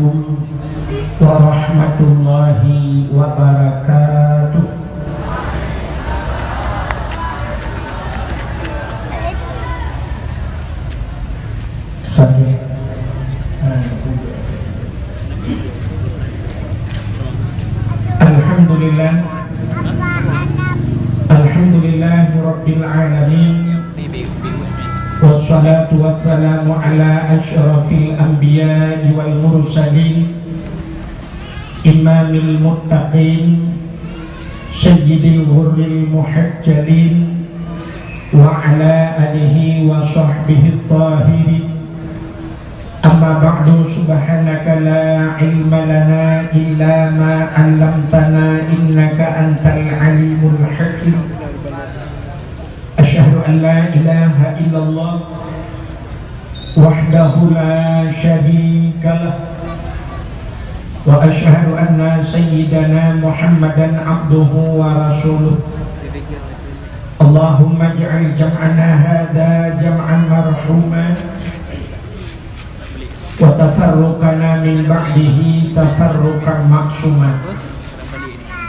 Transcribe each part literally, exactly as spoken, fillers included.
Warahmatullahi wabarakatuh. Alhamdulillah. Alhamdulillahirabbil alamin. Wassalatu wassalamu ala asyrafil anbiya'i wal mursalin, imamil muttaqin, sayyidil ghurril muhajjalin, wa ala alihi wa sahbihi tahirin. Amma ba'du, subhanaka la ilma lana illa ma 'allamtana, innaka antal alimul hakim. Asyhadu an la ilaha illallah wahdahu la syarika lah, wa asyhadu anna sayyidana Muhammadan abduhu wa rasuluh. Allahumma ij'al jam'ana hadza jam'an marhuma, wa tafarruqana min ba'dihi tafarruqan ma'suma.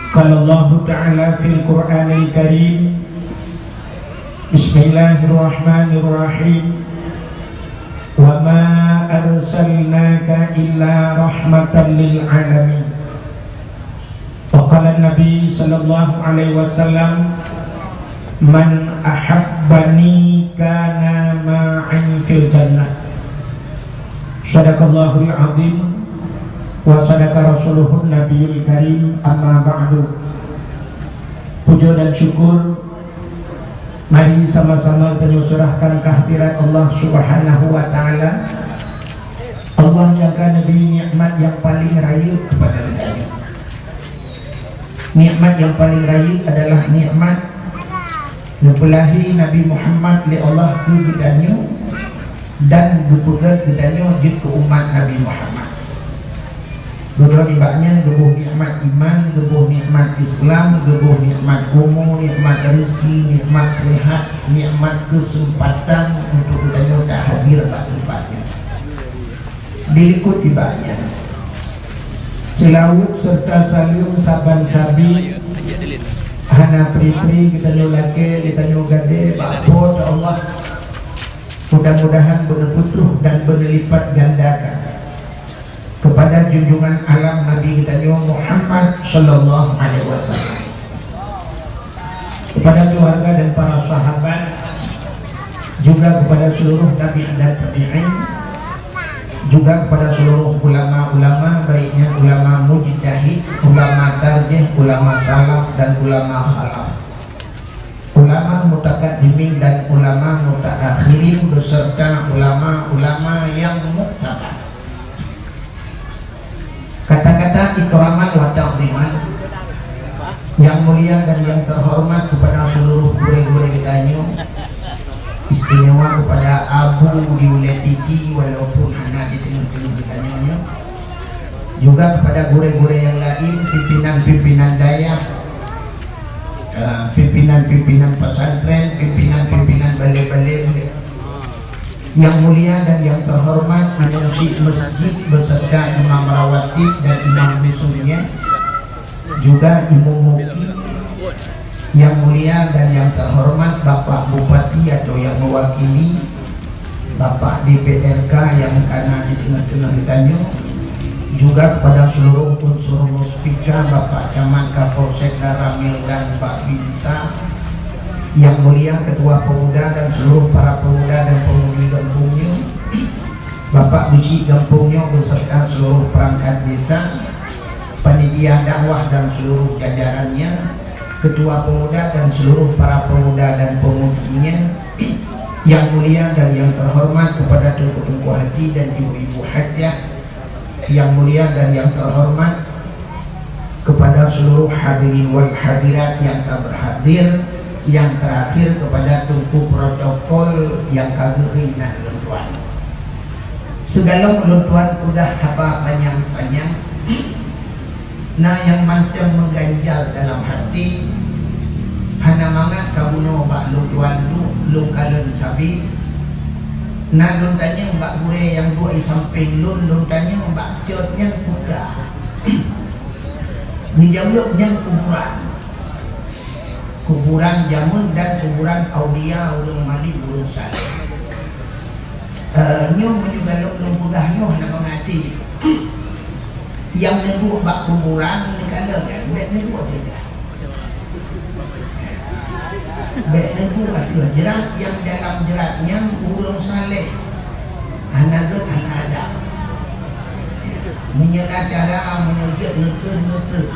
Qala Allahu Ta'ala fil Qur'anil Karim, Bismillahirrahmanirrahim. Wa ma arsalnaka illa rahmatan lil alamin. Wa qala Nabi sallallahu alaihi wasallam, "Man ahabbani kana ma'i fil jannah." Sadaqallahul azim wa sadaqa rasuluhun nabiyul karim, amma ba'du. Puja dan syukur mari sama-sama tanyoe serahkan kehadirat Allah Subhanahu wa Ta'ala. Allah nyang ka neubri nikmat nyang paleng rayeuk keupada geutanyoe. Nikmat nyang paleng rayeuk adalah nikmat neupeulahé Nabi Muhammad lé Allah keu geutanyoe dan geupeugét geutanyoe jeuet keu umat Nabi Muhammad. Geuboh nibak nyan geuboh nikmat iman, geuboh nikmat Islam, geuboh nikmat umu, nikmat rezeki, nikmat sehat, nikmat keuseumpatan untuk geutanyoe tahadir bak teumpat nyan. Dilikot nibak nyan, seulaweuet serta saleuem saban sabe hana pri-pri geutanyoe lakée, geutanyoe gadée bak Po teu Allah. Mudah-mudahan beuneupeutôh dan beuneulipat gandakan keupada junjungan alam Nabi geutanyoe Muhammad sallallahu alaihi wasallam, keupada keuluwarga dan para sahabat, juga keupada seuluruh tabi'in dan tabi'in, juga keupada seuluruh ulama-ulama, baik nyan ulama mujtahid, ulama tarjih, ulama salaf dan ulama khalaf, ulama mutakaddimin dan ulama mutaakhirin, beserta ulama-ulama nyang muktabar. Kata-kata ikraman wa ta'ziman, nyang mulia dan nyang teuhoreumat keupada seuluruh gurée-gurée geutanyoe, istimewa keupada Abu di Ulée Tiki walaupun hana di teungoh-teungoh geutanyoe nyoe. Juga keupada gurée-gurée nyang laén, pimpinan-pimpinan dayah, eh, pimpinan-pimpinan pesantren, pimpinan-pimpinan balé-balé, nyang mulia dan nyang teuhoreumat imum syik masjid beserta imam rawatib dan imam dusunnya, juga imum mukti, nyang mulia dan nyang teuhoreumat Bapak Bupati atau nyang mewakili, Bapak D P R K nyang kana di teungoh-teungoh geutanyoe, juga kepada seluruh unsur muspika, Bapak Camat, Kapolsek, Danramil dan Babinsa, yang mulia Ketua Pemuda dan seluruh para pemuda dan pemudi gampông nyoe, Bapak Beusyik gampông nyoe beserta seluruh perangkat desa, panitia dakwah dan seluruh jajarannya, ketua pemuda dan seluruh para pemuda dan pemudinya, yang mulia dan yang terhormat kepada teungku-teungku haji dan ibu-ibu hajah, yang mulia dan yang terhormat kepada seluruh hadirin wal hadirat yang ka berhadir, yang terakhir kepada teungku protokol yang ka geuri na lôn tuan. Sigohlom lôn tuan peugah haba panyang-panyang, na nyang mantong meuganjal dalam hati, hana mangat kabunoe bak lôn tuan duek lôn kalon sabe. Na lôn tanyong bak gurée nyang duek di sampéng lôn, lôn tanyong bak cot nyan peue kah. Neujaweueb nyan kuburan. Kuburan jameun dan kuburan aulia, ureuëng malém, ureuëng saleh. Eh, nyoe meunyoe galak lôn peugah nyoe hana meuhati. Nyang neuduek bak kuburan neukalon, bék neuduek teuga. Bék neuduek ateueh jrat, nyang dalam jrat nyan ureuëng saleh. Hana gét, hana adab. Meunyoe na cara, meunyoe jeuet neuteun, neuteun.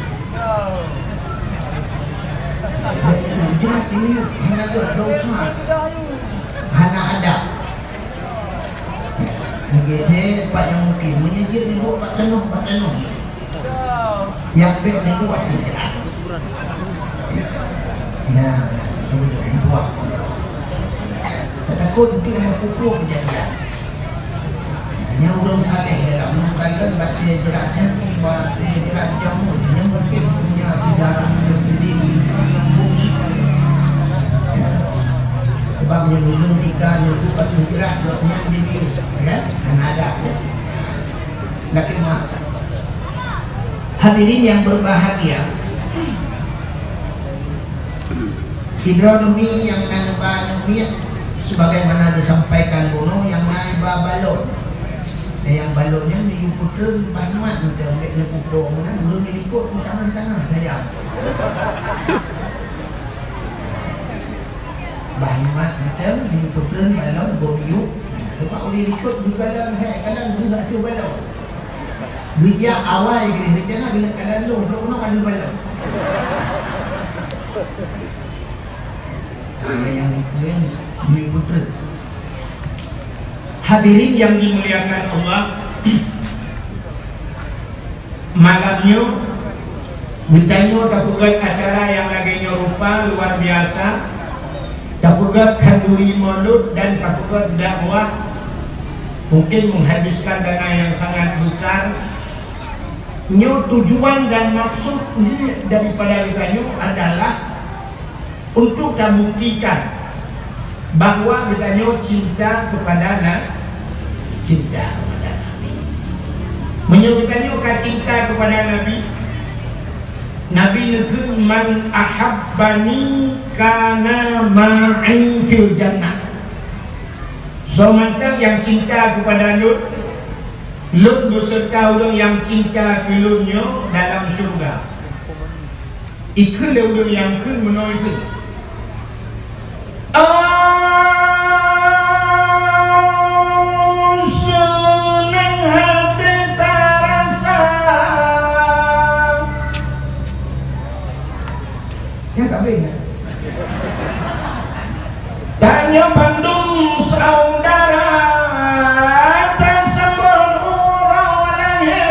Bék neuduek jrat nyan, hana gét, dosa. Hana adab. Lagée nyan pat nyang mungken, meunyoe jeuet neuduek bak tanoh, bak tanoh. Nyang bék neuduek di jalan. Nah, itu dia, neuduek. Takot nanti ada pukul kejadian. Nyan ureuëng saleh dalam meukalon bak jrat nyan, bak jrat jameun, nyan mungken punya sejarah tersendiri. Sebab nyan ulôn tika nyoe bak jrat, nyan jadi, ya, hana adab, ya. Laki maaf. Hadirin yang berbahagia, sidroe neumi nyang na neuba aneuk miet, sebagaimana disampaikan bunoe, nyang na neuba balon. Dan nyang balon nyan neuyue peutreun bah nyoe mantong, bék neupukul meunan, ureuëng di likot meutamah-tamah sayang. Bah nyoe mantong neuyue peutreun balon, bom yub. Sebab ureuëng di likot geukalon, hai, kalon geuh ateueh balon. Geujak awai geuh, rencana geuh kalon lôn, lôn keunoe ka lheueh balon. Nyang keu nyoe putreuk. Hadirin yang dimuliakan Allah, malam nyoe geutanyoe tapeugét acara nyang lagée nyoe rupa luar biasa. Tapeugét khanduri Maulud dan tapeugét dakwah mungkin menghabiskan dana yang sangat besar. Nyoe tujuan dan maksud daripada geutanyoe adalah untuk tabuktikan bahwa geutanyoe cinta kepada Na-, cinta kepada Nabi. Meunyoe geutanyoe ka cinta kepada Nabi, Nabi neukheun, "Man ahabbani kana ma'i fil jannah." Soe mantong nyang cinta kepada Lôn, Lôn beserta ureuëng nyang cinta keu Lôn nyoe dalam syeuruga. Ikheun lé ureuëng nyang kheun meunoe ikheun. Oh, seunang hati tarasa. Nyan ka habéh nyan. Tanyoe bandum saudara, tasambot uroe lahé,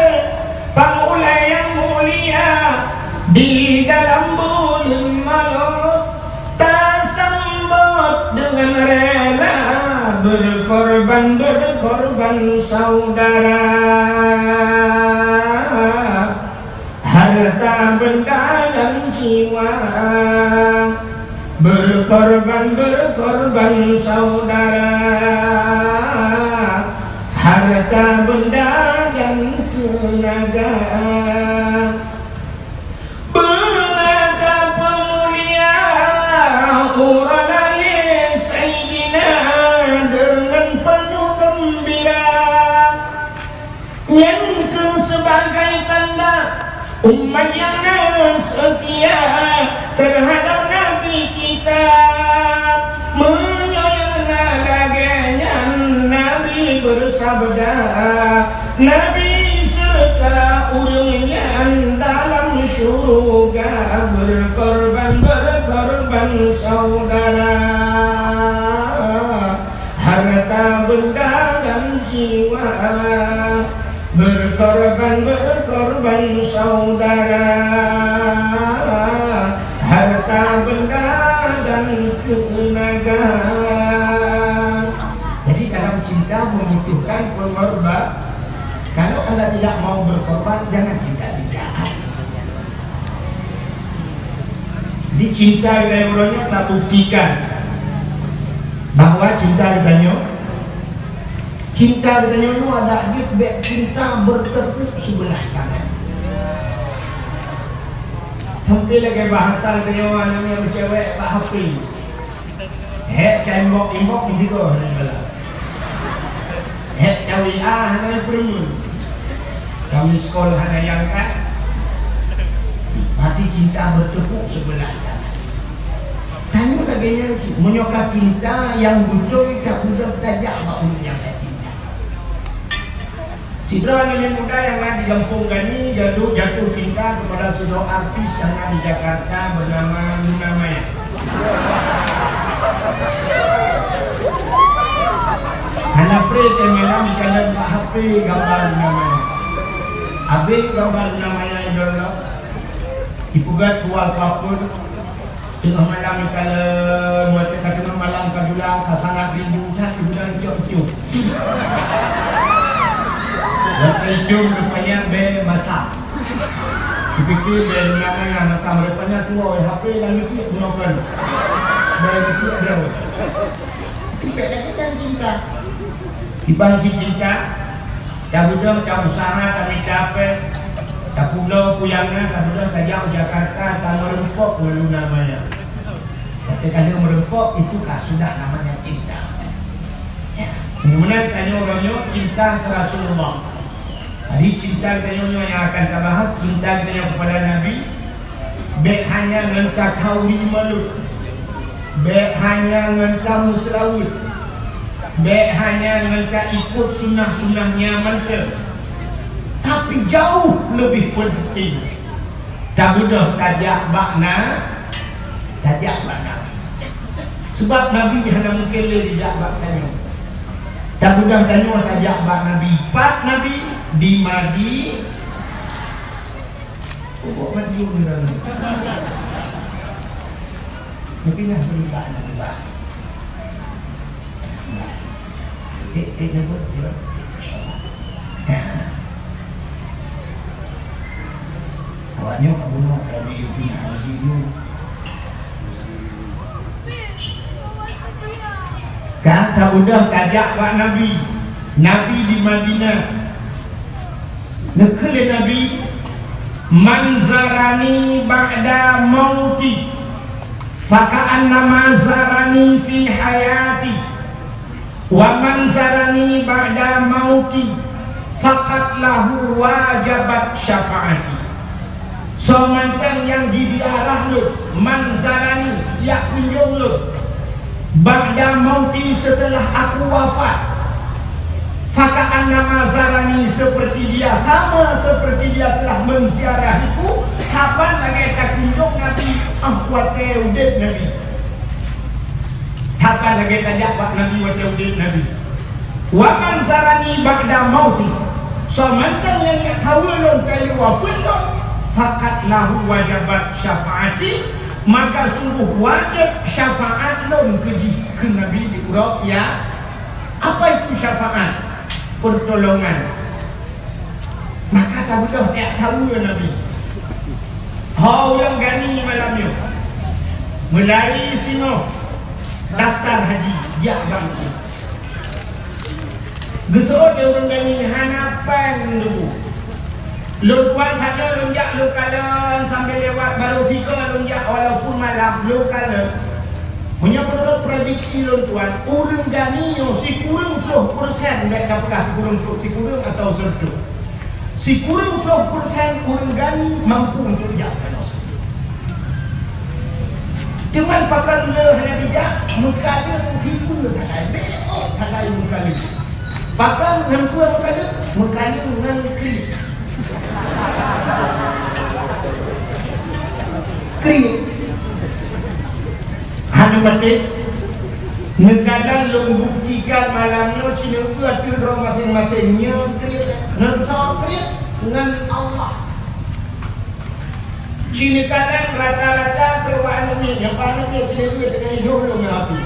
bak ulée nyang mulia, di dalam buleuen Maulud, tasambot deungon rela, berkorban, berkorban saudara. Harta benda dan jiwa, berkorban, berkorban saudara, harta benda dan tenaga. Beulaka peumulia uroe lahé Saidina dengan penuh gembira. Nyan keuh sebagai tanda umat nyang na seutia terhadap Nabi kita. Meunyoe nyang na lagée nyan, Nabi beusabda, Nabi serta ureuëng nyan dalam syeuruga berkorban, berkorban saudara. Harta benda dan jiwa, berkorban, berkorban saudara. Harta benda dan tenaga. Jadi dalam cinta membutuhkan pengorban. Kalau anda tidak mau berkorban, jangan cinta-cintaan. Di cinta geutanyoe uroe nyoe tabuktikan bahwa cinta geutanyoe Cinta geutanyoe nyoe adak jeuet bék cinta bertepuk sebelah tangan. Sampoe lagée bahasa geutanyoe aneuk nyang cewek bak H P. Hék ka inbox-inbox jigoe hana jibalah. Hék ka W A hana jipeureumeun. Ka miss call hana jiangkat. Berarti cinta bertepuk sebelah tangan. Tanyoe lagée nyan cit, meunyoe ka cinta nyang beutôi ka beudôh tajak bak ureuëng nyang ka cinta. Sidroe aneuk muda nyang na di Gampông Gani jatuh, jatuh cinta kepada sidroe artis nyang na di Jakarta bernama Luna Maya. Hana pré teuh malam jikalon bak H P gambar Luna Maya. Abéh gambar Luna Maya jilong, jipeugét dua kapur. Teungoh malam jikalon, watée ka teungoh malam ka jula, ka sangat rindu that, jipeugét icok-icok. Watée icok rupanya bée basah. Jipikir bée Luna Maya, maka rupanya tuwoe, H P lam leutik bunoe kon. Bée leutik jauh. Iban cit cinta, tabeudôh, tausaha, tamita péng, tapulo peue nyang na, tabeudôh tajak u Jakarta, tameureumpok ngon Luna Maya. Tapi kalau meureumpok, itu ka sudah namanya cinta. Ya. Meunan tanyoe uroe nyoe cinta keu Rasulullah. Jadi, cinta geutanyoe nyoe nyang akan tabahas, cinta geutanyoe kepada Nabi, bék hanya ngon tathauri meulut, bék hanya ngon tameuseulaweuet, bék hanya ngon taikot sunnah-sunnahnya mantong, tapi jauh leubeh penting, tabeudôh tajak bak na-, tajak bak Nabi. Sebab Nabi hana mungken lé jijak bak tanyoe. Tabeudôh tanyoe tajak bak Nabi. Pat Nabi? Di Madi-, pokok Madiun ni dalam. Mungkin lah beri bak Nabi bah. Eh, eh, nyebut, nyebut. Awak nyoe ka bunoe Nabi Ibrahim Haji nyoe. Ka, ka udah tajak bak Nabi. Nabi di Madinah. Neukheun lé Nabi, "Man zarani ba'da mauti, faka'annama zarani fi hayati." "Wa man zarani ba'da mauti, faqad lahu wajabat syafa'ati." Soe mantong nyang jiziarah lôn, man zarani, jak kunjong lôn, ba'da mauti, setelah aku wafat, faka'annama zarani, seperti dia, sama seperti dia telah menziarahiku, saban lagée takunjong Nabi, ah, watée udeb Nabi. Haba lagée tajak bak Nabi watée udeb Nabi. "Wa man zarani ba'da mauti." Soe mantong nyang jak kawen lôn ka lheueh wafeuet lôn, "faqad lahu wajabat syafa'ati," maka sungguh wajéb syafaat lôn keu jih, keu Nabi di uroe kiamat. Apa itu syafaat? Pertolongan. Maka tabeudôh jak kawen Nabi. Ho ureuëng gani malam nyoe. Mulai singoh daftar haji, jak bangkit. Geuseuôt lé ureuëng gani hana péng neubu. Lôn tuan saja lôn jak lôn kalon sampai lewat baru tiga lôn jak walaupun malam lôn kalon. Meunyoe meunurot prediksi lôn tuan, ureuëng gani nyoe sikureueng ploh persen, bék tapeugah sikureueng ploh, sikureueng atau seureutôh. Sikureueng ploh persen ureuëng gani mampu untuk jak keunoe. Teuma pakon le hana jijak, meukaleueng hiku sagai, bék sagai meukaleueng. Pakon ngon peue meukaleueng? Meukaleueng ngon klik. Klik. Hana maté. Neukalon lôn buktikan malam nyoe, ci neueu ateueh droe maséng-maséng nyoe kriet, ngon soe kriet? Ngon Allah. Ci neukalon rata-rata keu aneuk miet, nyang paneuk miet ci neueu teungoh idôh lôn ngon api.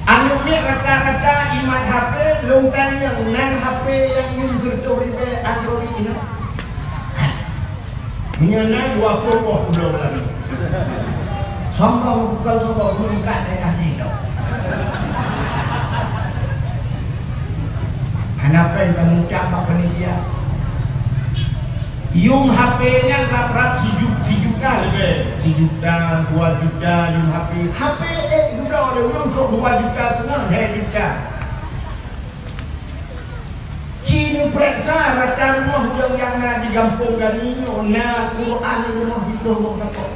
Aneuk miet rata-rata imat H P, lôn tanyong, nan H P nyang nyoe sireutôh ribée Android nyoe? Meunyoe na dua ploh boh pulo lagi. Sombong bukan sombong, meungkat daerah jih tau. Napa nyang kamoe ucab bak panitia? Yum H P nyan rab-rab siju-, sijuta leubeh. Sijuta, dua juta yum H P. H P ék dudoe lé ureueng trok dua juta seungoh, lhèe juta. Ci neupareksa rata rumoh ureueng nyang na di gampông gani nyoe na Quran di rumoh siploh boh saboh.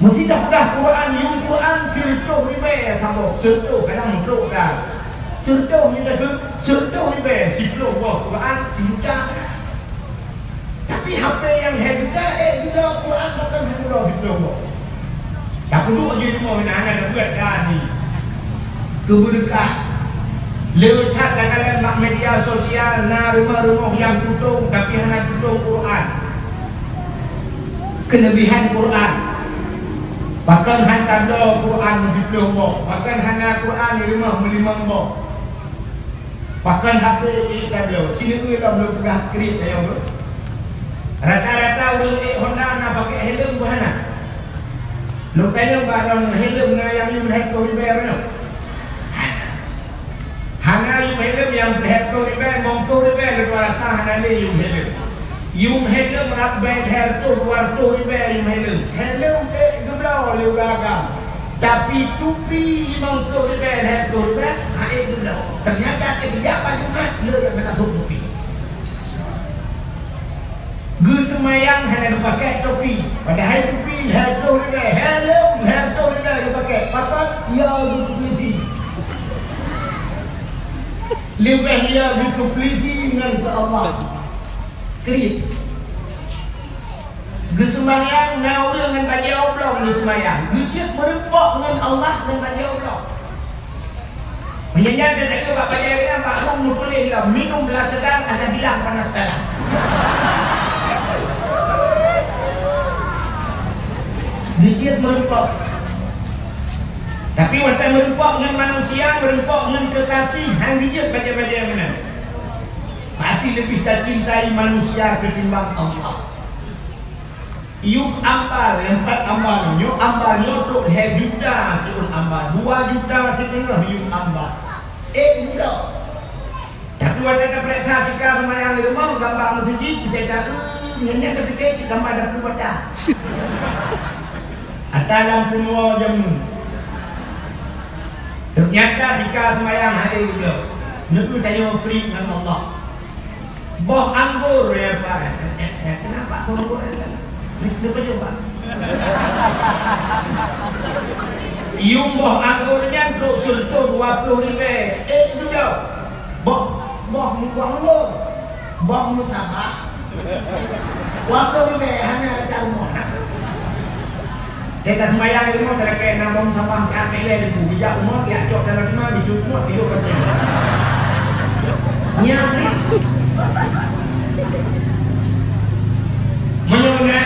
Meusidang dah Quran, yum Quran sireutoh ribèe saboh, sireutoh kadang trok ka. Sireutoh nyoe dah sireutoh ribèe siploh boh Quran sijuta. Tapi H P nyang lhèe juta, ék juta Quran bahkan hana droe siploh boh. Tapeuduek jih rumoh na, hana tabuet ka ni. Keubeureukat. Le that takalon bak media sosial na rumoh-rumoh nyang tutong tapi hana tutong Quran. Keulebihan Quran. Bahkan han tabloe Quran meusiploh boh, bahkan hana Quran di rumoh meulimong boh. Pakon H P jih tabloe, sineuk lom lôn peugah kriet ayong lôn. Rata-rata ureueng ék Honda na pakai helm beuh hana? Lôn tanyong bak droeneuh, helm na nyang yum lhèe ploh ribèe nyoe? Hana. Hana yum helm nyang lhèe ploh ribèe, limong ploh ribèe lôn rasa hana lé yum helm. Yum helm rab bèe lhèe reutôh, dua reutôh ribèe yum helm. Helm ék geubloe lé ureueng agam. Tapi tupi limong ploh ribèe, lhèe ploh ribèe, han ék geubloe. Teunyata keujak bak Jumat, le nyang geutakot tupi. Geuseumayang hana geupakai tupi. Padahai tupi lhèe ploh ribèe, helm lhèe ploh ribèe geupakai. Pakon? Ya geutupi. Leubeh ya geutupi ngon keu Allah. Kriet. Geuseumayang na ureueng ngon bajèe oblong geuseumayang. Geujeuet meurumpok ngon Allah ngon bajèe oblong. Meunyo nyan teuka bak bajèe nyan, bak rhueng meutuléh lom, "Minumlah sedang, akan hilang panas dalam." Geujeuet meurumpok. Tapi watèe meurumpok ngon manusia, meurumpok ngon kekasih, han geujeuet bajèe-bajèe meunan. Pasti leubeh tacintai manusia ketimbang Allah. Yum ambal, nyang pat ambal nyoe, ambal nyoe trok lhèe juta siôn ambal, dua juta siteungoh yum ambal. Ék dudoe. Tapi watèe tapareksa tika seumayang lé rumoh, gamba meuseujid, teuka, "Nyan, nyan tapike cit gamba dapur bata." Ata lam peunuwoe jameun. Teunyata tika seumayang han ék dudoe. Neukeu tanyoe kriet ngon Allah. Boh anggô, ya Pak. Eh, eh, eh, kenapa boh anggô, eh? Ni, ni peujeuet, Pak. Yum boh anggô nyan trok sireutoh dua ploh ribèe. Eh, dudoe. Boh, boh meuanggô. Boh meusabah. Dua ploh ribèe hana ata rumoh. Teuh ka seumayang di rumoh, teuka na bom sampah, ka lhèe ribu. Geujak rumoh, geujak cok dalam rumah, geujok muat, geujok keunoe. Nyan. Meunyoe na,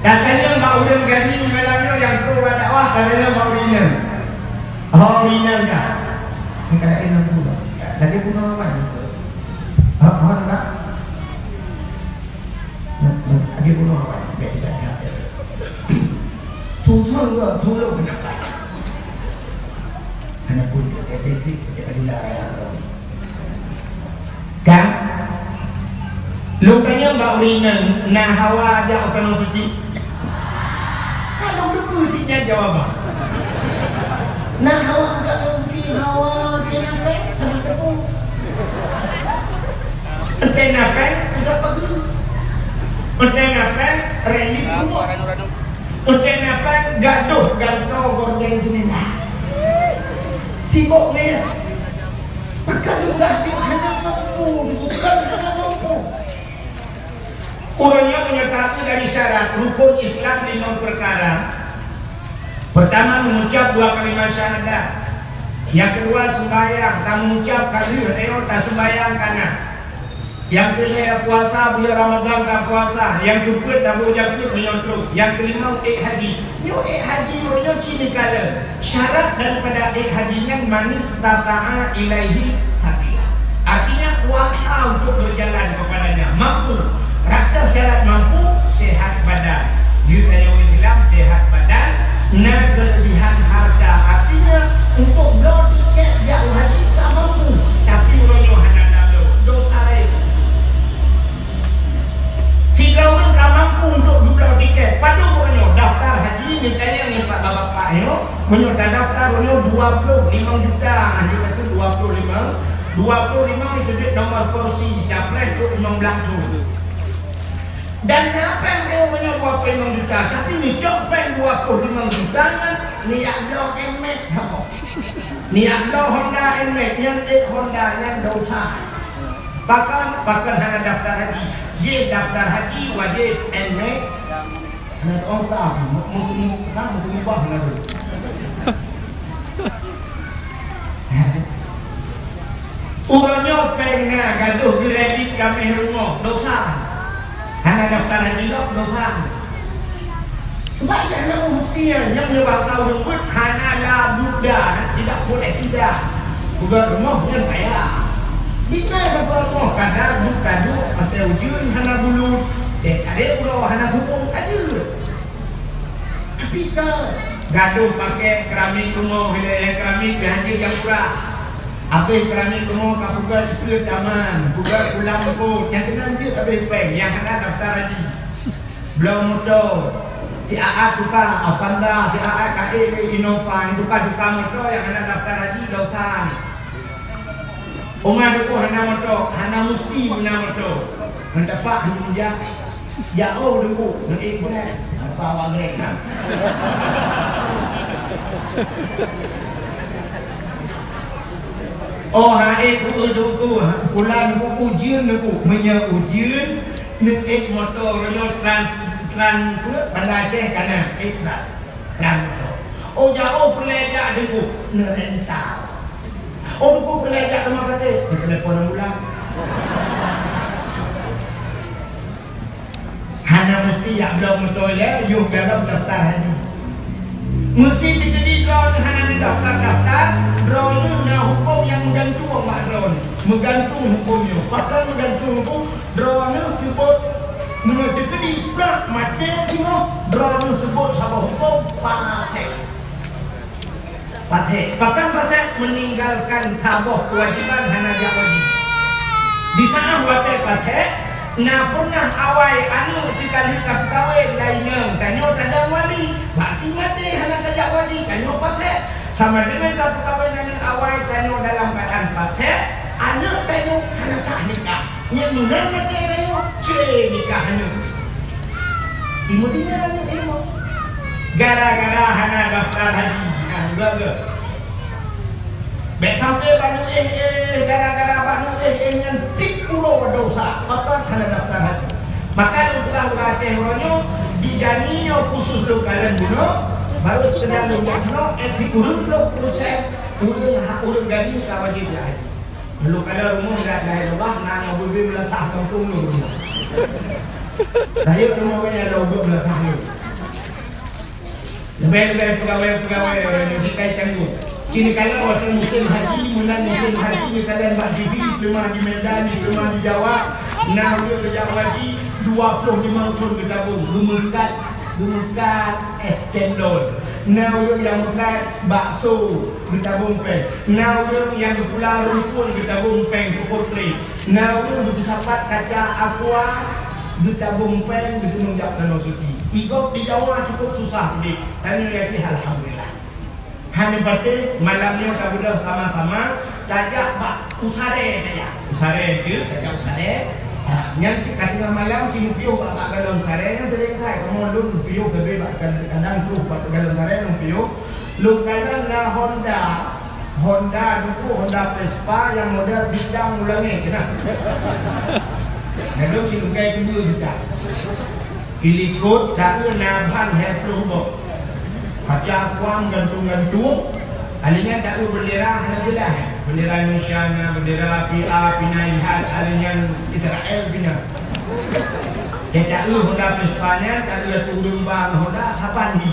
tatanyong bak ureueng gani malam nyoe nyang tuha dakwah, tatanyong bak ureueng inong. Oh, ureueng inong ka. Ni ka inong pula. Lagi pula apa ni? Ha, ha, nak? Adik bunoe awai, bèk tinggai. Tutoe, tulông meunyampaikan. Hana pun, eh, eh, eh, eh, eh, eh, kan? Lôn tanyong bak ureueng inong, na hawa jak u keunoe suci? Kan lôn teupeue cit nyan jawaban. Na hawa jak u keunoe suci, hawa keunoe, hana teupeue. Entèe na pèng, peugah pageue. Entèe na pèng, rèng li peurumoh. Entèe na pèng, gadôh gantoe gorden jeunela. Sibok meunan. Pakon geupeugah hana mampu, bukan hana mampu. Ureueng nyan meunyo taeu dari syarat rukon Islam limong peukara. Peurtama, mengucap dua kalimat syahadat. Nyang keudua, sumbayang, tamucap ka lheueh nyoe taseumbayang ka na. Nyang keulhèe, puasa buleuen Ramadhan tapuasa. Nyang keupeuet, tabôh jakeuet meunyoe trôk. Nyang keulimong, ék haji. Nyoe ék haji, nyoe cit neukalon. Syarat daripada ék haji nyan, "Man istata'a ilaihi sabila." Artinya, kuasa untuk berjalan kepadanya, mampu. Rata syarat mampu, sehat badan. Di tanyoe Islam, sehat badan, na kelebihan harta. Artinya, untuk bloe tiket jak haji, ka mampu. Dua ploh limong juta, nah, dia kata dua ploh limong, dua ploh limong itu duit nomor kursi, capres tu limong belas tu. Dan na péng dia punya dua puluh lima juta, tapi ni cok péng dua puluh lima juta nyan, ni jak bloe Nmax, ha. Ni jak bloe Honda Nmax, nyan ék Honda nyan dosa. Pakon, pakon hana daftar haji. Jih daftar haji wajib Nmax. Hana tahu tak, mungkin, kan, mungkin bah hana tu. Uroe nyoe péng na gadoh kredit kaméh rumoh, dosa. Hana daftar haji lom, dosa. Sebab nyang na bukti nyan, nyang lewat tahun deungon hana la budda, tidak boleh tidak. Bukan rumoh nyan payah. Bisa dapat rumoh, kadang duka duek, pasal ujeuen hana bulut, dek adek uroe hana hubung, ajeut. Tapi ka gadoh pakai keramik rumoh, ilée keramik pih hanjeuet nyang murah. Habéh keramik rumoh ka peugah dikeue taman, peugah pulang kot, nyang keunan jeuet habéh péng, nyang hana daftar haji. Bloe moto, si A A tuka Avanza, si A A ka ék lé Innova, tuka-tuka moto nyang hana daftar haji, dosa. Uma Teungku hana moto, hana musti na moto. Meudapat hana jak. Jak oh Teungku, ngon ék brand. Apa awak brand kan? Oh, hai Teungku, Teungku. Pulan Teungku, ujeuen Teungku. Meunyoe ujeuen, ngon ék moto, nyoe trans, trans, Banda Aceh kana, ék trans. Trans moto. Oh, jak oh peureulée jak Teungku, neurental. Oh, Teungku peureulée jak rumoh sakét, neutelepon ambulan. Hana musti jak bloe moto ilée, yoh galom daftar haji. Meusti teukeudi droeneuh hana neudaftar-daftar, droeneuh na hukôm nyang meugantung bak droeneuh. Meugantung hukôm nyoe. Pakon meugantung hukôm? Droeneuh seubot, meunyoe teukeudi brat maté singoh, droeneuh seubot saboh hukôm, pasék. Pasék. Pakon pasék? Meninggalkan saboh keuwajiban hana jak wajib. Di saát watée pasék, na peunah awai aneuëk teuka lheueh ka peukawen laineu, tanyoe tadong wali. Bak si maté hana tajak wali, tanyoe pasék. Sama deungon ka peukawen aneuëk awai, tanyoe dalam keuadaan pasék, aneuëk tanyoe hana sah nikah. Nyan meunan maté tanyoe, cre nikah aneuëk. Timu tinggai aneuëk tanyoe. Gara-gara hana daftar haji, nah, udah ke? Bék sampai banyu éh-éh, gara-gara banyu éh-éh nyan tiep uroe dosa, pakon hana daftar haji. Maka lôn peugah bak Aceh uroe nyoe, di Dani nyoe khusus lôn kalon bunoe, baru sekedar lôn jak keunoe, eh, di ureuëng lôn proses, ureuëng hak ureuëng Dani ka wajéb jak haji. Lôn kalon rumoh dak Dayah Lobah, na nyang ubé-ubé meulasah kampung lôn rumoh. Rayeuk rumoh nyan lôn ubé meulasah lôn. Leubeh-leubeh peugawée-peugawée nyang jikai cangguek. Kini kala watée musim haji, meunan musim haji, misalnya bak Jibi, teuma di Medan, teuma di Jawa, na ureuëng geujak haji dua ploh limong thon geutabong, geumeukat, geumeukat es cendol. Na ureuëng nyang meukat bakso geutabong péng. Na ureuëng nyang geupula rumpun geutabong péng peukotrek. Na ureuëng geupeusapat kaca aqua geutabong péng geuteumé jak keunoe suci. Di gob di Jawa cukup susah udeb, tanyoe yakin alhamdulillah. Hana patéh malam nyoe tabeudôh sama-sama tajak bak u saré tajak. U saré tu, tajak u saré. Ha, nyan ka teungoh malam, ci neupiôh bak, bak galon saré nyan sering sai. Kamoe lôn piôh leubeh bak kad-, kadang troh bak galon saré lôn piôh. Lôn kalon na Honda, Honda duku, Honda Vespa nyang model bintang u langét keunan. Lalu silukai keudua bintang. Ilikot taeu na ban lhèe ploh boh. Kaca kuang gantung-gantung. Alinyan taeu bendera hana jeulaih. Bendera Indonesia na, bendera P A, pina Jihad, alinyan Israel pina. Taeu Honda Vespa nyan, taeu atu ureueng ba Honda, saban di.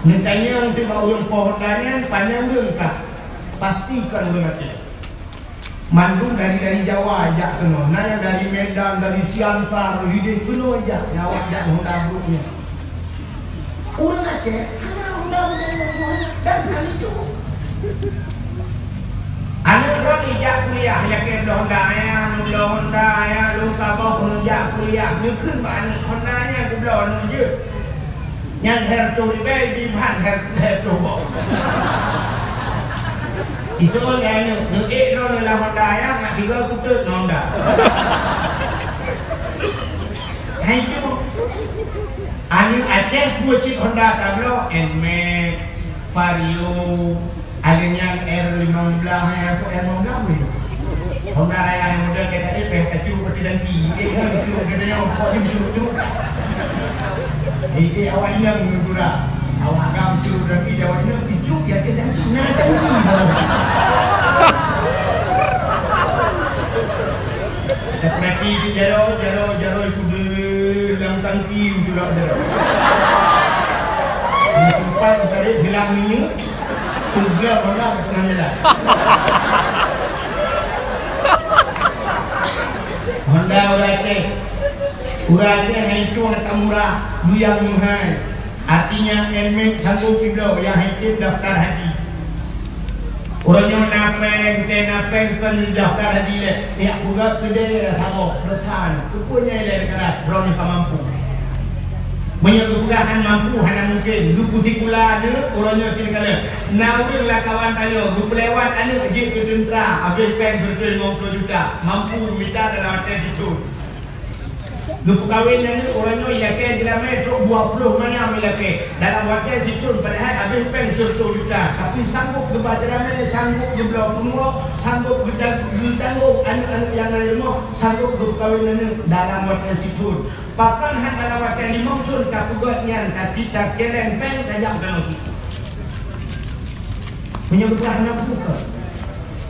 Neutanyong teuma ureueng po Honda nyan, pane ureueng kah? Pasti kon ureueng Aceh. Mandum dari, dari Jawa jak keunoe. Na nyang dari Medan, dari Siantar, lideh keunoe jak, nyang awak jak Honda brok nyan. Ureueng Aceh hana Honda, Honda, Honda, dan hana itu. Aneuk droeneuh jak kuliah, yakin bloe Honda, ya, bloe Honda, ya, lôn saboh keuneuk jak kuliah. Neukheun bak aneuk Honda nyan, geubloe aneuk jeuet. Nyan her toh ribèe, di ban her, her toh boh. Isoe lé aneuk, neuék droeneuh lam Honda ya, nak tiga kuteuet ngon Honda. Hai tu. Aneuk Aceh dua cit Honda tabloe, Nmax, Vario, Ada nyang R lima belas, eh, apa R lima belas weh. Honda Raya yang model kayak tadi, peh kacu peti danti. Eh, itu, itu, itu, itu, itu. Eh, eh, awak inang ni pula. Awak agam tu danti, awak inang picu, ya, dia danti. Nah, danti. Tapi jaro, jaro, jaro itu di dalam tangki itu lah jaro. Ini sempat cari bilang minyak. Tunggu Honda ke tengah jalan. Honda ureueng Aceh. Ureueng Aceh hai cong ka murah, duyang meuhai. Artinya, Nmax sanggup ibloe nyang hai tem daftar haji. Uroe nyoe na péng, teuh na péng kon daftar haji lé. Pihak peugah keudè saboh, pesan, keupeue nyang ilée keras, droeneuh ka mampu. Meunyoe geupeugah hana mampu, hana mungken. Geupeusikula aneuk, uroe nyoe cit kalon. Na ureueng lam kawan tanyoe, geupeulewat aneuk jeuet keu teuntra, habéh péng sireutoh limong ploh juta. Mampu mita dalam watée sithon. Geupeukawen aneuk, uroe nyoe ilakée jeulamé trok dua ploh manyam ilakée. Dalam watée sithon, padahai habéh péng sireutoh juta. Tapi sanggob geuba jeulamé, sanggob geubloe peunuwoe, sanggob geuta-, geutanggong aneuk-aneuk nyang na leumoh, sanggob geupeukawen aneuk dalam watée sithon. Pakon hana watée limong thon tapeugét nyan, tapi takeleng péng tajak keunoe sithon. Meunyoe geupeugah hana buka.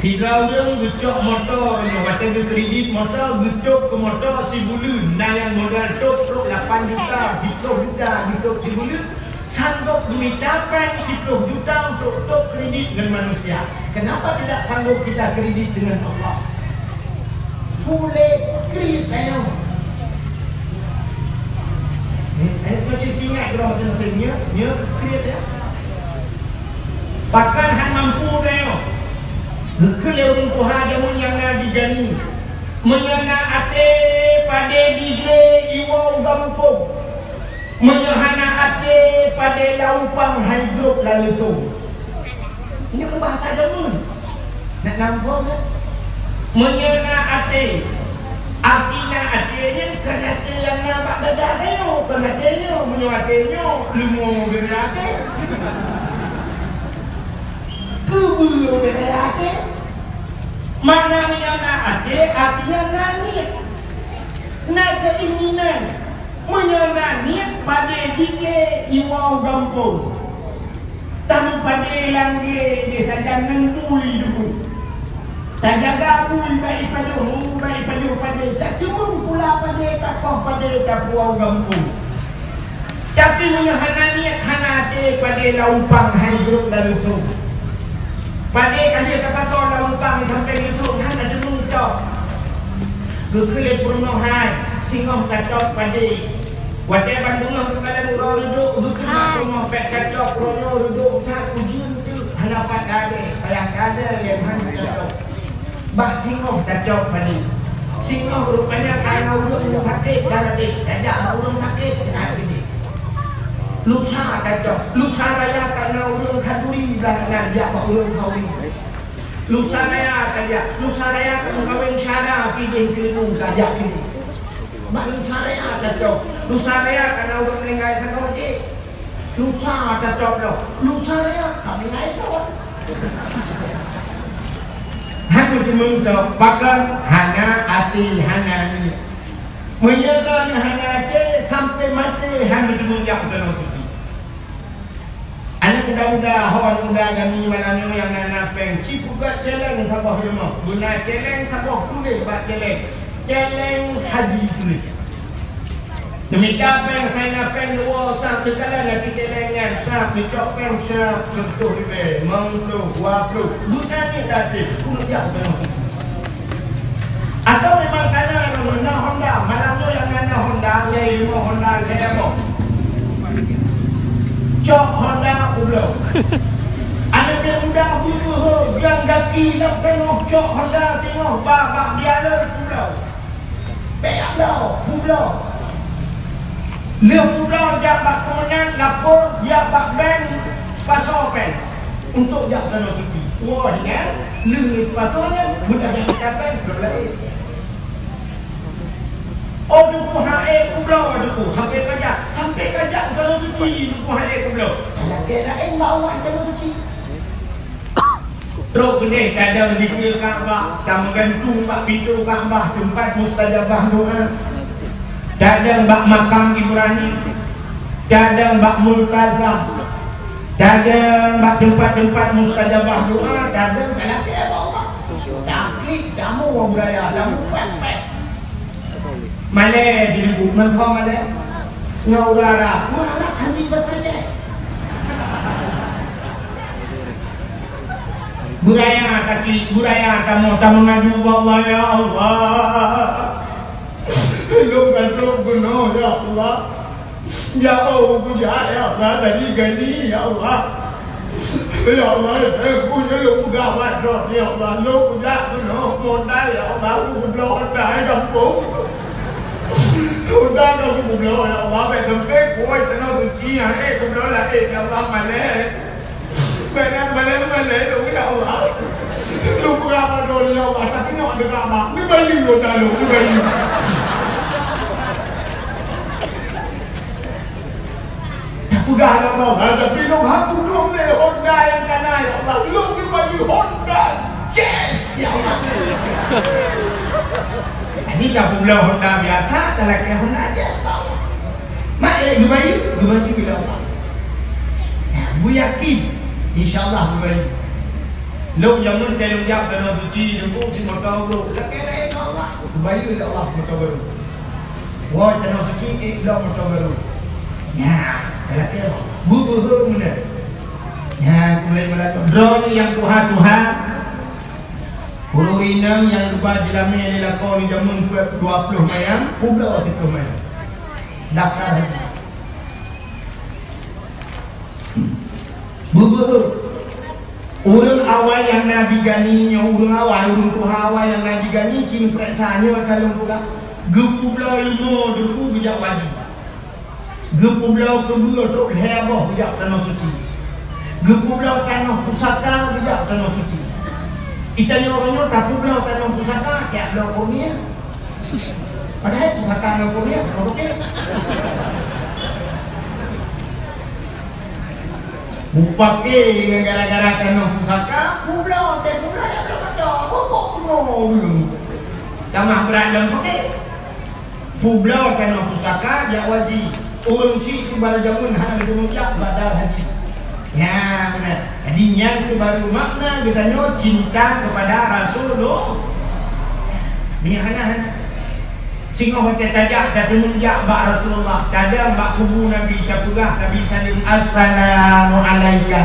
Sidroe ureueng geucok moto, meunyoe watée geukredit moto, geucok keu moto sibuleuen, na nyang modal cok trok lapan juta, siploh juta geucok sibuleuen, sanggob geumita péng siploh juta untuk cok kredit ngon manusia. Kenapa tidak sanggob kita kredit dengan Allah? Boleh kriet tanyoe. Eh, eh, kau jadi ingat kalau macam-macam nya, nya kriet ya. Pakon han mampu tanyoe. Geukheun lé ureueng tuha jameun nyang na di Gani. Meunyoe na até padé digé iwoe u gampông. Meunyoe hana até padé laupang hai grob lam leusông. Nyoe bahasa jameun. Nak nampak kan? Meunyoe na até, arti na até nyan kon até nyang na bak dada nyoe, kon até nyoe. Meunyoe até nyoe, leumo geuh até. Keubeue geuh até. Mana meunyoe na até, artinya na niet. Na keinginan. Meunyoe na niet padé dikée iwoe u gampông, tameupadé lam gé sajan ngon bui dukun. Tajaga bui bak ipajoh, bak ipajoh padé, tacurong pula padé, takoh padé, tapuwoe u gampông. Tapi meunyoe hana niet, hana até, padé laupang hai grob lam leusông. Padé ka lheueh tapasoe lam lubang sampéng reudôk hana deungoe cok. Geukheun lé peurunoe hai, singoh tacok padé. Watée ban beungoh geukalon uroe reudôk, geukheun bak peurunoe bék tacok, uroe nyoe reudôk that ujeuen teuk, hana pat gadée, payah gadée lé hana tacok. Bah singoh tacok padé. Singoh rupanya ka na ureuëng sakét, ka raték, tajak bak ureuëng sakét, sakét. Lusa tacok, lusa raya ka na ureuëng khanduri, blah na jak bak ureuëng khanduri. Lusa raya tajak, lusa raya ka meukawen syara pidéh keuneuk tajak pidéh. Bak lusa raya tacok, lusa raya ka na ureuëng meuninggai sagoe cit. Lusa tacok lom, lusa raya ka meuninggai sagoe. Hana teumeung cok, pakon hana até, hana niet. Meunyoe droeneuh hana até, sampai maté hana teumeung jak u tanoh suci. Aneuk muda-muda, ho aneuk muda gami malam nyoe nyang na, na péng, ci peugah céléng saboh leumoh. Beuna céléng saboh tuléh bak céléng. Céléng haji tuléh. Neumita péng, sai na péng dua, sa teukalon lam céléng nyan, sa neucok péng, sa reutôh ribèe, limong ploh, dua ploh. Beuna nyan taté, keuneuk jak u tanoh suci. Atau memang ka na lom na Honda, malam nyoe nyang na, na Honda, lhèe limong Honda, lhèe limong. Cok Honda u bloe. Aneuk muda beuneuhe, jalan gaki lam tanoh cok Honda teungoh bak, bak jalan u bloe. Bèk bloe, u bloe. Lheueh peubloe jak bak keumandan, lapor jak bak bank, pasoe péng untuk jak tanoh suci. Woe nyan, lheueh pasoe nyan, meutajak péng, bloe laén. Oh, Teungku han ék peubloe, Teungku, sampai kajak, sampai kajak tanoh suci, Teungku han ék peubloe. Lakée laén bak Allah tanoh suci. Trok keudeh tadong dikeue Ka'bah, tameugantung bak pintoe Ka'bah, teumpat mustajabah doa. Tadong bak makam Ibrahim, tadong bak Multazam, tadong bak teumpat-teumpat mustajabah doa, tadong talakée bak Allah. Taklik tamu ureuëng raya, tamu pet-pet. Malée di lubuk meuhom malée. Nyoe urara, urara kami beutanyong. Beuraya kaki, beuraya kamoe, kamoe mengadu bak Allah, "Ya Allah, lôn ka trok bunoe, ya Allah." Ya Allah, kujak, ya Allah, dari gani, ya Allah. Ya Allah, eh, ku nyoe lôn peugah bak droe, ya Allah, lôn kujak keunoe modal, ya Allah, ku peubloe modal gampông. Modal ka ku peubloe, ya Allah, bèk sampai kuwoe tanoh suci, eh, peubloe laén, ya Allah, malèe. Bèk na malèe-malèe lôn, ya Allah. Lôn peugah bak droe, ya Allah, tapi nyoe ada kabar. Neubayeue modal lôn, neubayeue. Tapeugah lom Allah, tapi lôn hana pudong lé Honda nyang ka na, ya Allah. Lôn neubayeue Honda Jazz, ya Allah. Jadi, ka peubloe Honda biasa, ka lakèe Honda Jazz, tau. Mak, eh, geubayeue, geubayeue lé Allah. Nah, beuyakin, insya Allah geubayeue. Lôn jameun ka lôn jak Tanoh Suci, lôn si moto brôk. Lakèe laén Allah, geubayeue lé Allah moto brôk. Woe tanoh suci, ék bloe moto barô. Nyan, galakèe, beubeuhe meunan. Nyan, kulét meulakoe. Droeneuh nyang tuha-tuha, ureueng inong nyang geuba jilamé lé lakoe nibak jameun peuet dua ploh mayam, peubloe siplôh mayam. Daftar haji. Beubeuhe. Ureueng awai nyang na di Gani nyoe, ureueng awai, ureueng tuha awai nyang na di Gani, ci neupareksa nyoe ka lôn peugah. Geupeubloe leumo Teungku geujak wali. Geupeubloe keubeue trok lhèe boh geujak Tanoh Suci. Geupeubloe tanoh pusaka geujak Tanoh Suci. Di tanyoe uroe nyoe tapeubloe tanoh pusaka, jak bloe keumieng. Padahai pusaka ngon keumieng, ngon keumieng. Mupake ngon gara-gara tanoh pusaka, peubloe, teuh peubloe, ya, peubloe, peubloe, peubloe, peubloe. Tamah brat lom pake. Peubloe tanoh pusaka, jak wali. Ureueng chik tu baru jameun hana geuteumeung jak badal haji. Nyan, beuna. Jadi, nyan tu baru makna geutanyoe cinta kepada Rasulullah. Nyan hana, hana. Singoh watèe tajak, tateumeung jak bak Rasulullah, tadong bak kubu Nabi, tapeugah Nabi saleuem, "Assalamu alaika,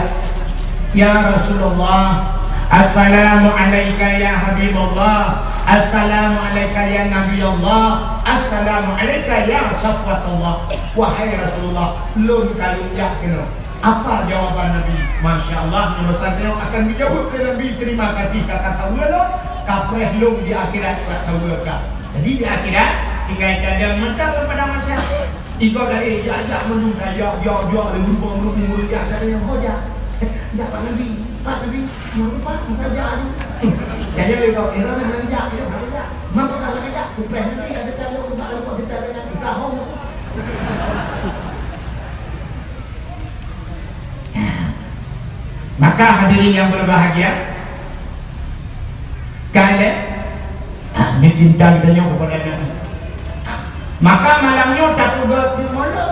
ya Rasulullah. Assalamu alaika, ya Habiballah. Assalamu alaika, ya Nabi Allah. Assalamu alaika, ya Safwatullah." Wahai Rasulullah, lôn ka lôn jak keunoe. Apa jawaban Nabi? Masya Allah, nyoe masa nyoe akan dijawab lé Nabi, "Terima kasih ka katawa lôn, kapreh lôn di akhirat ka katawa ka." Jadi di akhirat, tinggai tadong mantong pada masa. Ikot laén, jak-jak meunung ka, jak, jak, jak, lé meureumpok, meureumpok, meureumpok, jak, jak, jak. Jak bak Nabi, bak Nabi, meureumpok, meureumpok, jak, jak. Jadi lé kau, eh, nak jak, jak, nak jak. Maka kalau jak, kupreh Nabi, ada tadong, tak ada kau, kita ada yang kita hong. Maka hadirin yang berbahagia, kalian, ah, ni cinta kita nyoe kepada Nabi. Maka malam nyoe tapeugèt maulud.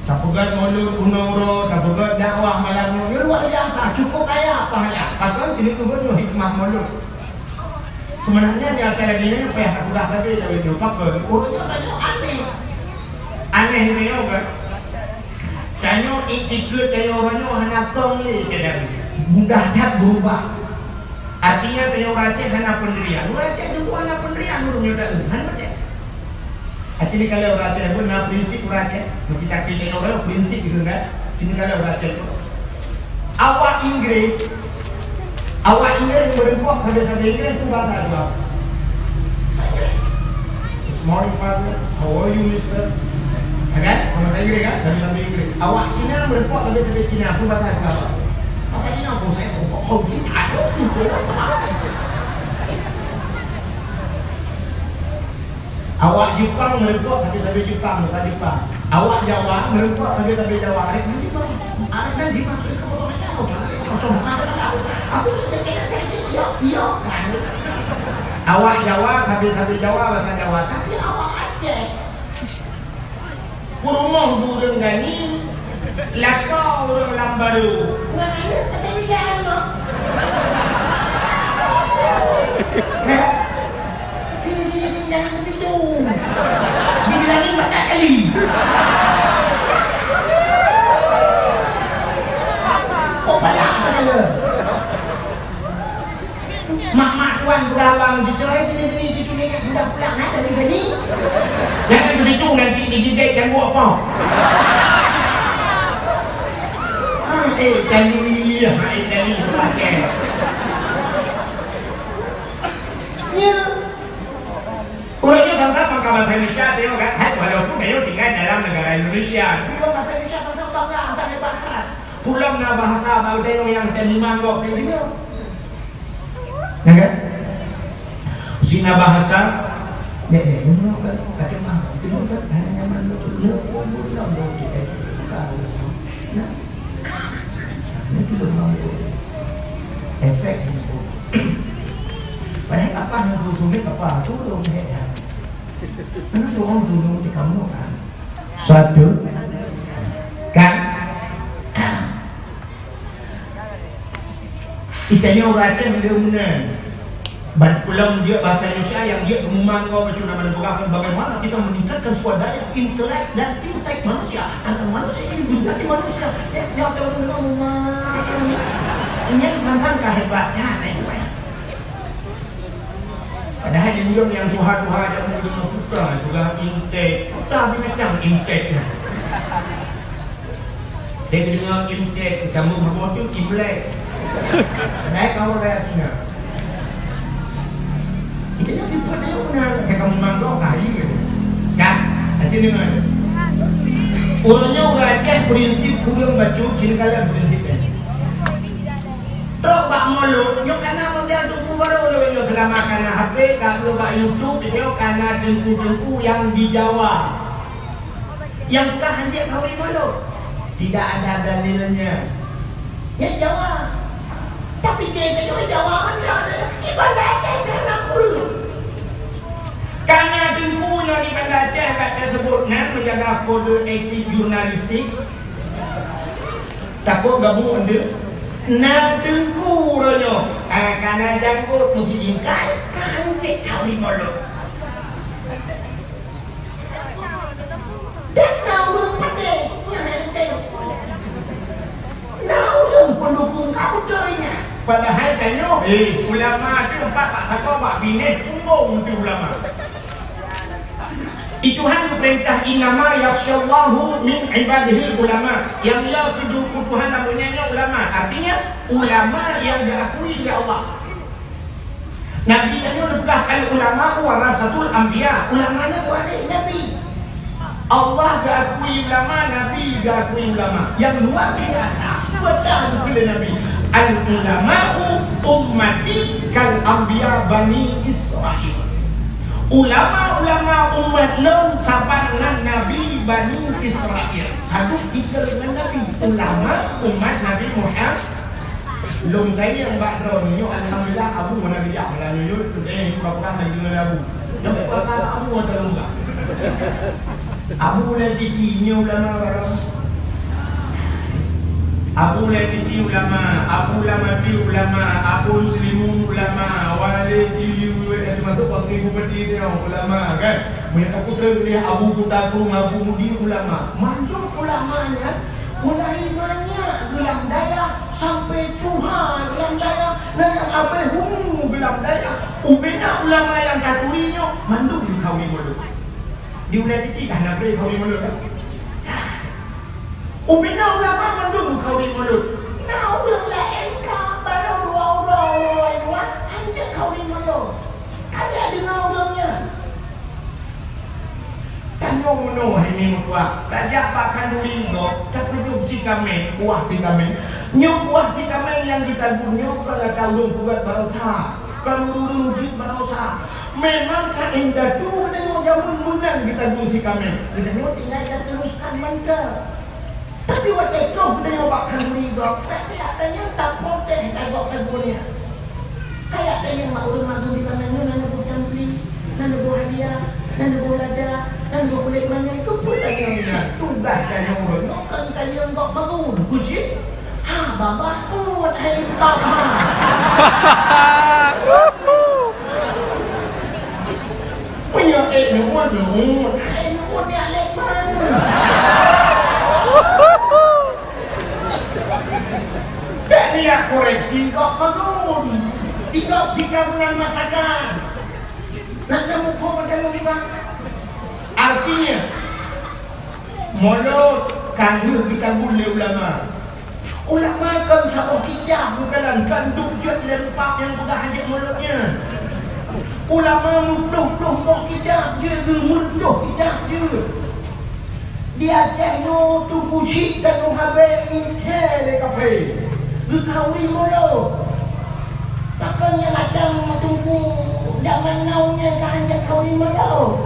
Tapeugèt maulud unoe uroe, tapeugèt dakwah malam nyoe. Nyoe luar biasa, cukup kaya pahala. Pakon sini tu pun hikmah maulud. Sebenarnya di atas lagi ni payah tapeugah sabe, tapi nyoe pakon. Urutnya banyak aneh. Aneh ni nyoe kan? Tanyoe i-, ikôt tanyoe uroe nyoe hana kong lé keudang. Mudah that berubah. Artinya tanyoe ureueng Aceh hana pendirian. Ureueng Aceh tu hana pendirian, ureueng nyoe dak hana Aceh. Artinya kalau ureueng Aceh pun na prinsip ureueng Aceh. Mesti kaki tanyoe ureueng prinsip gitu kan. Sini kalau ureueng Aceh tu. Awak Inggris, awak Inggris meureumpok sabe-sabe Inggris tu bahasa dua. Good morning, father. How are you, mister? Kan? Bahasa Inggris kan? Dari bahasa Inggris. Awak Cina meureumpok sabe-sabe Cina. Peue bahasa Cina apa? Bahasa Cina apa? Saya tak tahu. Cina ada sih. Awak Jepang meureumpok sabe-sabe Jepang, bahasa Jepang. Awak Jawa meureumpok sabe-sabe Jawa. Ada di Jepang. Ada kan di masuk sekolah mereka. Aku mesti kena saya, iya, iya, kan? Awak Jawa sabe-sabe Jawa, bahasa Jawa. Tapi awak Aceh. Peurumoh ureueng gani, lakoe ureueng lam barô. Ngon aneuk keubiasaan, Mak. Hah? Ini, ini, ini, jangan begitu. Dibilangin empat kali. Oh, banyak kata dia. Mak-mak tuan peugah abang, "Cucoe, sini, sini, cucu nenek sudah pulang, ha, dari sini." Jangan begitu, nanti digigit cangguek apa? Ah, eh, tadi, ah, eh, tadi, pakai. Ya. Ureueng nyoe bangga, bangga bahasa Indonesia, tengok kan? Hai, walaupun beliau tinggal dalam negara Indonesia, tapi bahasa Indonesia bangga, bangga, bangga hebat, hebat. Pulang na bahasa baru tengok yang tadi mangkok kayak gitu. Ya kan? Sina bahasa, dek, dek, nyoe kan, kata mah, itu kan, hanya nyaman betul, nyoe pun, pun, pun, pun, pun, pun, pun, nah, itu belum mampu. Efek itu. Padahal apa yang tu sulit, apa tu belum hebat. Karena orang dulu di kamu kan. Suatu kan. Kita nyoe ureueng Aceh meunan. Ban pulang jeuet bahasa Indonesia nyang jeuet keumumang kau bacut nama peugah bagaimana kita meningkatkan swadaya intelek dan intek manusia. Agar manusia ini menjadi manusia. Ya, ya, ya, ya, ya. Ini tentang kehebatnya, nah, itu ya. Padahal di dunia yang tuha-tuha ada mungkin putra juga intek. Putra binatang intek. Dia dengar imtek, kamu bermotor Imlek. Naik kau raya Cina. Itu yang dibuat dia benar. Kayak kamu manggok kayu gitu. Kan? Nanti dengar. Ureueng nyoe ureueng Aceh prinsip kureueng bacut, kira kalian prinsipnya. Trok bak mulut, nyoe kana model tuku baru lho nyoe selama kana H P, ka bak YouTube, nyoe kana teungku-teungku yang di Jawa. Yang kah hanjeuet kawin malu? Tidak ada dalilnya. Ya Jawa. Tapi dia tengok Jawa mana ada ibadah Aceh dalam mulut. Karena teungku nyang di Banda Aceh kat tersebut nan menjaga kode etik jurnalistik. Takut gabung ende. Nah teungku uroe nyoe. Ah, karena janggut mesti ingkai, kan dek kawin malu. Dan na ureueng pandai, na ureueng pendukung ka beutôi nyan. Padahai tanyoe, eh, ulama tu empat bak sakoe bak binéh pumbong tu ulama. Itu Tuhan geupeurintah, "Innama yakhsyallaha min ibadihil ulama." Yang ya keudu Tuhan namanya ulama. Artinya, ulama yang diakui oleh Allah. Nabi tanyoe neupeugah, "Al-ulama'u warasatul anbiya." Ulama nyan waréh Nabi. Allah geuakui ulama, Nabi geuakui ulama. Nyang luar biasa, peugah keu Nabi, "Al-ulama'u ummati kal anbiya Bani Israil." Ulama-ulama umat lôn saban ngon Nabi Bani Israil. Satu titel ngon Nabi, ulama umat Nabi Muhammad. Lôn sayang bak droeneuh nyoe, alhamdulillah, Abu hana geujak malam nyoe, eh, pura-pura hai deungon Abu. Nyoe pura-pura Abu hana lôn bak. Abu Laititi nyoe ulama barô. Abu Laititi ulama, Abu Lamati ulama, Abu Muslimun ulama, Walid Tiliwi, eh, termasuk wakil bupati dia ulama, kan? Meunyoe aku terus dia Abu Kuta Krueng, Abu Mudi ulama. Mandum ulama nyan mulai manyak geulam dayah sampai tuha geulam dayah, na nyang abéh umu geulam dayah. Ubena ulama nyang taturi nyoe mandum kawin mulod. Di Laititi kah na abéh kawin mulod, kan? Ubena ulama mandum kawin mulod. Na ureueng laén ka barô dua uroe, uroe dua, hanjeuet kawin mulod. Ka lheueh deungoe ureueng nyan. Tanyoe meunoe hai nyoe Tajak bak khanduri gob, tapeujeuet si kaméng, kuah si kaméng. Nyoe kuah si kaméng nyang geutagun nyoe kon ata ureuëng peugét baroesa, kon ureuëng jeuet baroesa. Memang ka indatu geutanyoe jameun meunan geutagun si kaméng. Geutanyoe tinggai tateuruskan mantong. Tapi watée troh geutanyoe bak khanduri gob, tapi geutanyoe taprotes ata gob tagun nyan. Kayak tanyong mak ureuëng magun di kaméng nyoe, na neuboh campli, na neuboh halia, na neuboh lada, na neuboh kulét manyang, itu pun tanyong nyan. Tugaih tanyong ureuëng nyoe kon tanyong gob magun. Kucing, ha, babah, uet, hai, babah. Meunyoe ék neuuet, neuuet. Hai, neuuet, ya, lé, man. Bèk neujak koreksi gob magun. Di gob jika bulan masakan. Nak kamu kau macam ni, Bang? Artinya, mulod ka lheueh geutagun lé ulama. Ulama kon saboh kitab bukan, kon duek jeuet lé rupa nyang peugah hanjeuet mulod nyan. Ulama meutoh-toh boh kitab jeuet, meutoh kitab jeuet. Di Aceh nyoe Teungku Chik dan Teungku Habéh inté lé kafé. Geukhauri mulod. Pakon nyang datang Teungku Daman Nau nyan ka hanjeuet khauri mulod?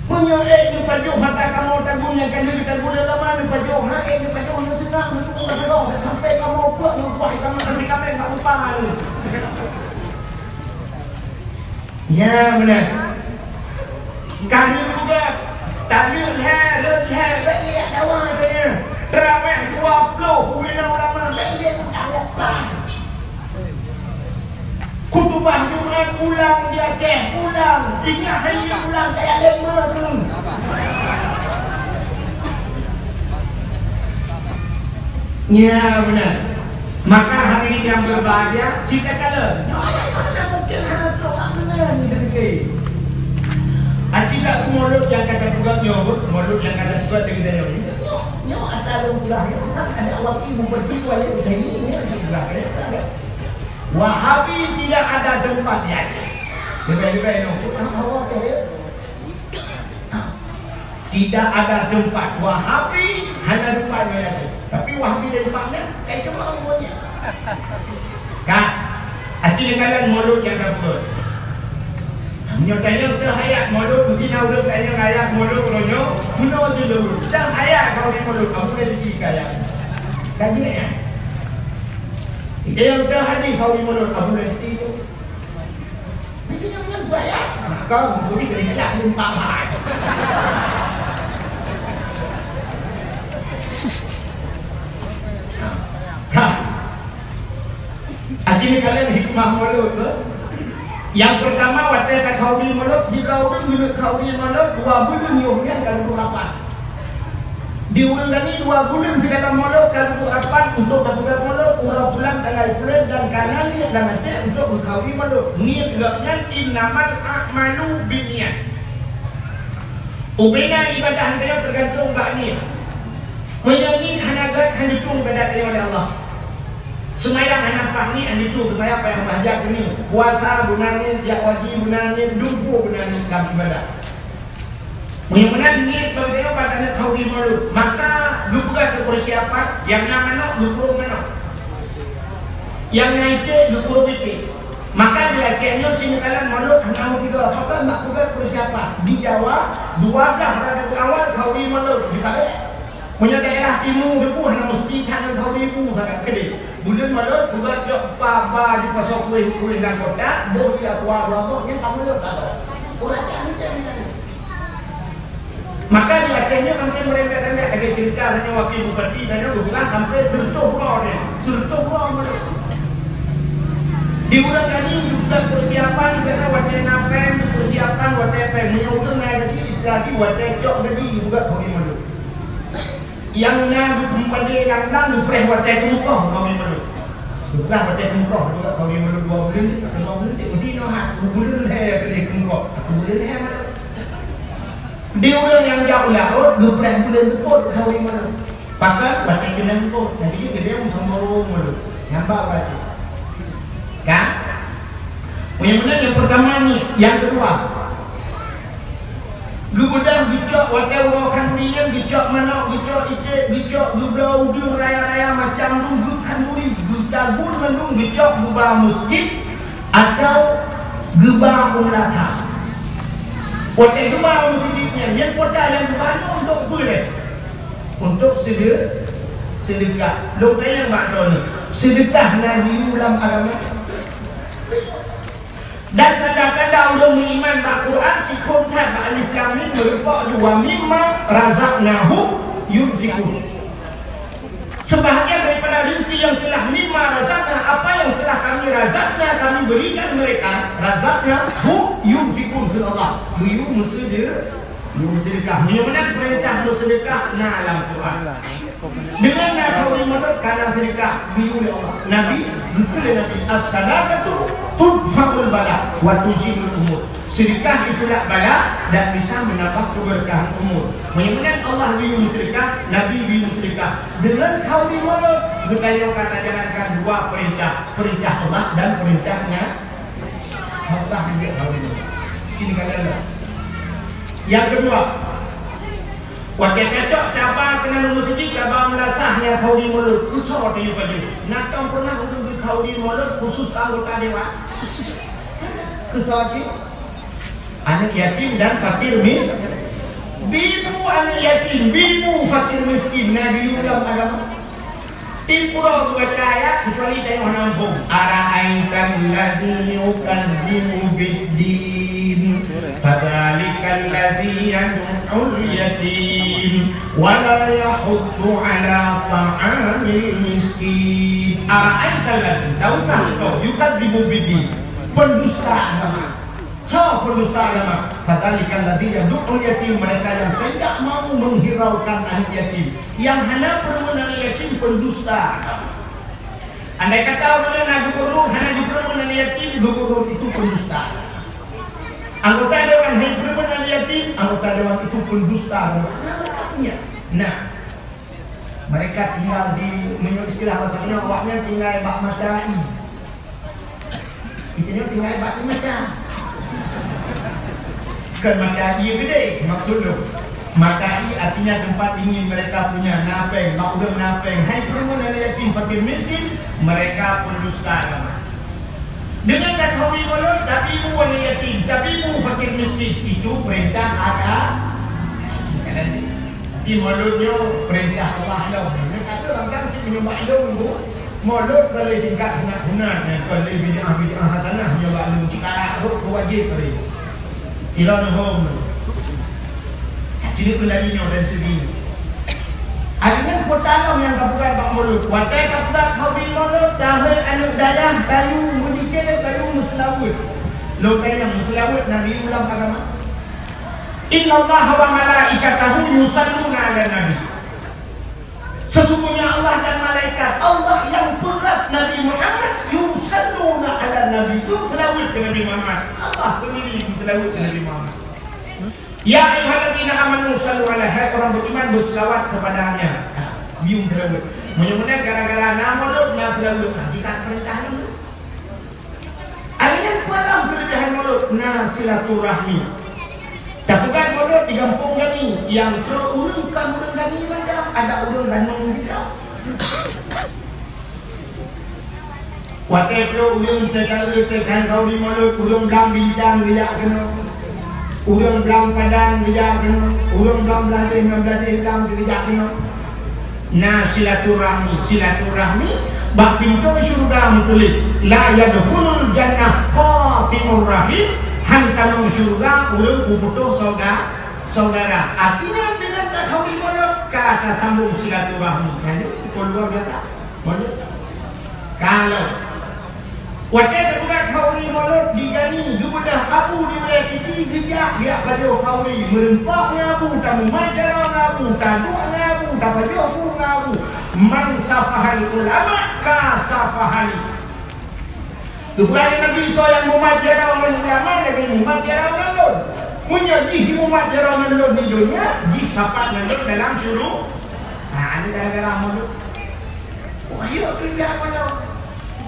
Meunyoe ék neupajoh mata kamoe tagun nyang ka lheueh tagun lé ulama, neupajoh, ha, ék neupajoh, neuseunang, neuseunang, sampai kamoe peuet neukuah kamoe kambing-kambing bak rupa nyoe. Nya beuna. Ka lheueh peugah, taleuek lhèe, rhot lhèe, bèk liak dawa teuh nyan. Teurawéh dua ploh, ulama bèk liak leupah. Khutubah Jumat ulang di Aceh, ulang. Ingat hai ulang kaya lé meuteun. Nya beuna. Maka hadirin yang berbahagia, kita kala. Mana mungkin hana trok meunan kita fikir. Aci tak mulod nyang kata peugah nyoe, mulod nyang kata peugah deungon nyoe. Nyoe, nyoe asal lôn peugah nyoe, kan ada wakil bupati wali utama ni, nyoe dipeugah, ya. Wahabi tidak ada tempat di Aceh. Lebih-lebih nyoe, pun hawa ke ya. Tidak ada tempat Wahabi, hana tempat nyoe Aceh. Tapi Wahabi di tempat nyan, kai cuma umurnya. Kan? Aci lingkaran mulod nyang ka peuet. Nyoe tanyong teuh ayat mulod, mungkin na ureueng tanyong ayat mulod uroe nyoe, bunoe jeuet lôn. Teuh ayat khauri mulod, kamoe lé siki kaya. Ka jeuet nyan. Tanyong teuh hadis khauri mulod, kamoe lé siki tu. Mungkin nyan buaya. Kau mungkin kena ayat lôn empat bahai. Ha. Akhirnya kalian hikmah mulod tu. Yang pertama, watèe takhauri mulod, jika ureueng geulheueh khauri mulod, dua buleuen yoh nyan ka lheueh rapat. Di ureueng tadi dua buleuen sigohlom mulod ka lheueh rapat untuk geupeugah mulod, uroe pulang tanggai pulan dan ka na niet lam até untuk geukhauri mulod. Niet gobnyan innamal a'malu binniyat. Ubena ibadah geutanyoe teugantung bak niet. Meunyoe niet hana gèt, hana jitueng ibadat tanyoe lé Allah. Seumayang hana paih niet, hana jitueng seumayang payah bahgia keunoe. Puasa beuna niet, jak haji beuna niet, lumpoe beuna niet lam ibadat. Meunyoe meunan niet bak geutanyoe bak taneuk khauri mulod, maka geupeugah keu peusiapan, nyang na manok geukurong manok. Nyang na iték geukurong iték. Maka di akhé nyoe sineukala mulod hana meusigoe, pakon bak peugah peusiapan. Di Jawa, dua blah Rabiul Awal khauri mulod jipaléh. Meunyoe daerah timu teupeue hana meusti that ngon khauri bu sagai keudéh. Buleuen mulod peugah jok pa ba jipasoe kuéh-kuéh lam kotak, boh di aqua dua boh nyan ka mulod ka. Ureueng Aceh meucam nyan. Maka di Aceh nyoe sampai merembet-rembet lagèe cerita tanyoe wakil bupati tanyoe geupeugah sampai seureutôh droe nyan, seureutôh droe mulod. Di bulan tadi juga persiapan karena watèe na péng, persiapan watèe péng. Meunyoe ureueng na gaji, istilah jih watèe cok gaji juga khauri mulod. Nyang na geupeupadé lam-lam geupreh watèe keumeukoh khauri mulod. Geupreh watèe keumeukoh juga khauri mulod dua buleuen, dua buleuen, meusti nyoe ha, dua buleuen lhèe keudéh keumeukoh, satu buleuen lhèe mulod. Di ureueng nyang jak u laôt, geupreh buleuen seupôt khauri mulod. Pakon watèe keunong seupôt, jadi geudong seumeureueng mulod. Nyang ba watèe. Kan? Meunyoe meunan nyang peurtama nyoe, nyang keudua, geubeudôh geucok watée uroe khanduri nyan, geucok manok, geucok iték, geucok geubloe udeueng raya-raya macam dum, geukhanduri, geutagun mandum, geucok geuba meuseujid atawa geuba u meunasah. Watée geuba u meuseujid nyan, nyan kuota nyang geuba nyoe untuk peue lé? Untuk seude-, seudeukah. Lôn tanyong bak droeneuh, seudeukah na geuyue lam agama? Dan tanda-tanda ureuëng meuiman bak Quran, siphon that bak alif lam mim, meurumpok ju wa mimma razaqnahum yunfiqun. Sebahagian daripada rezeki yang telah mimma razaqna, apa yang telah kami razaqna, kami berikan mereka, razaqnahum yunfiqun, kheun Allah. Geuyue meuseude-, geuyue meuseudeukah. Meunyoe meunan peurintah meuseudeukah na lam Quran. Deungon na khanduri mulod ka na seudeukah, geuyue lé Allah. Nabi, geukheun lé Nabi, "As-sadaqatu tudfa'ul bala wa tuzilul umur." Seudeukah itulak bala dan bisa meunambah keubeurkahan umur. Meunyoe meunan Allah geuyue meuseudeukah, Nabi geuyue meuseudeukah. Deungon khanduri mulod, geutanyoe ka tajalankan dua peurintah, peurintah Allah dan peurintah na-, Allah geuyue khanduri mulod. Ini kata Allah. Nyang keudua, watée tacok caba keunan u meuseujid, caba meulasah nyang khanduri mulod, keu soe tayue pajoh? Na tom pernah ureuëng geukhanduri mulod khusus anggota dewan? Keu soe cit? Aneuk yatim dan fakir mis-, bibu aneuk yatim, bibu fakir miskin, na geuyue lam agama? Tiep uroe geubaca ayat, kecuali tanyoe hana muphom. Ara'aital ladzi yukazzibu biddin, fadzalikal ladzi yadu'ul yatim, wa la yahuddu 'ala ta'amil miskin. Ara'aital ladzi, tahukah engkau, yukazzibu biddin, pendusta agama. Soe pendusta agama? Fadzalikal ladzi yadu'ul yatim, mereka yang tidak mau menghiraukan anak yatim. Nyang hana peurumoh anak yatim pendusta agama. Andai kata ureuëng na gubernur hana jipeurumoh anak yatim, gubernur itu pendusta agama. Anggota dewan hana peurumoh anak yatim, anggota dewan itu pendusta agama. Nah, mereka tinggal di, meunyoe istilah bahasa Indonesia, awaknyan tinggai bak mata ie. Di sinoe tinggai bak ie mata. Bukan mata ie gede, maksud lôn. Mata ie artinya tempat dingin mereka punya, na péng, bak ureuëng na péng. Hai peurumoh aneuk yatim, fakir miskin, mereka pendusta agama. Deungon takhanduri mulod, tabibu aneuk yatim, tabibu fakir miskin, itu perintah agama. Tapi mulod nyoe perintah Allah lom. Nyoe kata ureuëng kan cit meunyoe bak lôn, Bu. Mulod ka lheueh tingkat sunat-sunat, nyan ka lheueh bid'ah-bid'ah hasanah nyoe bak lôn, cit karak rhot keu wajéb tadi. Ilôn hom. Jadi kendali nyoe dan segi. Akhirnya kota lom nyang ka peugah bak mulod. Watée ka peugah khanduri mulod, dahé aneuk dayah, tayue meudike, tayue meuseulaweuet. Lôn tanyong, meuseulaweuet na geuyue lam agama? Innallaha wa malaikatahu yusalluna 'alan nabi. Sesungguhnya Allah dan malaikat Allah yang peurab Nabi Muhammad, yusalluna 'alan nabi, yusalluna 'alan nabi. Allah sendiri yusalluna 'alan nabi Muhammad. Ya ayyuhalladzina amanu sallu 'alaihi, hai orang beriman, berselawat kepadanya. Yusalluna. Meunyoe gara-gara na mulod, na sallaweuet, jika perintah dulu. Akhirnya, peue lom keulebihan mulod? Na silaturahmi. Tapeugah mulod di gampông gani, nyang trok ureuëng kon ureuëng gani mantong, adak ureuëng gani mantong. Watée trok ureuëng T K E, T K N khanduri mulod, ureuëng blang Bintang geujak keunoe. Ureuëng blang Padang geujak keunoe. Ureuëng blang Blahdeh ngon Blahdeh blang geujak keunoe. Na silaturahmi, silaturahmi bak pintoe syeuruga meutuléh, "La yadkhulul jannah qati'ur rahim," han tamong syeuruga ureuëng peuputôh sauda-, saudara. Artinya, dengan takhanduri mulod ka tasambong silaturahmi. Nyan, itu luar biasa. Mulod. Kalau Watée teupeugah khanduri mulod di gani, geubeudôh abu di Raya Titi, geujak, geujak pajoh khanduri, meurumpok ngon abu, tamumat jaroe ngon abu, taduek ngon abu, tapajoh bu ngon abu. Man safahal ulama, ka safahani. Geupeugah lé Nabi, soe nyang mumat jaroe ngon ulama, lagée mumat jaroe ngon lôn. Meunyoe jih jimumat jaroe ngon lôn di donya, jih sapat ngon lôn dalam syuru-, ha, ini gara-gara mulod. Wah, ya, kerja apa tau?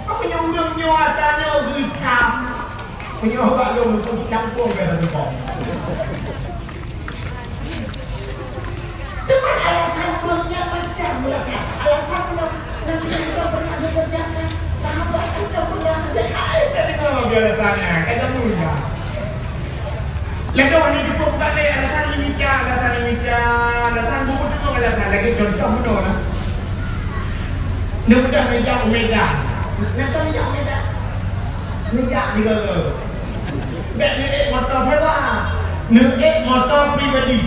Apa nyoe ureuëng nyoe ata nyoe geucam? Meunyoe bak lôn, lôn campur bèk lôn tumpông. Teuma alasan ureueng nyan macam meulakat. Alasan ureueng nyan, Nabi Musa pernah bekerja, sahabat kita pernah menjadi, hai, dari mana dia datangnya? Kata Musa. Lalu hana cukup bukan lé alasan imita, alasan imita, alasan buku tu alasan. Lagi contoh betul lah. Neupeugah neujak u Medan. Kenapa neujak u Medan? Neujak di Golo. Bèk neuék moto sewa, neuék moto pribadi.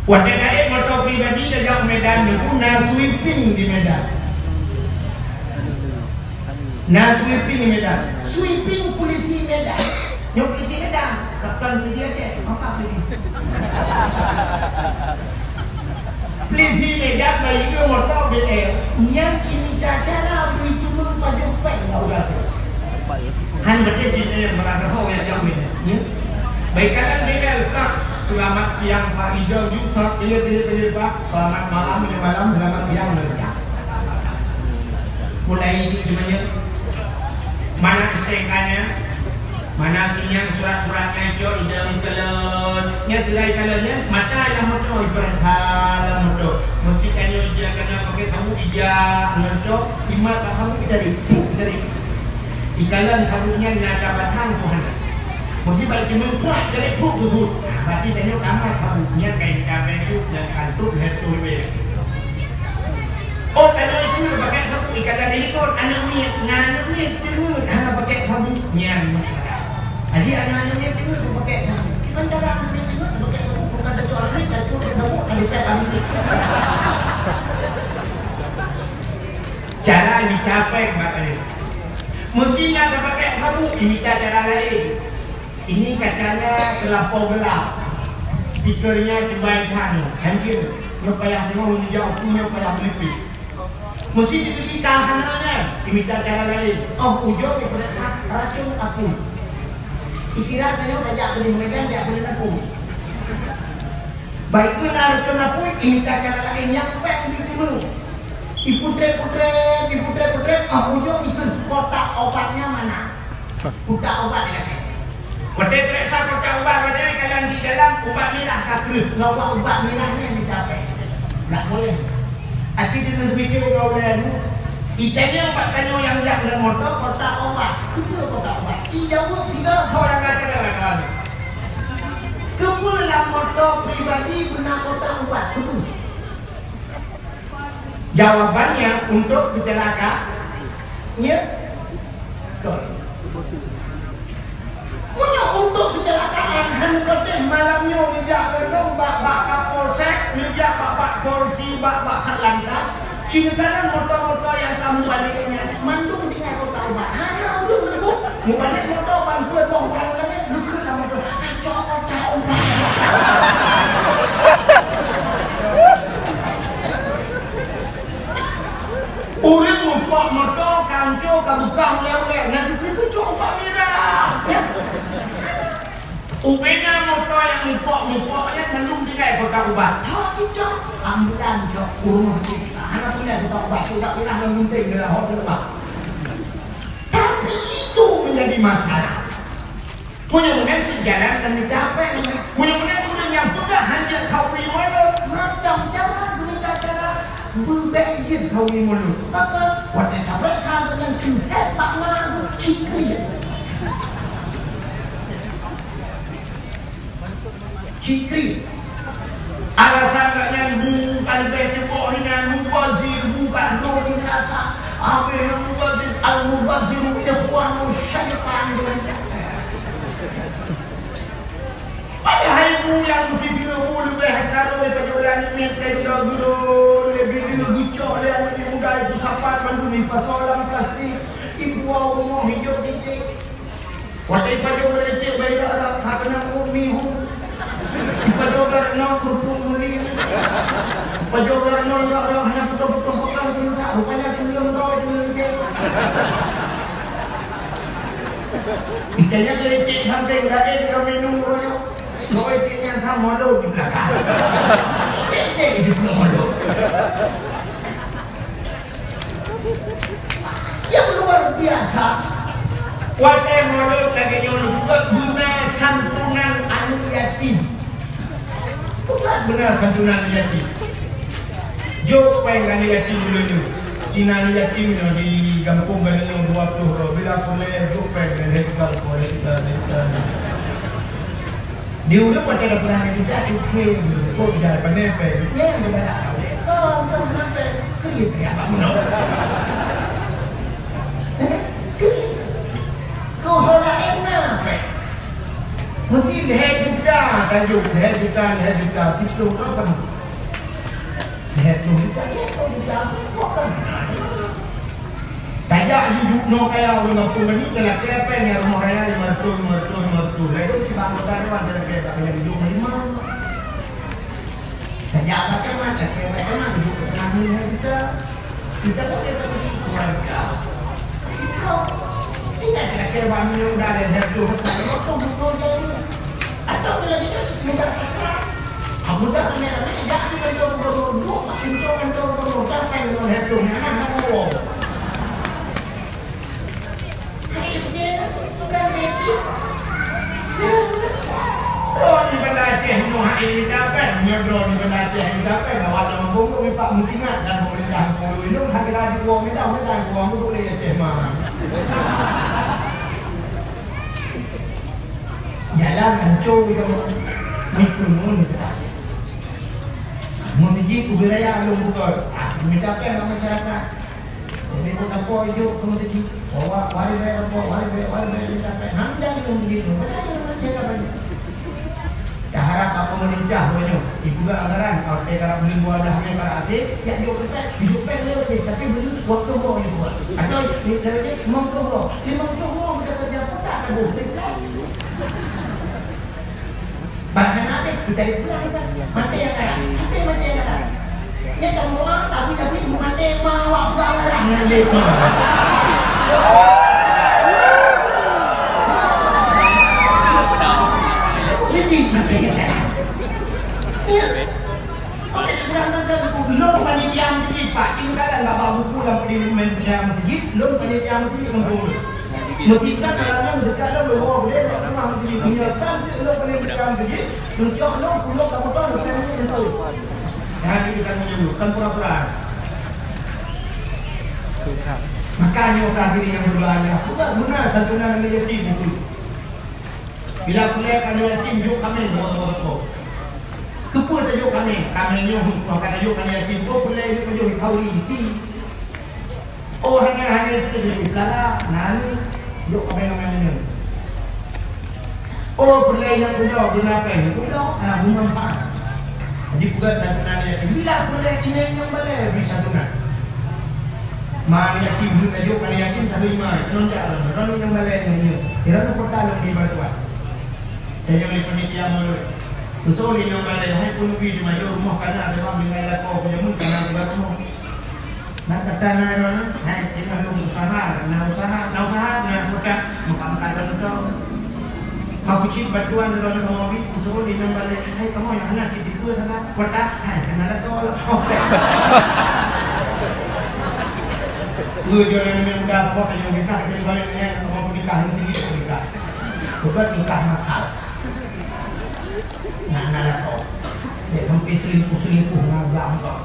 Watèe taék moto pribadi tajak u Medan, neupeu na sweeping di Medan. Na sweeping di Medan. Sweeping polisi Medan. Nyoe polisi Medan, bukan polisi Aceh. Apa polisi? Polisi Medan bayeue moto B M, nyan imita cara bri teumé pajoh péng bak ureueng. Han beutôi cit nyang meurasa ho nyang jauh nyan, ya. Baik, kalan B L, Pak. Selamat siang, Pak Rijal. Yuk, Pak. Iya, iya, iya, Pak. Selamat malam, iya, malam. Selamat siang, iya, Pak. Mulai di semuanya. Mana S T K-nya? Mana sinyang surat-suratnya itu, idang kalon. Nya seurai kalon, ya. Mata lam moto, ibarat ha lam moto. Mesti tanyoe ija kana pakai sabuk ija, ngon cok, imat bak sabuk, kita ri, pu, kita ri. Ikalon sabuk nyan na cabasan Tuhan. Mesti bak cuma kuat, jadi pu, pu, pu. Nah, berarti tanyoe kamat sabuk nyan, kain kaben tu, yang kantuk, dan tu, lebih. Oh, kalau itu pakai sabuk, ikan dari ikut, anak miet, nah, anak miet, timun, ah, pakai sabuk, nyan masalah. Jadi, anak-anak miet timun, pakai sabuk. Cuman cara anak miet timun, pakai sabuk, bukan satu anak miet, satu sabuk, ada pet anak miet. Cara dicapai, Mak Khalil. Mesti nak pakai sabuk, ini cara lain. Ini kacanya terlampau gelap. Stikernya cubai khan. Hancur. Nyoe payah tengok, nyoe jauh, nyoe payah melipik. Mesti diberi tahanannya, imita cara lain. Oh, ujong diperiksa racun apui. Dikira saya tajak beli Medan, jak beli apui. Baik tu, na racun apui, imita cara lain. Nyang péng di timu. Diputrek-putrek, diputrek-putrek, oh, ujong itu kotak obatnya mana? Kotak ubat dia. Watèe peuriksa kotak ubat, watèe kalon di dalam ubat mirah ka kreueh. Ngon ubat, ubat mirah nyan dicapai. Tak boleh. Aci deungon video ngon ulèe nyoe. Itanyong bak tanyoe nyang jak lam moto kotak ubat. Keupeue kotak ubat? Ijaweueb tiga ho nyang ka keudroe. Keupeue lam moto pribadi beuna kotak ubat? Keupeue? Jawabannya untuk kecelakaan. Ya? Betul. Meunyoe untuk kecelakaan, han patéh malam nyoe neujak lom bak, bak Kapolsek, neujak bak, bak Polisi, bak, bak Satlantas. Kira-kira moto-moto nyang ka mubalek nyan, mandum tinggai kotak ubat. Hana ureueng leumbut. Mubalek moto ban peuet boh ureueng lagèe lukeuet lam moto. Ayo kotak ubat. Ureueng mupok moto, kanco ka bukah ulèe-ulèe, na dikeue cok ubat mirah. Ubena moto nyang mupok-mupok nyan mandum tinggai kotak ubat. Hana cok, ambulan cok, ureueng sakét. Hana pulèh kotak ubat, ubat mirah nyang penting dalam hot leubah. Tapi itu menjadi masalah. Meunyoe meunan cit jalan keu neucapai. Meunyoe meunan ureueng nyang peugah hanjeuet khauri mulod, macam cara gurita cara beubèk jeuet khauri mulod. Maka, watèe sabai kha geuh nyan keuhèt bak na geuh, khikri. Khikri. Alasan gobnyan bu ka leubeh cukup hinan, mubazir, bu ka lheueh binasa. Habéh mubazir, al-mubaziru ikhwanu syaitan. Padahai bu nyang meusideue bu leubeh hareuem daripada ureueng nyang miet, daripada gurèe, leubeh deuh geucok lé aneuk muda itu sapat bandum ipasoe lam plastik, ibuang rumoh hijau titik. Watèe ipajoh ureueng cék bak rot-rot, hana keunong ummi hu. Ipajoh ureueng nyoe keurupuk meulieng. Ipajoh ureueng nyoe rot-rot, hana putôh-putôh peukang keuneuk, rupanya keuneuk droe keuneuk cék. Itanya keu cék sampéng, lagèe jih ka minum royok. Roe cék nyang ka molok di beulakang. Cék-cék di beulakang molok. Yang luar biasa. Watèe mulod lagèe nyoe, beuna santunan aneuk yatim. Beuna santunan aneuk yatim. Jok péng aneuk yatim dulu nyoe. Tina aneuk yatim nyoe di gampông Gadongnong dua ploh droe. Bila pulèh jok péng dan lhèe juta, lhèe juta, lhèe juta. Di ulôn macam dah pernah kita tu khe, kok dah pandai péng. Nyan dia dah tahu. Kau, kau kenapa? Kau dia apa pun. Kau hola enak péng. Mesti lhèe juta, tajuk lhèe juta, lhèe juta. Situ apa? Lhèe ploh juta, lhèe ploh juta. Kok kan? Tajak jijok nyoe kaya ureueng gampông nyan, talakèe péng ngon rumoh raya lima ratus, lima ratus, lima ratus. Lalu si bang kota nyoe ada lagèe tak payah jijok lima. Tajak macam mana, talakèe macam mana, jijok ke tengah ni kita. Kita tak boleh bagi keluarga. Kita tidak talakèe bang nyoe udah ada satu, betul-betul jadi. Atau bila kita minta kita, aku tak ramai-ramai, jangan minta gubernur, minta minta gubernur, sampai dengan satu, anak nak ngomong. Droe di Banda Aceh nyoe hai mita péng, nyoe droe di Banda Aceh hai mita péng, awak lam kampung tu meupat meutingat dan pemerintah kampung tu nyoe hana laju wong mita, mita wong tu boleh Aceh mah. Jalan hancô gitu. Mikun mun. Mun jih kubeuraya lôn bukon. Ah, mita péng bak masyarakat. Jadi, buet apa ijok keu meuseujid? Bawa, wari bèe apa, wari bèe, wari bèe, minta péng. Hana jadi keu meuseujid tu. Mana ada orang jaga banyak. Dah harap apa pemerintah banyak. Dibuka anggaran, kalau saya harap beli buah dah, saya harap habis, ya, jok péng, jok péng dia habis. Tapi beli waktu buah dia buat. Atau, ni, dia, dia, limong puluh buah. Limong puluh buah, kita kerja pun tak ada. Bahkan ada, kita itu lah kita. Mati ya kan? Mati, mati ya kan? Ya, semua, tapi, tapi, mati, mau, apa, apa, apa, apa, apa. Jadi, mati ya kan? Ya. Lôn panitia meuseujid, Pak. Tinggalan bak buku lam panitia meuseujid, lôn panitia meuseujid kampung. Meuseujid kan dalam nyan dekat lôn, lôn bawa budaya bak rumah meuseujid. Meunyoe kan lôn panitia meuseujid, tunjuk lôn, ulôn kamoe lôn panitia meuseujid. Nah, itu kan dulu, kan pura-pura. Makanya orang diri yang berdoa, ya, bukan benar santunan aneuk yatim itu. Bila pulèh ka aneuk yatim jok kaméng, keupeue tajok kaméng? Kaméng nyoe, ka tajok aneuk yatim, oh, pulèh nyoe tajok khauri, isi. Oh, hana, hana isi, isi pelara, na ni, jok kaméng-kaméng nyoe. Oh, pulèh nyoe keunoe, guna péng, keunoe, ah, guna manfaat. Jadi, peugah santunan aneuk yatim. Bila pulèh inong nyang balèe bri santunan. Ma aneuk yatim, hana tajok aneuk yatim, tapi ma, inong jak lom, droeneuh nyang balèe nyoe. Droeneuh kota lom di bantuan. Tanyoe lé panitia mulod. Khusos lé inong balèe, hai pun bi di mayo rumoh kana, sebab tinggai lakoe pun jameun kana di rumoh. Nak kata na droeneuh, hai, tinggal lôn usaha, na usaha, na usaha, na kota, meukat-meukat droeneuh. Meupucit bantuan droeneuh kamoe bi, khusos lé inong balèe, hai, kamoe nyang hana cit Dua sana, kotak, hai, kena ada tol. Dua jual yang muda, kok yang nikah, jadi balik ni, orang nikah, ini nikah. Bukan nikah masal. Nak, nak ada tol. Dia sampai selingkuh-selingkuh, ngagak kau.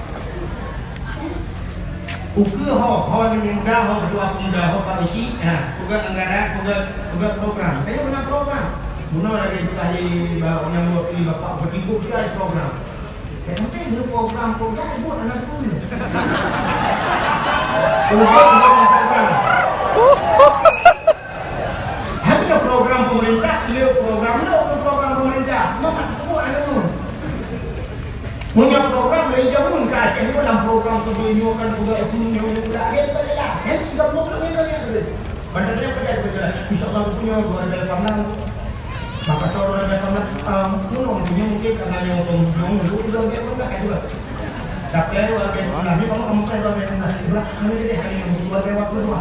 Ukeue ho, ho nyang muda, ho ketua pemuda, ho Pak Uci, ha, peugah anggaran, peugah, peugah program. Tapi beuna program. Bunoe lagèe tadi, ba-, nyang dua puluh bapak bertimbuk dia program. Ya, tapi dia program, program, buat anak tu. Program, program, program. Hanya program pemerintah, dia program, dia program pemerintah. Maka tu anu. Punya program lain jauh ka Aceh ni dalam program tu dia nyuruhkan juga ekonomi yang muda. Dia tak ada. Dia tiga puluh lebih dari itu. Pada dia pada itu adalah insya Allah punya dua ribu delapan belas. Maka tahun dua ribu delapan belas, um, punya mungkin karena yang pengunjung dulu juga dia pun tak ada. Tapi warga Mekah ni, kamu, kamu kan warga Mekah. Dua, kamu jadi hari yang dua lewat dua.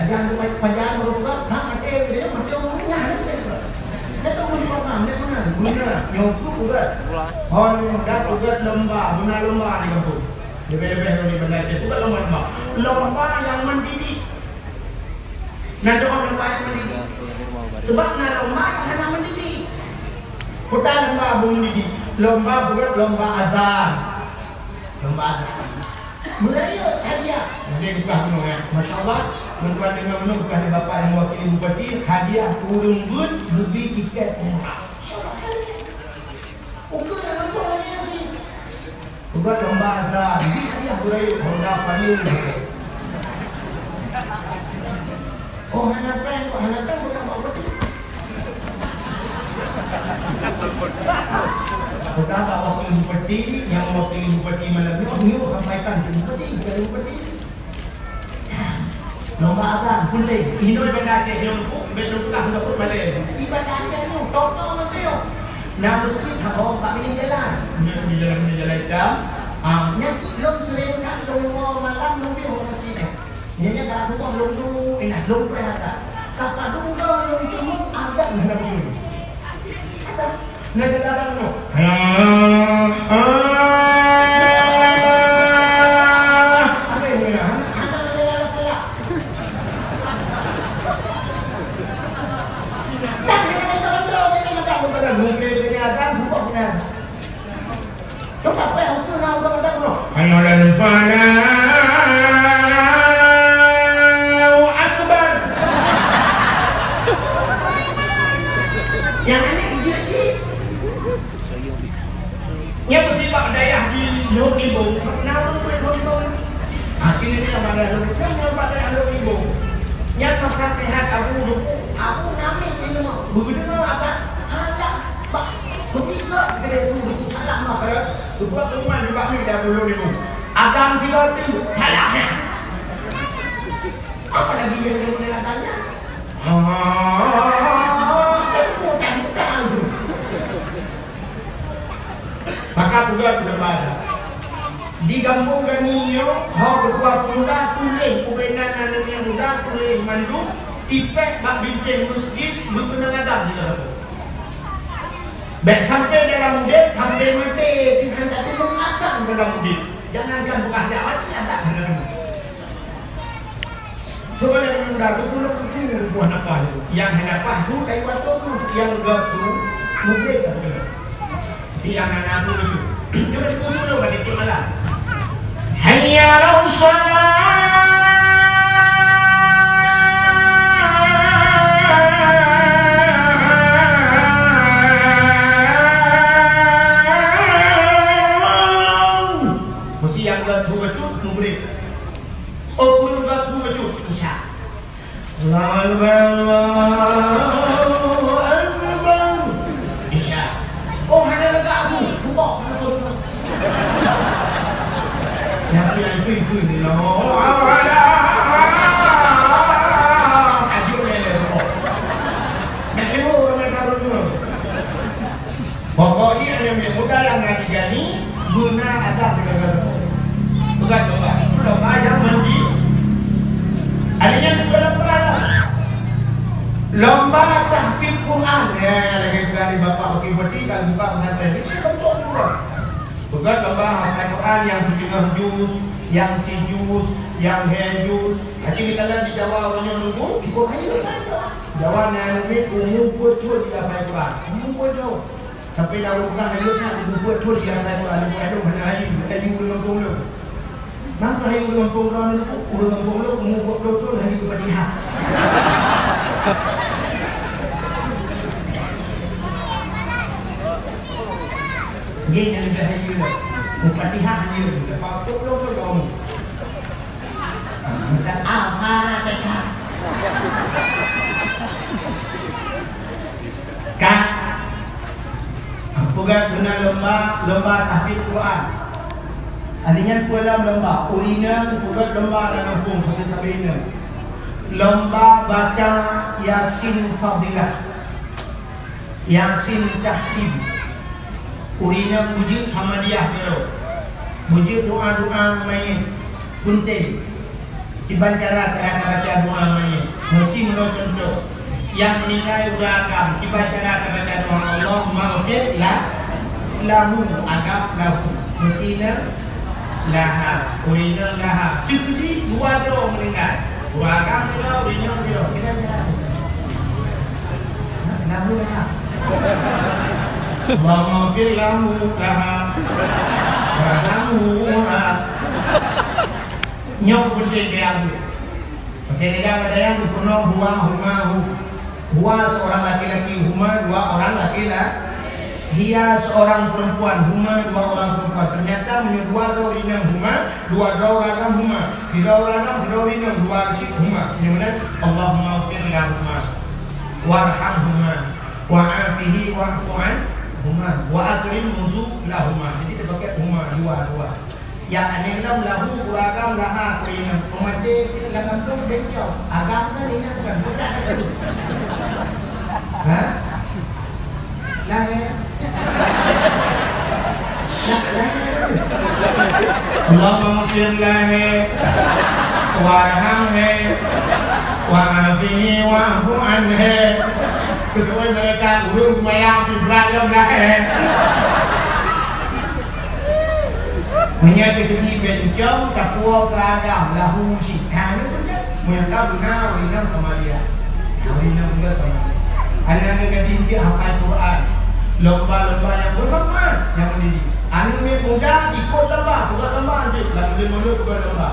Jangan lupa panjang berubah, nah, pakai dia, pakai umurnya, ada dia. Dia tahu di mana, dia mana, guna, yang tu ubat. Orang yang dah ubat lomba, guna lomba di kampung. Lebih-lebih orang di Banda Aceh, ubat lomba-lomba. Lomba yang mendidik. Na doa lomba nyang mendidik. Sebab na lomba nyang hana mendidik. Peue lomba beu mendidik? Lomba buet lomba azan. Lomba azan. Meurayeuk hadiah. Jadi bukan semua ya. Masya Allah, bantuan dengan menung bukan bapak yang mewakili bupati, hadiah ureueng beuet geubri tiket umrah. Ukeue lam lomba nyan cit. Ubat lomba asa, di ayah gurayek Honda Vario. Oh, hana péng, kok hana péng, bukan bak bupati. Bukan bak wakil bupati, nyang wakil bupati malam nyoe, nyoe sampaikan keu bupati, bukan bupati. Lomba azan, peunteng. Inoe banda Aceh nyoe, bèk lôn peugah lôn peue malèe. Ibadah Aceh nyoe, contoh ngon nyoe. Na meuseujid saboh bak binéh jalan. Nyoe di jalan, di jalan itam. Ah, nyan lôn sering that lôn woe malam lôn piôh bak meuseujid nyan. Nyan, nyan ka kuboh lôn duek, ingat lôn preh that. Ka padum droe lôn ceumeuet azan hana beutôi. Azan. Na syedara nyoe. Allahu Akbar. Nyang aneuk jeuet cit. Nyan meusibak dayah di Lhok Libong, na ureueng murit Lhok Libong. Akhirnya dia pada Lhok Libong, nyan pada Lhok Libong. Nyan masa sehat Abu Duku, Abu Namik di rumah. Begitu apa? Salah, Pak. Begitu, dia tu, salah mah, kalau sebuah rumah juga ni dah Lhok Libong. Agam tiga tu, salahnya. Apa lagi yang dia boleh tanya? Ah, bukan, bukan. Maka peugah kepada di gampông Gani nyoe, ho ketua pemuda tuléh, ubena aneuk muda tuléh mandum, tipèk bak binteng meuseujid, beukeunong agam di dalam. Bèk sampai dalam udép, sampai maté, Tuhan tak tolong agam dalam udép. Jangankan bekas dakwah, tidak ada dalam udép. Coba yang muda tu pun tu buah nafas tu. Yang hana nafas tu kayu batu tu, yang gak tu mungkin tak boleh. Yang hana tu tu. Coba tu dulu bagi tu malam. Hayya 'alas shalah. Mesti yang gak tu betul mungkin. Oh, pun batu betul, Isya. Allahu Akbar, Allahu Akbar. Isya. Oh, hana lagak aku. Bubak, hana lagak aku. Yang tu, yang tu, itu, ini. Allahu Akbar. Aduh, ya, ya, bubak. Nak tengok orang nak taruh tu. Pokoknya, aneuk muda nyang na di Gani, beuna adat negara. Bukan lomba. Itu lomba nyang mandi. Ada nyang bukan lomba. Lomba tahfiz Quran. Ya, lagi dari Bapak Bupati, kalau buka pesantren, itu lomba juga. Bukan lomba hafal Quran nyang tujoh juz, nyang sijuz, nyang lhèe juz. Aci kita lihat di Jawa, orang yang nunggu, ikut aja. Jawa na aneuk miet umu peuet thôn jihafai Quran. Umu peuet thôn. Tapi lam rumah aneuk nyan umu peuet thôn jihafai Quran. Aneuk hana haji, haji ureueng gampông lôn. Nang haji ureueng gampông lôn, ureueng gampông lôn umu dua puluh thôn haji Fatihah. Dia yang lebih haji lôn. Fatihah haji lôn. Lepas dua puluh thôn dah umu. Bukan Al-Fatihah. Ka. Peugah guna lomba, lomba tahfiz Quran. Alinyan peue lom lomba, ureueng inong peugah lomba lam gampông sabe-sabe inong. Lomba baca Yasin Fadilah. Yasin Tahkim. Ureueng inong beujeuet Samadiyah keudroe. Beujeuet doa-doa manyét. Peunteng. Kiban cara, cara tabaca doa manyét. Meusti meunoe cuntoh. Nyang meuninggai ureueng agam, kiban cara tabaca doa, Allahummaghfir la-, lahu, agam lahu. Meusti na laha. Ureueng inong laha. Teukeudi dua droe meuninggai. Ureueng agam sidroe, ureueng inong sidroe, sidroe, sidroe. Nah, lahu laha. Allahumma fir lahu laha. Warhamhu laha. Nyoe peunteng keu aku. Oke, kita berjalan ke penuh huwa, huma, hu. Huwa seorang laki-laki, huma dua orang laki-laki. Hiya seorang perempuan, huma dua orang perempuan. Ternyata meunyoe dua droe inong huma, dua droe ureueng agam huma. Sidroe ureueng agam, sidroe inong, dua cit huma. Nyang meunan, Allahumma ighfir lahuma, warhamhuma, wa afihi wa'fu anhuma, wa akrim nuzulahuma. Jadi, dipakai huma, dua, dua. Nyang aneuk lom lahu, ureueng agam laha, keu inong. Peumaté lam kampung bencong. Agam kan inong kan, bukan lagi. Ha? Lahé. Lah, lahé. Allahumma ighfir lahé. Warhamhé. Wa'afihi wa'fu anhé. Keudua mereka ureueng seumayang di beurak lom lahé. Meunyoe teujadi bencong, tapuwoe keu agam, lahu cit. Ha, nyoe beutôi. Meunyoe ka beuna, ureueng inong sama dia. Ureueng inong juga sama dia. Aneuk-aneuk gadih jeuet hafai Quran. Lomba-lomba nyang bermanfaat, nyang mendidik. Aneuk muda ikot lomba, peugah lomba jeuet. Lam buleuen Maulud peugah lomba.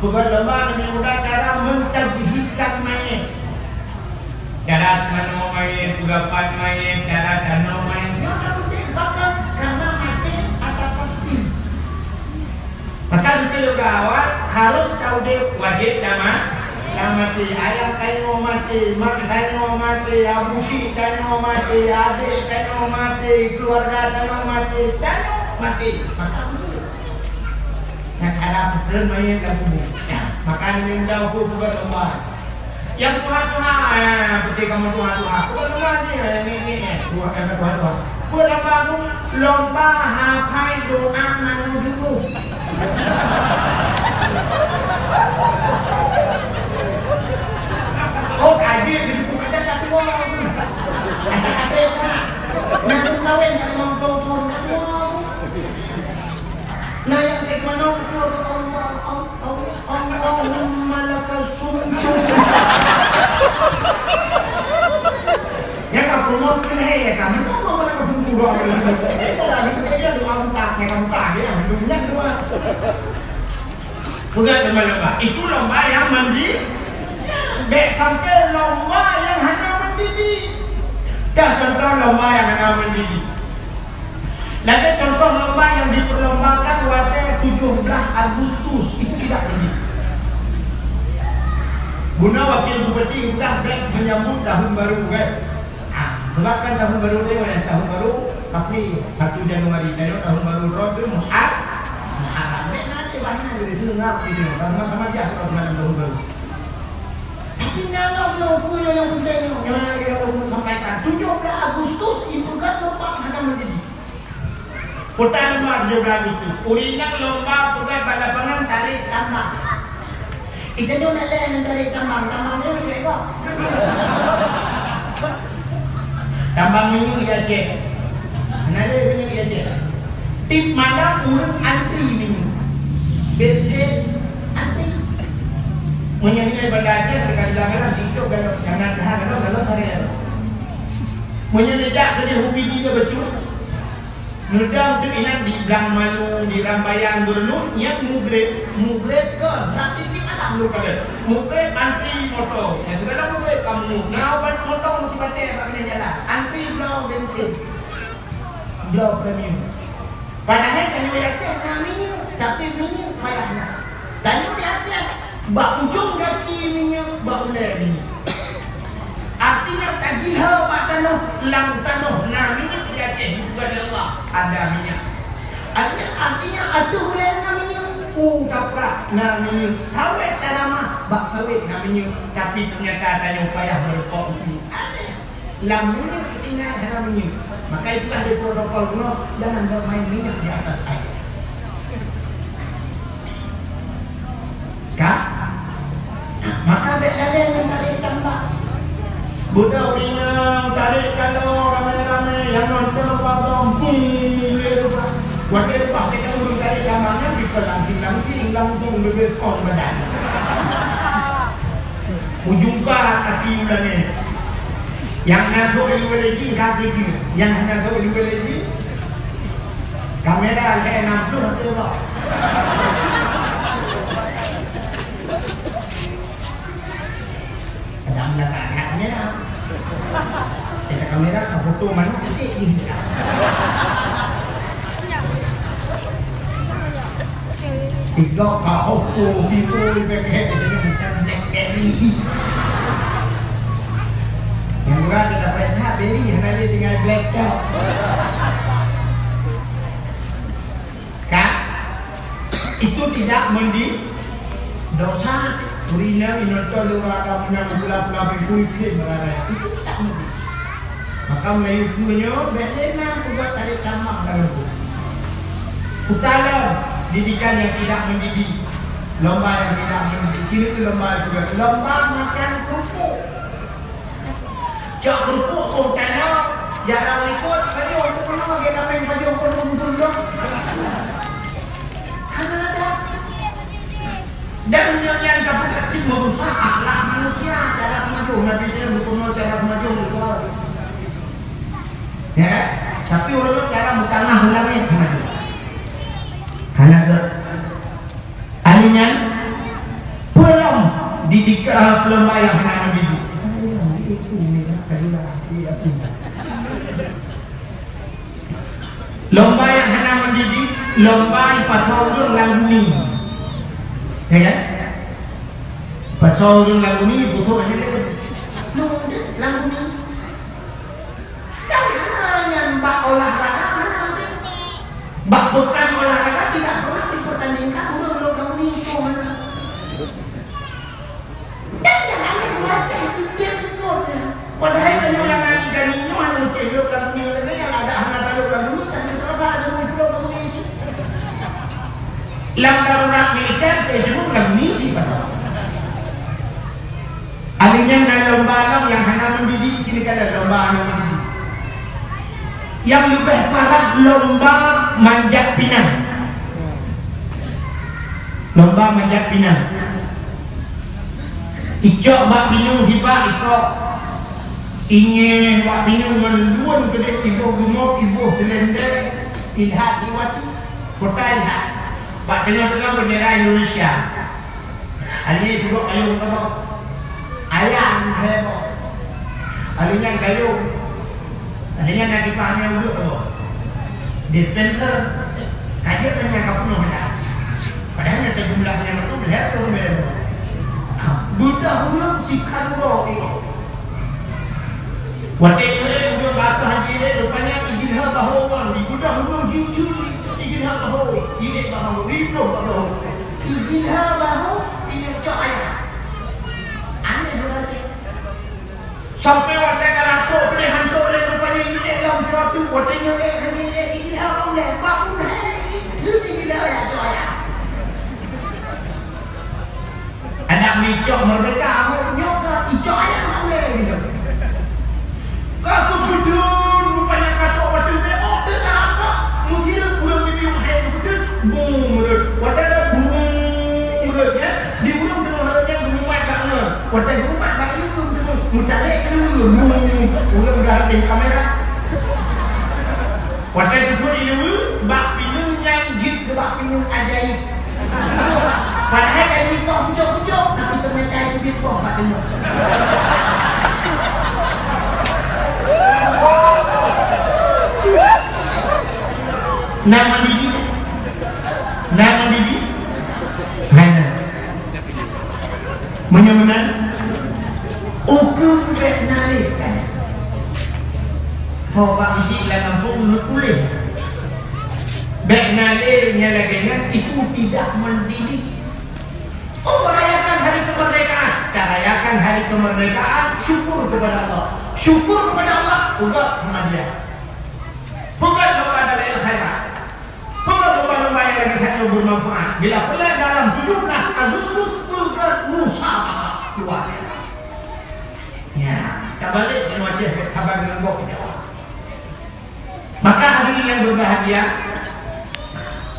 Peugah lomba aneuk muda cara mentajhizkan mayét. Cara seumanoe mayét, peugah pat mayét, cara tanoh mayét. Nyoe ka udeb bakal karena maté atau pasti. Maka beutôi juga awak harus taudeb wajéb tama-, tamaté. Ayah tanyoe maté, mak tanyoe maté, abu syik tanyoe maté, adék tanyoe maté, keuluwarga tanyoe maté, tanyoe maté. Maka beutôi. Nah, cara peutreun mayét lam kubu. Maka nyoe peugah lomba. Nyang tuha-tuha, eh, putih kamoe tuha-tuha. Bukan lomba ni, eh, ni, ni, eh. Tuha, eh, tuha-tuha. Bukan lomba tu, lomba hafai doa manoe juluh. Oh, kaji seribu kata satu orang. Ada-ada yang nak. Nak kawin, nak limong puluh tahun, satu orang. Nah, nyang keu manoe Allah, Allah, Allah, Allahumma lakal sumtu. Nyang ka promote keu hai, ya, kami pun mau lakal sumtu doang. Kita lagi, kita dia doa buka, ya, kan buka, ya, dunia dua. Bukan lomba-lomba. Itu lomba yang mandi. Bèk sampai lomba yang hana mendidik. Dah contoh lomba yang hana mendidik. Lagèe contoh lomba nyang diperlombakan watèe tujoh blah Agustus, itu tidak jadi. Guna wakil bupati udah bèk menyambut tahun baru, kan? Ah, sebab kan tahun baru dia mana? Tahun baru pasti satu Januari, kalau tahun baru Roh tu Muhar-, Muharram. Bèk nanti banyak jadi seungap gitu. Sama-sama dia kalau malam tahun baru. Tapi nyan lom nyang peue nyang penting nyoe, nyang lagèe nyang ulôn sampaikan, tujoh blah Agustus ipeugöt lomba hana mendidik. Peue lomba tujoh blah Agustus, ureueng inong lomba peugöt bak lapangan tarek tambang. Ita nyoe na lé nyang tarek tambang, tambang nyoe lé kok. Tambang minyeuk di Aceh. Na lé minyeuk di Aceh. Tiep malam ureueng antri minyeuk. Bensin antri. Meunyoe nyoe Banda Aceh, kadang-kadang tiktok galak, jangan dah galak, galak hari. Meunyoe neujak keudeh U P D ke bacut. Neudong teuk inan di Blang Malu, di Rambayan, Geureuloh, nyan mugreb, mugreb kon, tapi di alam lôn kalon. Mugreb antri moto. Nyang sigohlom mugreb ka meunyoe. Na ban moto meusibatek bak binéh jalan. Antri bloe bensin. Bloe premium. Padahai tanyoe di Aceh na minyeuk, tapi minyeuk payah na. Tanyoe di Aceh, bak ujong gaki minyeuk, bak ulèe minyeuk. Artinya, ka jilhô bak tanoh, lam tanoh na minyeuk di Aceh, bukan di Allah, ada minyeuk. Artinya, artinya, ateueh ulèe na minyeuk, u taprak na minyeuk, sawét taramah, bak sawét na minyeuk, tapi ternyata tanyoe payah meureumpok u. Aneh. Lam minyeuk tinggai hana minyeuk. Maka itulah di protokol bunoe, jangan bermain minyak di atas air. Ka? Maka bèk lalè ngon tarek tambang. Bunoe ureueng inong tarek kalo ramé-ramé, nyang nonton padum, bung, lé rupa. Watèe leupah teuka ureueng tarek tambang nyan, dipeulanting-lanting, langsung leubeh kon badan. Ujong pat api ulangnya. Nyang na sôk ileue lé jih ka keujeuet. Nyang hana sôk ileue lé jih, kamera lhèe nam ploh ateueh bak. Kadang dah tak ada kamera. Ada kamera, ka foto manok titik jih. Tiga ka foto, tipu, bebek, BlackBerry. Nyang murah dah dapat, ha, beri, hana lé tinggai black top. Kan? Itu tidak mendidik. Dosa. Ureueng inong, inong lôn rasa punya pula-pula bikui pih meularai. Itu tidak mendidik. Maka Melayu tu nyoe, bèk lé na peugah tarék tamah dalam tu. Utama didikan yang tidak mendidik. Lomba yang tidak mendidik. Kira tu lomba juga. Lomba makan kerupuk. Cok keurupuk pun tanya, jarang likot, pajoh pun keunoe, lagèe tameng pajoh pun lôn dong. Hana ada. Dan nyoe nyan ka peukatik merusak akhlak manusia, cara peumajoh Nabi nyan bukan cara peumajoh bukan. Ya, tapi ureueng cara meutamah ulama peumajoh. Hana ada. Ahli nyan, peue lom didik, eh, peulomba nyang hana mendidik. Lomba nyang hana mendidik, lomba ipasoe ureueng lam guni. Ya kan? Ipasoe ureueng lam guni, putôh akhé lé. Lam guni. Dan hana nyan bak olahraga, hana. Bak pekan olahraga tidak pernah dipertandingkan ureueng lôn lam guni itu, hana. Dan jangan dilatih pikir ikutnya. Padahai tanyoe nyang na di gani nyoe hana mungkin lôn lam guni, nyang ada hana talôn lam guni, tapi terasa ada muncul lam guni. Lam darurat militer, saya jemput lam guni, di pasar. Akhirnya na lomba lom nyang hana mendidik, sini kada lomba hana mendidik. Nyang leubeh parah lomba manjat pinang. Lomba manjat pinang. Icok bak pineung hibak ikok. Inyeh bak pineung ngon luweun keudeh iboh geumob, iboh seulendeng, ilhat iwati. Kota ilhat. Bak teungoh-teungoh bendera Indonesia. Alèh nyan sidroe kayông saboh. Ayam saboh. Alèh nyan kayông. Alèh nyan na kipah nyang udeuek saboh. Dispenser. Ka jeuet nyan ka peunoh dah. Padahai nyang jumlah nyang tu lhèe reutôh lhèe. Ha, beudah ureueng sikhan uroe. Watèe nyoe ureueng bak haji lé, rupanya ijeulhah bahô wan, ibeudôh ureueng jujur, ijeulhah bahô, ilèe bahô, ibeudôh bahô. Ijeulhah bahô, ineuk cok ayah. Aneh beurati. Sampai watèe ka lakoe peureulèe hantom lé, rupanya ilèe lom siwatu, watèe nyoe lé, hana ilèe, ijeulhah bahô lé, bak pun hai lé, ijeulhah ayah cok ayah. Adak micok merdeka, nyoe ka icok ayah ulèe gitu. Ka keupeudeueng rupanya ka trok watèe beuh, oh, teuka apa? Meusireuk ureueng bibieng hai keupeudeueng, bung meureut. Watèe bung meureut, ya. Di ureueng teungoh rot nyan geumumat bak nyoe. Watèe geumumat bak nyoe, meutalèk keu nyoe, bung. Ureueng dah habéh kamera. Watèe teupeu ileue, bak pineung nyan jeuet keu bak pineung ajaéb. Padahai ka jitôh bujôk-bujôk, tapi teumèe ka jiteubiet boh bak teungoh. Na mendidik? Na mendidik? Hana. Meunyoe meunan, ukeue bèk na lé. Ho bak meuseujid lam gampông neutuléh. Bèk na lé nyang lagèe nyan, itu tidak mendidik. Oh, rayakan hari kemerdekaan. Kita rayakan hari kemerdekaan, syukur kepada Allah. Syukur kepada Allah, peugah sama dia. Peugah kepada Allah khairat. Peugah kepada Allah yang lagi satu bermanfaat. Bila pula dalam tujuh belas Agustus, peugah musabaqah. Luar biasa. Ya, kita balik ke Aceh, sabar dengan Bob. Maka hadirin yang berbahagia,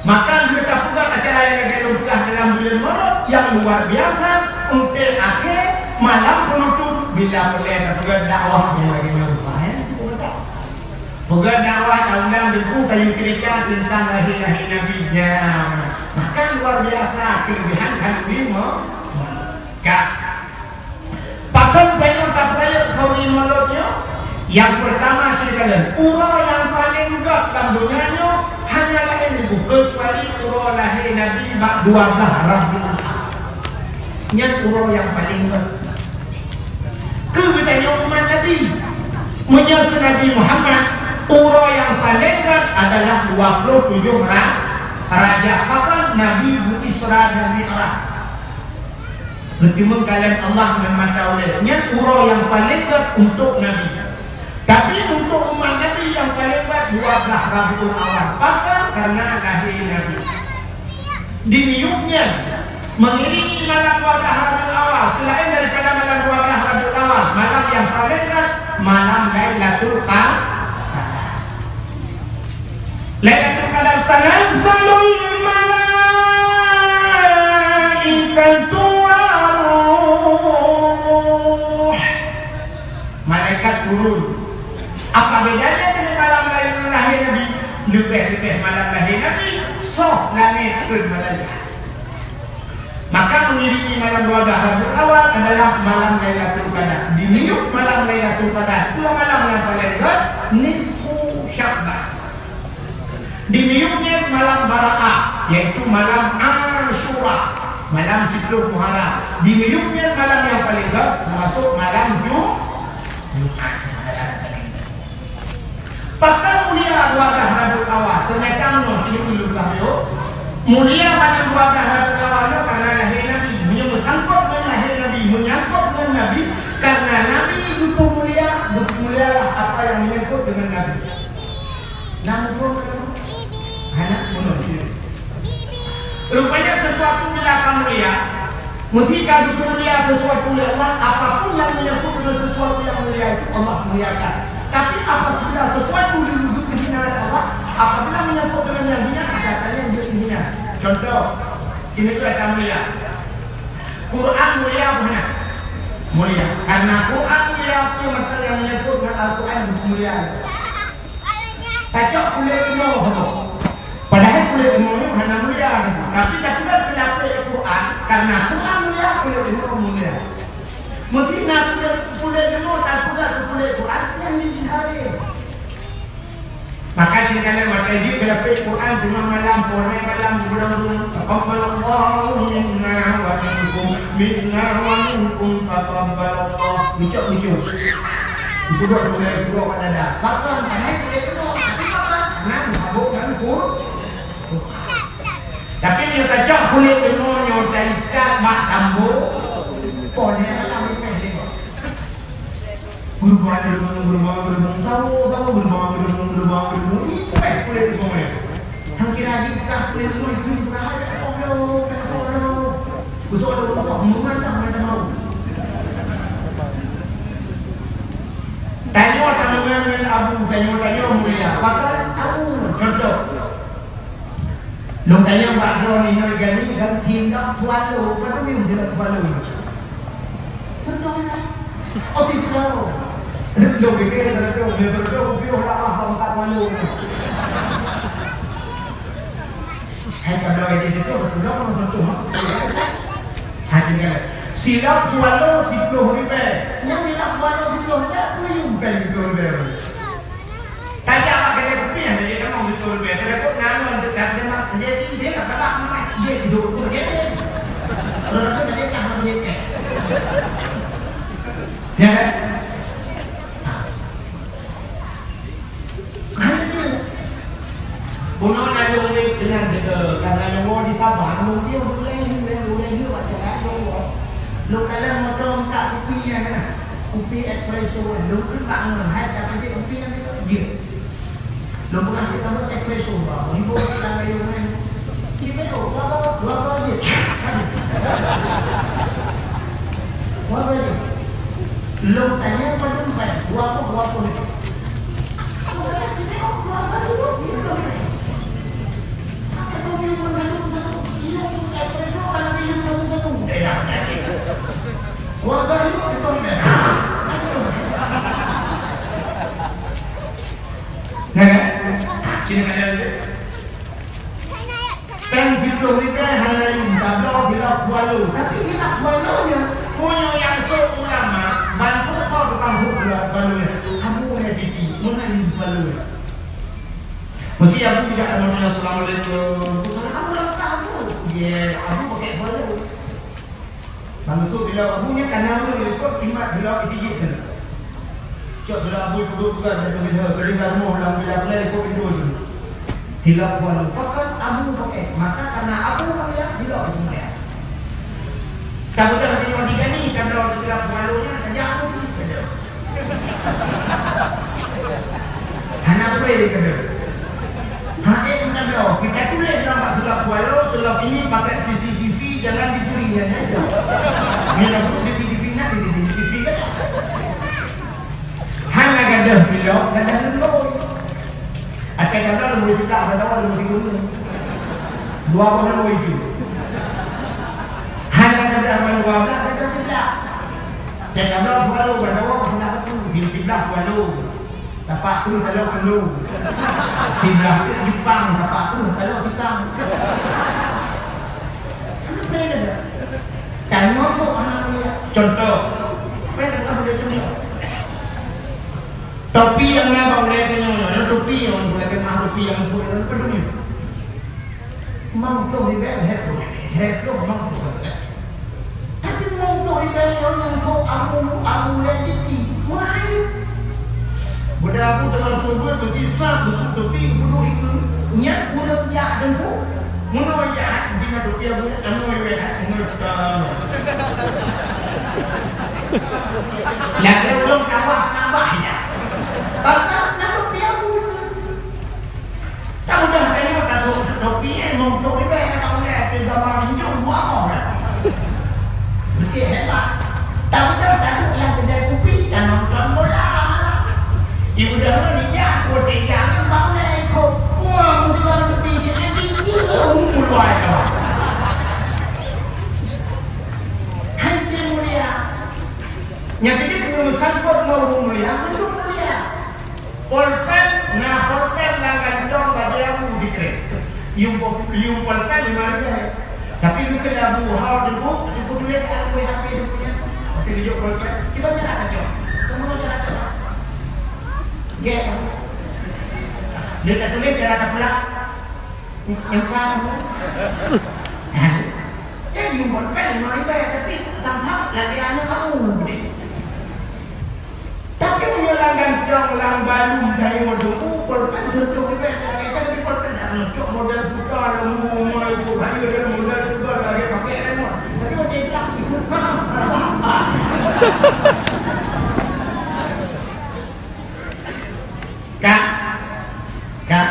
maka lheueh tapeugah acara nyang lagèe lôn peugah dalam buleuen Maulud nyang luar biasa, untuk akhé Malam penutup, bila mulai tapeugah dakwah nyang lagèe nyoe rupa, eh, peugah dakwah taundang deungon kayu cerita teuntang lahé-lahé Nabi nyan. Maka luar biasa keulebihan khanduri mo-, ka. Pakon payah tapeurayeuk khanduri mulod nyoe? Nyang peurtama sikalon, uroe nyang paleng gèt lam donya nyoe hana laén keucuali uroe lahé Nabi bak dua blaih Rabiul Awal. Nyan uroe nyang paleng gèt. Keu geutanyoe umat Nabi, meunyoe keu Nabi Muhammad, uroe nyang paleng gèt adalah dua ploh tujoh Ra-, Rajab, pakon Nabi beu-Isra dan Mi'raj. Geuteumeung kalon Allah ngon mata ulèe. Nyan uroe nyang paleng gèt untuk Nabi. Tapi untuk umat Nabi nyang paleng gèt dua blaih Rabiul Awal. Pakon? Karena lahé Nabi. Di miyueb nyan, mengiringi malam dua blaih Rabiul Awal, selain daripada malam dua blaih Rabiul Awal, malam nyang paleng gèt, malam Lailatul Qadar. Lailatul Qadar, tanazzalul malaikatu war-ruh. Malaikat turun. Apa bedanya dengan malam lahé Nabi? Leubeh-leubeh malam lahé Nabi, soh langèt keu malaikat. Maka mengiringi malam dua blaih Rabiul Awal adalah malam Lailatul Qadar. Di miyueb malam Lailatul Qadar, dua malam nyang paleng gèt, nisfu Sya'ban. Di miyueb nyan malam Bara'ah, yaitu malam Asyura, malam siploh Muharram. Di miyueb nyan malam nyang paleng gèt, teumasok malam Ju-, Jumat. Pakon mulia dua blaih Rabiul Awal? Teunyata nyoe, sinoe ulôn peugah lé. Mulia malam dua blaih Rabiul Awal nyoe karena lahé Nabi. Meunyoe meusangkot ngon lahé Nabi, menyangkot ngon Nabi, karena Nabi geupeumulia, geupeumulialah apa yang menyangkut dengan Nabi. Nabi pun hana meunurut. Rupanya sesuatu bila ka mulia, mesti ka geupeumulia sesuatu lé Allah, apapun yang menyangkut dengan sesuatu yang mulia itu Allah muliakan. Tapi apabila sesuatu dianggap hina oleh Allah, apabila menyangkut dengan yang hina, katanya dia hina. Contoh, ini tu kata mulia. Quran mulia apa hana? Mulia. Karena Quran mulia, apa masa yang menyangkut dengan Al-Quran mulia. Tacok kulét leumo saboh. Padahai kulét leumo nyoe hana mulia, tapi tapeugah keu lapék Quran, karena Quran mulia, kulét leumo mulia. Meusti na kulét, kulét leumo tapeugah keu kulét Quran nyang jijak haré. Maka sikalon watèe jeuet keu lapék Quran teuma malam, poh raya malam, geupeudong-dong, "Taqabbalallahu minna wa minkum, minna wa minkum, taqabbalallah." Geucok-geucok. Geupeudong-dong, geupeudong pada dah. Bahkan, hana kulét leumo, tapi apa? Hana meuhabok ngon Quran. Tapi meunyoe tacok kulét leumo nyoe taikat bak tambo, poh lhèe malam ipèh lé. Beureumoh, beureumoh, beureumoh, beureumoh, tahu, tahu, beureumoh, beureumoh, beureumoh, beureumoh. Ipèh kulét leumo nyan. Sang kira di beukah kulét leumo itu beukah ada, oh, no, oh, no. Beutôi ada orang tua, mengandang macam mau. Tanyoe, tanyoe ngon Abu, tanyoe, tanyoe mulia. Pakon Abu, contoh. Lôn tanyong bak droeneuh inoe gani dan tindak swallow, padum meunan tindak swallow. Beutôi lah. Oh, si swallow. Lôn pikir, lôn pikir, lôn pikir, lôn pikir, lah, ah, bang, tak swallow. Hai, kalau ada situ, betul, betul, betul. Hati kan. Silap swallow siploh ribèe. Nyang silap swallow siploh ribèe, puyueng pèng siploh ribèe. Tajak bak kedai kupi nyan, jadi kamoe beutôi leubeh. Telepon nyan, nyan, nyan, nyan, jadi dia nak galak, dia hidup pun dia. Orang tu jadi tak boleh. Ya kan? Hanya tu. Bunoe na lôn ureueng teunang sigoe, karena lôn woe di Sabah, lôn piôh ulèe, ulèe, ulèe, ulèe, macam mana lôn woe. Lôn kalon moto meukat kupi nyan na, kupi espresso, lôn keuneuk ngon hai, tapi dia kupi nyan dia jeuet. Lôn peugah kita buat espresso, bah, ibu kita layan nyan. Dia tahu, berapa, berapa jeuet? Berapa jeuet? Lôn tanya padum bai, dua puluh, dua puluh. Tapi ingat baloe nyan, meunyoe nyang sôk ulama, ban peuet ho tukang buet baloe nyan, abu nyan titi, meunan baloe nyan. Meusti abu jak ngon nyan, "Assalamualaikum." Abu rasa abu. Ye, abu pakai baloe. Ban sôk bila abu nyan kana ureueng ikot imat bila itijik sana. Cok sira abu peuduek peugah lagèe nyoe, beudeungoe rumoh lam bila-bila di pintoe jih. Tilok kuala, pakon abu pakai, maka karena abu pakai, tilok di sungai. Ka beudôh di Imam Ghazali, ka droe tilok kuala nyan, saja abu sih, saja. Hana boleh dikena. Hai, meunan droe, kita tulis dalam bak surat kuala, setelah ini pakai C C T V, jangan dicuri, ya, ya. Bila buku C C T V nak, di C C T V kan? Hana gadoh silop, gadoh lemboi. Até gadoh lemboi juga, gadoh lemboi tiga. Dua boh lemboi itu. Hana gadoh mandua belah, gadoh silop. Até gadoh dua lemboi, gadoh silop satu. Di sebelah dua lemboi. Tapak tu kalau perlu. Sebelah tu Jepang, tapak tu kalau Jepang. Apa yang ada? Tanya tu anak dia. Contoh. Apa yang ada? Topi nyang na bak ulèe tanyoe nyoe, topi nyang ulèe keumah, topi nyang ulèe peduli. Mang toh ribèe, hèk toh, hèk toh, mang toh ribèe. Tapi mang toh ribèe nyoe nyang toh abu, abu lé titi, meuayu. Beuda abu teuma sumber beusi sa, beusu topi, bulu iku, nyan ureueng jak teungku. Meunoe jak, di na topi abu, anu ribèe, anu ribèe. Lagèe ureueng kawah-kawah nyan. Pakon na topi abu. Ka mudah tengok ka sôk topi, eh, meuntô ribèe, ka ulèe, tapi zaman injong dua boh dah. Beutôi hebat. Ka mudah tengok lam keudè kupi, ka nonton bola. Di udara ni jak, putih jangan bak ulèe ikôt. Wah, mudah topi, jadi tinggi, uh, luar biasa. Hai, dia mulia. Nyang keuneuk meusangkot ngon ureueng mulia, ureueng mulia. Polpen, na polpen lam kantong bajèe abu dikrek. Yuem po-, yuem polpen lima ribèe. Tapi geukheun abu hao teungku, teungku tuléh lam HP teungku nyan. Watèe geujok polpen, kiban cara tacok. Teungku cara tacok. Gèt. Lheuh tatuléh cara tapulak. Nyang ka. Jadi, yuem polpen lima ribèe, tapi tampak lagèe aneuk abu deh. Tapi meunyoe lam gantong, lam balum, dari model, oh, polpen tujoh ribèe, lagèe kan di polpen, dah cok model puta, lam rumah itu, hanya dengan model puta, lagèe pakai remot. Tapi model tak. Ka? Ka?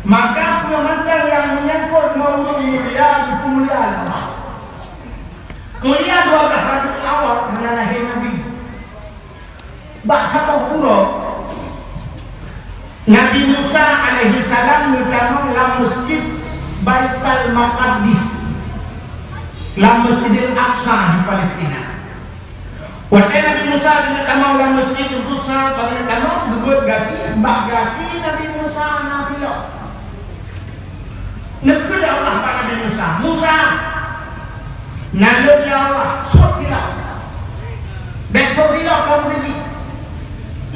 Maka peue mantong nyang meunyangkot ngon ureueng mulia, geupeumulia lé Allah. Mulia dua belas ratus awak hana lahé Nabi. Bak saboh uroe, Nabi Musa alaihissalam geutamong lam Masjid Baitul Maqdis, lam Masjidil Aqsa di Palestina. Watèe Nabi Musa geuneuk tamong lam Masjid Al-Aqsa, geuneuk tamong, geubeuet gaki, bak gaki Nabi Musa na silop. Neukheun lé Allah bak Nabi Musa, "Musa, na lôn lé Allah, sôk silop. Bèk sôk silop lam masjid.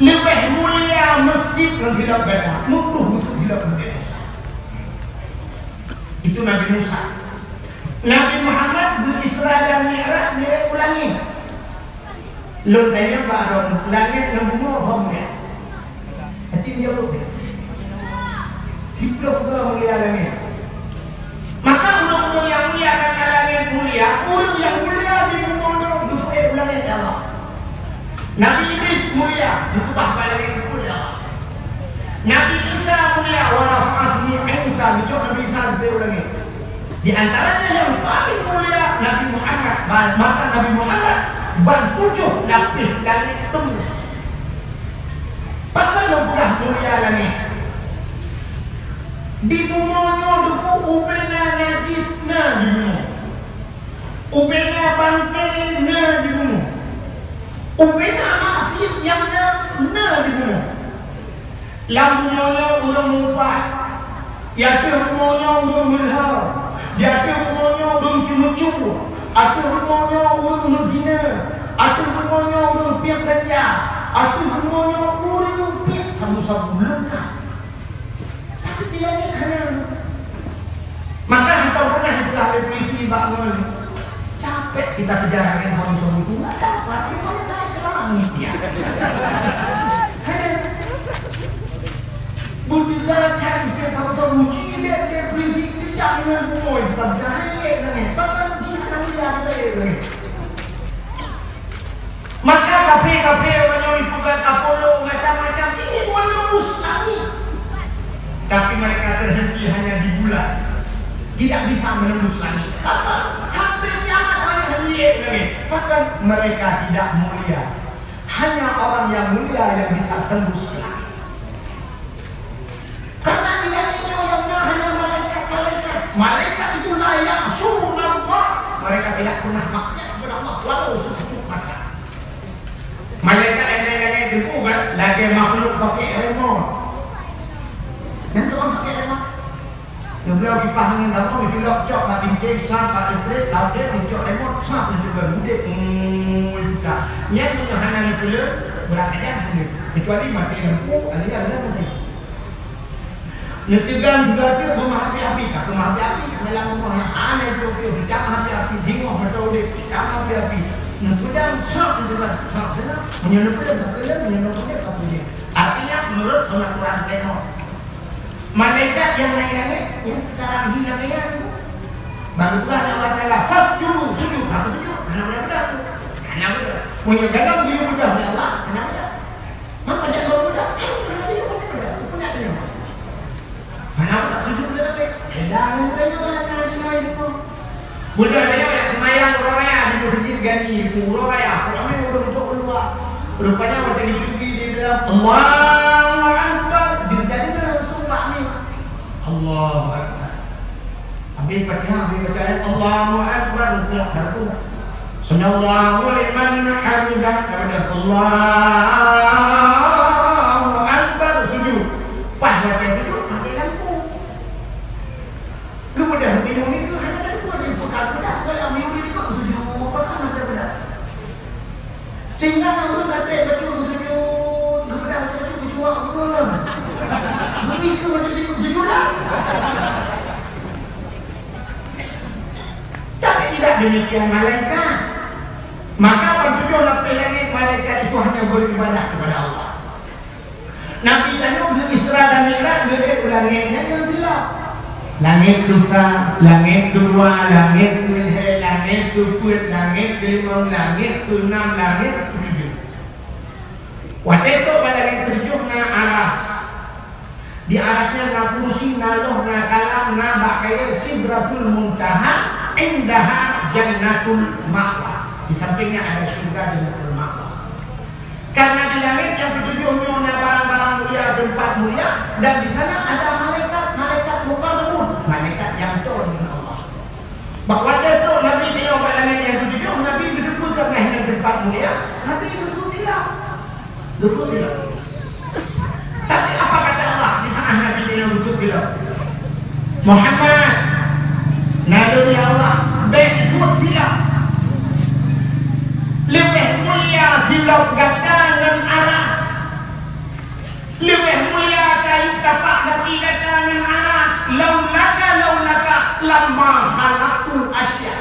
Leubeh mulia masjid ngon silop gata. Mutuh, mutuh silop Nabi Musa." Itu Nabi Musa. Nabi Muhammad geu-Isra dan Mi'raj dirèk u langèt. Lôn tanyong bak droeneuh, langèt ngon bumoe ho mulia? Hati jaweueb. Siplôh droe mulia langèt. Maka ureueng-ureueng nyang mulia ngon langèt mulia, ureueng nyang mulia di bumoe nyoe geupeuék u langèt lé Allah. Nabi Idris mulia, geukeubah bak langèt geupeuék lé Allah. Nabi Isa mulia, wa rafa'na Isa, geucok Nabi Isa geupeuék u langèt. Di antaranya nyang paleng mulia Nabi Muhammad, ba-, maka Nabi Muhammad ban tujoh lapéh langèt tembus. Pakon lôn peugah mulia langèt? Di bumoe nyoe teungku ubena najis na di bumoe. Ubena bangke na di bumoe. Ubena maksiet nyang na, na di bumoe. Lam bumoe nyoe ureueng meuupat, di ateueh bumoe nyoe ureueng meulhö, di ateueh bumoe nyoe ureueng ceumeucue, Ateueh rumoh nyoe ureueng meuzina, ateueh rumoh nyoe ureueng piep ganja, ateueh rumoh nyoe ureueng piep sabu-sabu, leungkap. Tapi di langét hana. Maka hantom peunah dipeugah lé polisi bak ngon, "Capek kita kejar dengan sabu-sabu itu, nggak dapat, dia malah naik ke langit dia." Hana. Beuteuka cari ke sabu-sabu, cilet lé polisi, kejar dengan bumoe, bukan cari lé langét. Bahkan kita mulia, kita lé langét. Maka kafé-kafé meunyoe jipeugah Apollo macam-macam, ingin menembus langit. Tapi mereka terhenti hanya di bulan. Tidak bisa menembus langit. Sampai, sampai kiamat hanya henti langit. Maka mereka tidak mulia. Hanya orang yang mulia yang bisa tembus langit. Karena di langit nyoe nyang na hanya malaikat-malaikat. Malaikat itu la ya'sunallah. Mereka tidak pernah maksiat kepada Allah walau secucuk mata. Malaikat yang lain-lain itu kan lagèe makhluk pakai remote. Nyang tu orang pakai remote. Nyang beliau kipas angin gampang, diculok cok bak dinding, sang bak listrik, lalu dia dicok remote, sang dicok udép. Hmm, buka. Nyang tu hana dipeuleueh, berat aja. Kecuali mati lampu, aliran dah mati. Neuteugam juga tu rumah api-api, ka rumah api-api, dalam rumah yang aneh tu, tu, pecah api-api, jingok mata udép, pecah api-api. Neupeudam, sok neuteugam, sok sana, meunyoe neupeudam, tak peudam, meunyoe neupeudam, tak peudam. Artinya, menurut pengaturan tekno. Malaikat yang naik langit, yang sekarang hilang ya. Baru Allah Taala, "Fasjudu, sujud." Apa sujud? Hana beudôh tu. Hana beudôh. Meunyoe gadang dia beudôh ya Allah, hana beudôh. Maka dia baru beudôh. Eh, hana dia beudôh. Hana beudôh sujud dia tapi. Eh, dah, mereka yang malaikat yang naik itu. Budak nyoe nyang seumayang uroe raya di Masjid Gani, uroe raya, ramé ureueng untuk keuluwa. Rupanya watèe jiteubi di dalam, "Allahu Akbar," jadi langsung bak ni. Allahu Akbar. Habis Fatihah, habis baca ayat, "Allahu Akbar," untuk satu. "Sami'allahu liman hamidah," kepada Allahu Akbar, sujud. Pas watèe sujud, mati lampu. Lu mudah bingung itu, hana ada pun yang pegang mudah, kalau yang bingung itu, sujud, apa kan ada benar. Sehingga orang kata betul sujud, mudah betul sujud, sujud. Begitu betul sujud, sujud lah. Tapi tidak demikian malaikat. Maka bertujuh lapis langit malaikat itu hanya beribadah kepada Allah. Nabi Nuh geu-Isra dan Mi'raj geudeh u langét nyan ngon silop. Langét keusa, langét keudua, langét keulhèe, langét keupeuet, langét keulimong, langét keunam, langét keutujoh. Watèe trôk bak langét keutujoh na aras. Di aras nyan na kursi, na loh, na kalam, na bak kayèe Sidratul Muntaha, indaha Jannatul Ma'wa. Di sampingnya ada syurga Jannatul Ma'wa. Karena di langét nyang keutujoh nyoe na barang-barang mulia, teumpat mulia, dan di sana ada malaikat-malaikat muqarrabun, malaikat nyang toe ngon Allah. Bak watèe trôk Nabi nyoe bak langét nyang keutujoh, Nabi geuteupeue keuh nyan teumpat mulia, Nabi geuteupeue silop. Geuteupeue silop. Tapi apa kata Allah di saat Nabi nyoe geuteupeue silop? Muhammad, naleueng ya Allah, bèk buet silop. Leubeh mulia silop gata ngon aras. Leubeh mulia kayèe tapak gaki gata ngon aras. Laulaka, laulaka, lama khalaqtul asya.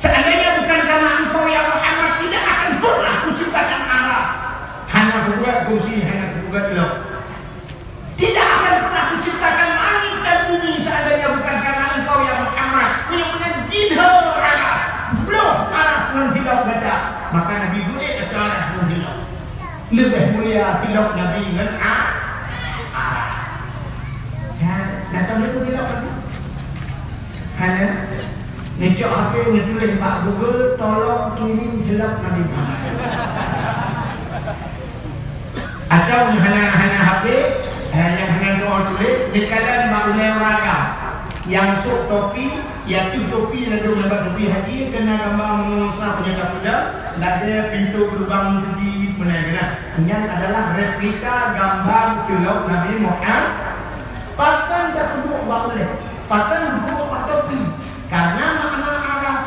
Seandainya bukan karena engkau, ya Muhammad, tidak akan pernah kuciptakan aras. Hana kubuat kursi, hana kubuat silop. Tidak akan pernah kuciptakan langit dan bumi seandainya bukan karena engkau, ya Muhammad. Meunyoe meunan jidho aras, bloh aras ngon silop gata, maka Nabi buet ateueh aras ngon silop. Leubeh mulia silop Nabi ngon a-, aras. Ya, na tahu itu silop Nabi? Hana? Neucok H P, neutuléh bak Google, "Tolong kirim silop Nabi Muhammad." Atawa hana, hana H P, eh, nyang hana doa tuléh, neukalon bak ulèe ureueng agam. Nyang sôk topi, nyang topi ladôm nibak topi haji, keunan gambar manusia punya kuda, lagèe pintoe geureubeung masjid, meunan keunan. Nyan adalah replika gambar silop Nabi Muhammad. Pakon tapeuduek bak ulèe? Pakon tapeuduek bak topi? Karena makna aras,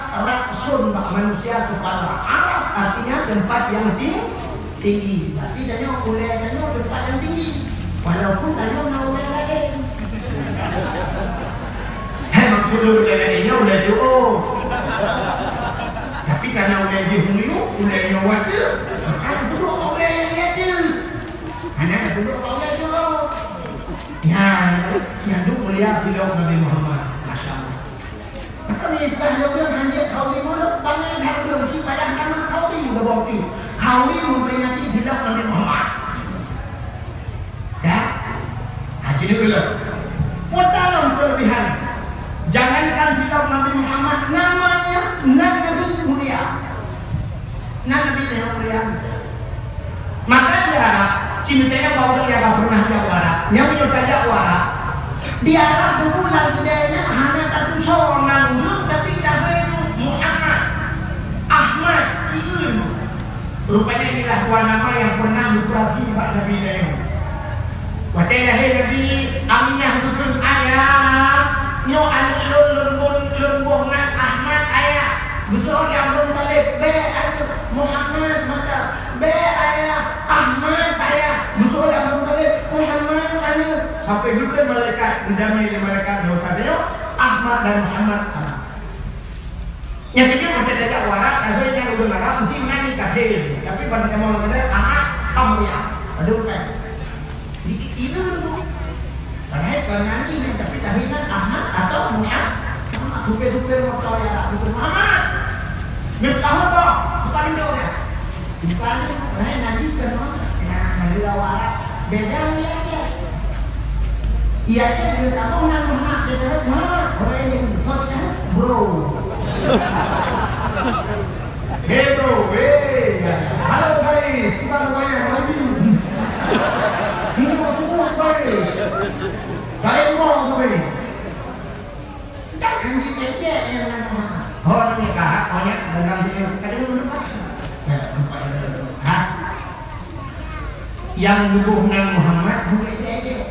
Bak manusia kepala. Aras artinya tempat yang ting-, tinggi. Berarti tanyoe ulèe tanyoe tempat yang tinggi. Walaupun tanyoe na ulèe laén. Hai, maksud ulèe laén nyoe ulèe jiôh. Tapi karena ulèe jih muyueb, ulèe nyoe watèe, maka duek ulèe nyang watèe. Hana duek ulèe jiôh. Nyan, nyan duek mulia sidroe Nabi Muhammad. Masya Allah. Maka meunyoe ka lôn hanjeuet khauri mulod, pané that lôn, ci payah tamah khauri, geuboh pih. Khauri memperingati hilaf Nabi Muhammad. Ya? Ha, jadi ulôn. Peue lom kelebihan. Jangankan hilaf Nabi Muhammad, namanya nan Nabi mulia. Nan Nabi nyang mulia. Maka di Arab, ci meutanyoe bak ureueng nyang ka pernah jak u Arab. Nyan meunyoe tajak u Arab, di Arab buku lam keudè nyan hana tatusoe nan ureueng, tapi tabé Muhammad, Ahmad, Iun. Rupanya inilah dua nama yang pernah diperhati bak Nabi tanyoe. Watèe lahé Nabi, Aminah geukheun, "Ayah, nyoe aneuk lôn, lôn bon, lôn boh nan Ahmad, Ayah." Geusoe lé Abdul Muthalib, "Bèk aneuk, Muhammad mantong." "Bèk, Ayah, Ahmad, Ayah." Geusoe lé Abdul Muthalib, "Muhammad aneuk." Sampai geukheun malaikat, geudamé lé malaikat, "Nyoe sabe nyoe, Ahmad dan Muhammad sama." Nyang keujeuet watèe tajak u Arab, kafé nyan ureueng Arab, mungkin nyan kafé. Tapi ban kamoe nyan Ahmad, Ahmad, ya. Aduh, kan. Di, di, itu tu. Padahai kon nyan, tapi kafé nyan Ahmad atau Muhammad. Ahmad, supir-supir motor ya, supir Muhammad. Miftahul boh, buka pintu dia. Bukan, eh, Nabi kan, ya, Nabi lawak. Beda ya, ya. Iya, ya, dia tahu nama Muhammad, dia tahu Muhammad. Orang ini, kau tahu, bro. Hey, bro, hey, ya. Halo, guys, kita namanya Nabi. Ini mau tunggu, guys. Kalian mau, guys. Ho, nyoe ka, ho, nyoe dalam sini. Ka deungoe dulu, Pak. Nah, nampak dulu. Ha? Nyang geuboh nan Muhammad, sampai ejek-ejek.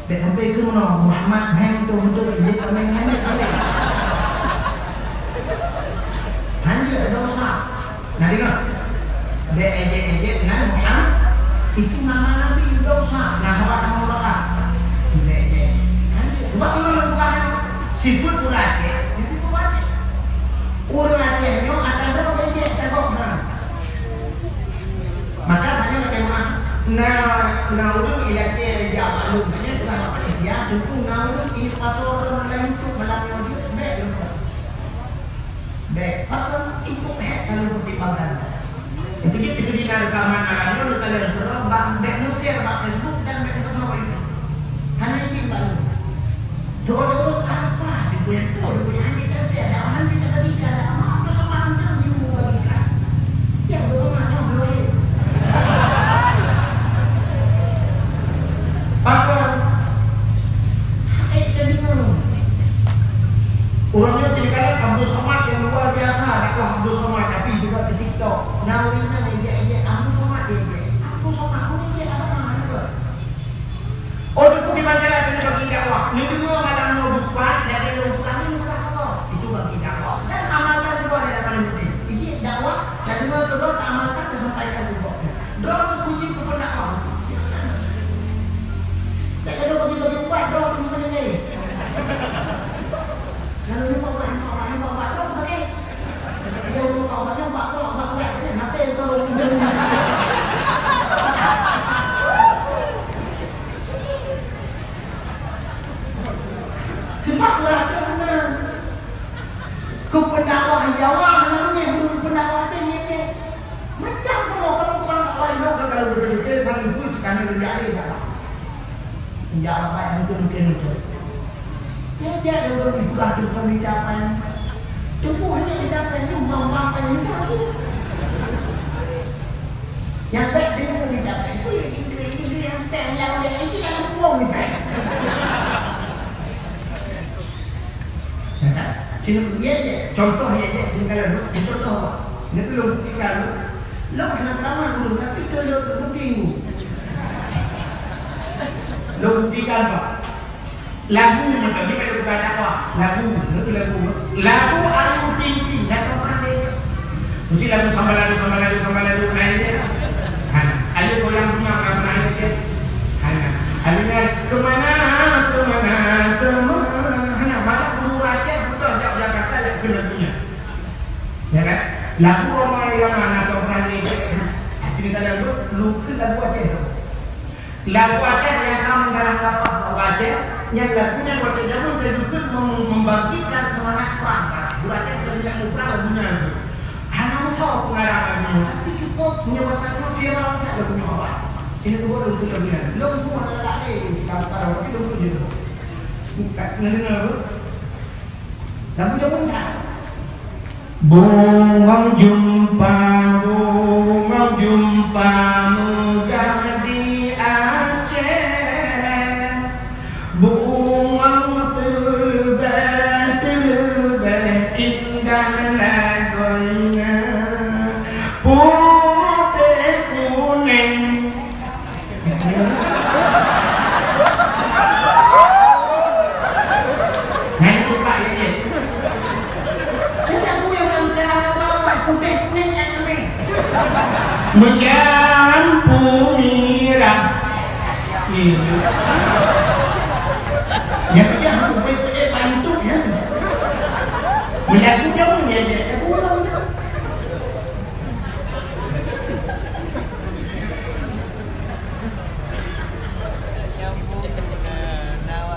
Bèk sampai keunoe, Muhammad, hai, beutôi-beutôi, ejek, sampai nyan, sampai. Hanjeuet, dosa. Nah, deungoe. Bèk ejek-ejek nan Muhammad. Itu nama Nabi, dosa. Nah, awak nama orang. Bèk ejek. Hanjeuet. Sebab Allah bukan sifat ureueng Aceh. Itu tu Aceh. Ureueng Aceh nyoe ada dua ejek, tengok, nah. Maka saya nak tengok, ah. Nah, nah, ureueng Aceh jak maklum. Maknanya, tuan apa dia? Tentu, nah, ureueng di pasar lain tu malam nyoe dia, bèk, Bèk, pakon ikôt hèk keu lôn peutimbangan. Jadi, ketika rekaman malam nyoe, kalian suruh bang bèk nge-share bak Facebook dan bèk nge-share bak YouTube. Hana izin bak lôn. Doa-doa apa? Dipunya tu, dipunya hanya kan saya dah nanti tak tadi kan ada apa? Apa sama anda yang mau bagikan? Ya, doa mana boleh? Pakon. Hai, tadi nyoe. Ureueng nyoe jadi kalon Abdul Somad nyang luar biasa dakwah Abdul Somad, tapi juga di TikTok. Nah, ureueng nyan ejek-ejek Abdul Somad, ejek. Abdul Somad, ureueng ejek apa nama dia? Oh, teupeu di bandara keuneuk bagi dakwah. Neudeungoe malam nyoe bupat, dan dia bukan ni mudah Allah. Itu bagi dakwah. Dan amalkan juga ada yang paling penting. Jadi dakwah, dan deungoe keudroe, amalkan, disampaikan juga. Droe kunci keupeue dakwah. Tak ada bagi-bagi ubat, droe kunci ni. Lalu ni bawa, bawa, bawa, bawa, droe pakai. Dia bawa, bawa, bawa, bawa, bawa, bawa, nanti itu. Sebab berarti benar. Keu pendakwah Jawa, lalu ni guru pendakwah Aceh, Aceh. Macam tu, kalau orang tak lain, kalau betul-betul, kalau betul, sekarang lebih ada dah. Tidak apa yang betul-betul. Ya, dia ada orang di sebelah tu, bukan di siapa yang. Tubuh hanya di siapa yang tu, bukan apa yang tu. Nyang bèk deungoe mita bèk. Peue nyang bèk nyang bèk nyang bèk, itu dalam kubur mita. Sini, ya, ya. Contoh, ya, ya. Sini kalau, ya, contoh, Pak. Ini tu lôn buktikan. Lôn hana ceramah dulu, tapi tu lôn bukti. Lôn buktikan, Pak. Lagu mantong, ni pada bukan dakwah. Lagu, betul lagu. Lagu Ayu Ting Ting, lagu Mesti lagu sambal ladu, sambal ladu, sambal ladu, nah, ini. Ha, ayo goyang bunga, bunga, bunga, ini, ya. Ha, ayo, ke mana, ke mana, ke mana? Ha, malah guru Aceh, betul, jak Jakarta, jak ke lagunya. Ya kan? Lagu Rhoma Irama, nah, kau pernah ni. Cerita lagu, lupa lagu Aceh tu. Lagu Aceh nyang ka meugalah kapah bak ureueng Aceh, nyang lagu nyan watèe jameun teuh dikeue mem-, membangkitkan seumangat prang. Ureueng Aceh teuh nyang muprang lagu nyan. Hana meuthô peungarang lagu nyan, tapi cukup nyoe masa nyoe viral that lagu nyoe, awak. Ini tu lôn keu lagu nyan. Lôn pun hana lagèe, tapi lôn keu jeuet. Bukan, ngeundeungoe. Lagu jameun that. Bungong jeumpa, bungong jeumpa meugah di Aceh. Bungong teuleubèh, teuleubèh indah lagoina. Putéh kunèng. Nyan tu Pak Yéyé. Kita buya orang dalam bawah putih ni yang kami. Meujan pumirah. Iya. Ya, ya, aku baik-baik bantu, ya. Meujan pumirah, ya, ya, ya, pulang.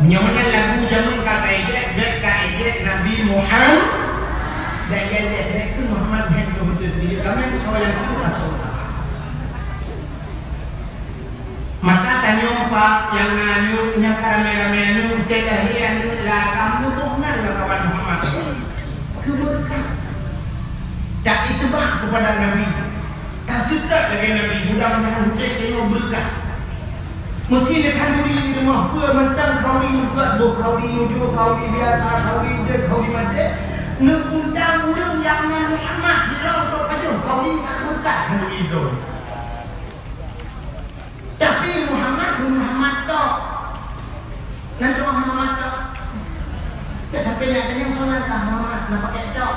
Nyoe nyan lagu jameun ka taéjek, bèk ka éjek Nabi Muhammad. Bèk ka éjek, bèk keu Muhammad, bèk keu beutôi. Jadi, kami tu kawan yang tu masuk. Maka tanyoe Pak nyang na aneuk, nyang ka ramé-ramé aneuk, cit lahé aneuk lam agam, neuboh nan lam kawan Muhammad. Keu beureukat. Taiteuba keupada Nabi. Taseutôt lagèe Nabi, mudah-mudahan udép tanyoe beureukat. Meusi lé khanduri di rumoh, peue mantong khanduri meukeue, boh khanduri mujur, khanduri biasa, khanduri jeuet, khanduri maté, neuundang ureueng nyang nan Muhammad, sidroe trok pajoh khanduri, nyan beureukat khanduri droe. Tapi Muhammad, Muhammad tok. Nan tu Muhammad tok. Tapi nak tanya soalan kah Muhammad, nak pakai tok?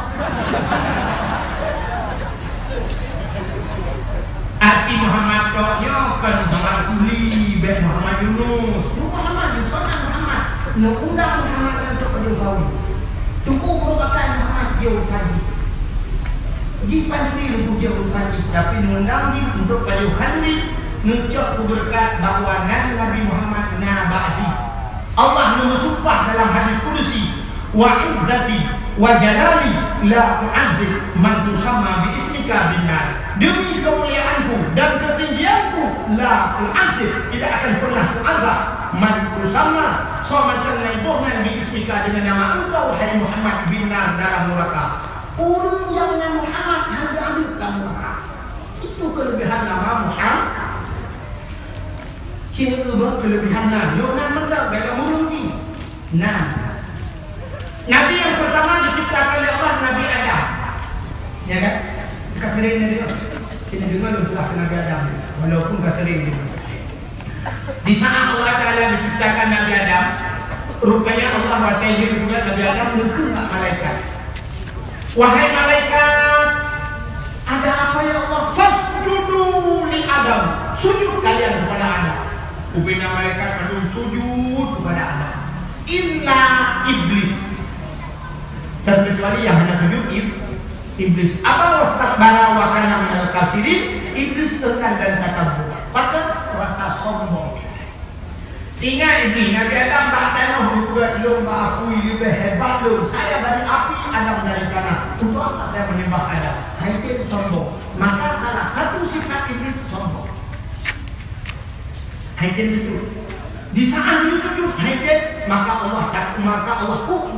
Arti Muhammad tok nyoe kon Muhammad Uli, bèk Muhammad Yunus. Muhammad, soalan Muhammad. Nak undang Muhammad kan tok pada Tuhan. Teungku Abu Bakar Muhammad jeuet haji. Jih pancuri leumpah jeuet haji, tapi neuundang jih untuk pajoh khanduri, neucok keu beureukat bahwa nan Nabi Muhammad na ba'di. Allah neumeusumpah dalam hadis kudusi, "Wa izzati wa jalali la u'adzib man tusamma bi ismika bin nar." Demi kemuliaanku dan ketinggianku, la u'adzib, tidak akan pernah kuazab, man tusamma, soe mantong nyang iboh nan bi ismika, dengan nama engkau, hai Muhammad, bin nar, dalam neraka. Ureueng nyang nan Muhammad hana geuadeueb lam neuraka. Itu keuleubèhan nama Muhammad. Kira ubak keuleubèhan nan. Nyoe nan mantong, bèk ureueng jih. Nan. Nabi nyang peurtama diciptakan lé Allah, Nabi Adam. Ya kan? Ka sering na deungö. Sini deungö lôn peugah keu Nabi Adam. Walaupun ka sering deungö. Di saat Allah Taala menciptakan Nabi Adam, rupanya Allah watèe jeuet buet Nabi Adam neukheun bak malaikat, "Wahai malaikat, ada apa ya Allah? Fasjudu li Adam. Sujud kalian kepada Adam." Ubena malaikat padum sujud kepada Adam. Illa Iblis. Terkecuali yang hana sujud ib-, Iblis. Aba wastakbara wa kana minal kafirin. Iblis teungan dan takabur. Pakon? Rasa sombong Iblis. Ingat Iblis, Nabi Adam bak tanoh geupeugöt, "Lôn bak apui leubeh hebat lôn. Saya dari api, Adam dari tanah. Untuk apa saya menyembah Adam?" Hai tem sombong. Maka salah satu sifat Iblis sombong. Hai tem itu. Di saat itu sujud, hai tem, maka Allah tak, maka Allah pun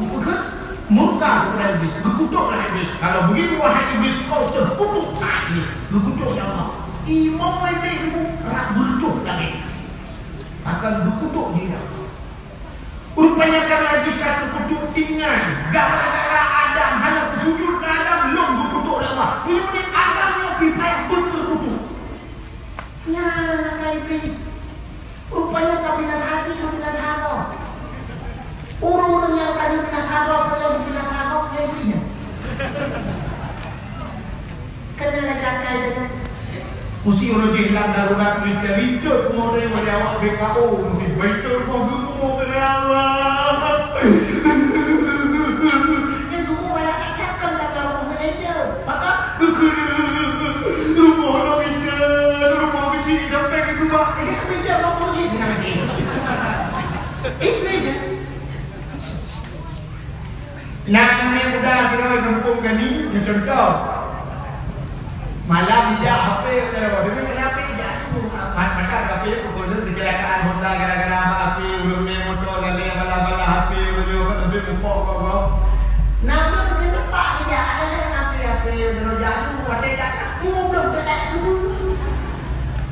murka kepada Iblis. Geukutuk lah Iblis. Kalau begitu, wahai Iblis, kau terkutuk saat ini. Geukutuk ya Allah. Imo Iblis itu rak beruntung lagi. Akan geukutuk dia. Rupanya karena Iblis ka teukutuk tinggai, gara-gara Adam hana sujud keu Adam, lôn geukutuk lé Allah. Meunyoe Adam nyoe pih payah beuet teukutuk. Nyan na kai pih. Rupanya ka bilang hati, ka bilang haba. Ureueng nyang ka bilang haba, ka bilang haba, nyang pih nyan. Musi uroe jih lam darurat, misteri jeuet model model awak B K O, musi baita rumoh geumo keu Allah. Nyan geumo banyak takkan dalam rumoh meja. Maka rumoh lo meja, rumoh kecil sampai ke kubah. Eh, meja mau kunci dengan lagi. Eh, meja. Nah, aneuk muda keudroe gampông kami, meucuntoh. Malam ijak H P keudroe, tapi kenapa ijak tu? Ma-, maka H P pukul tu kecelakaan Honda gara-gara abah H P, ureueng mé moto lalé bala-bala H P, ureueng nyoe sampai mupok gob-gob. Nah, ureueng mé teumpat ijak, ada yang H P, H P, ureueng jatuh, watèe ijak, aku belum kena dulu.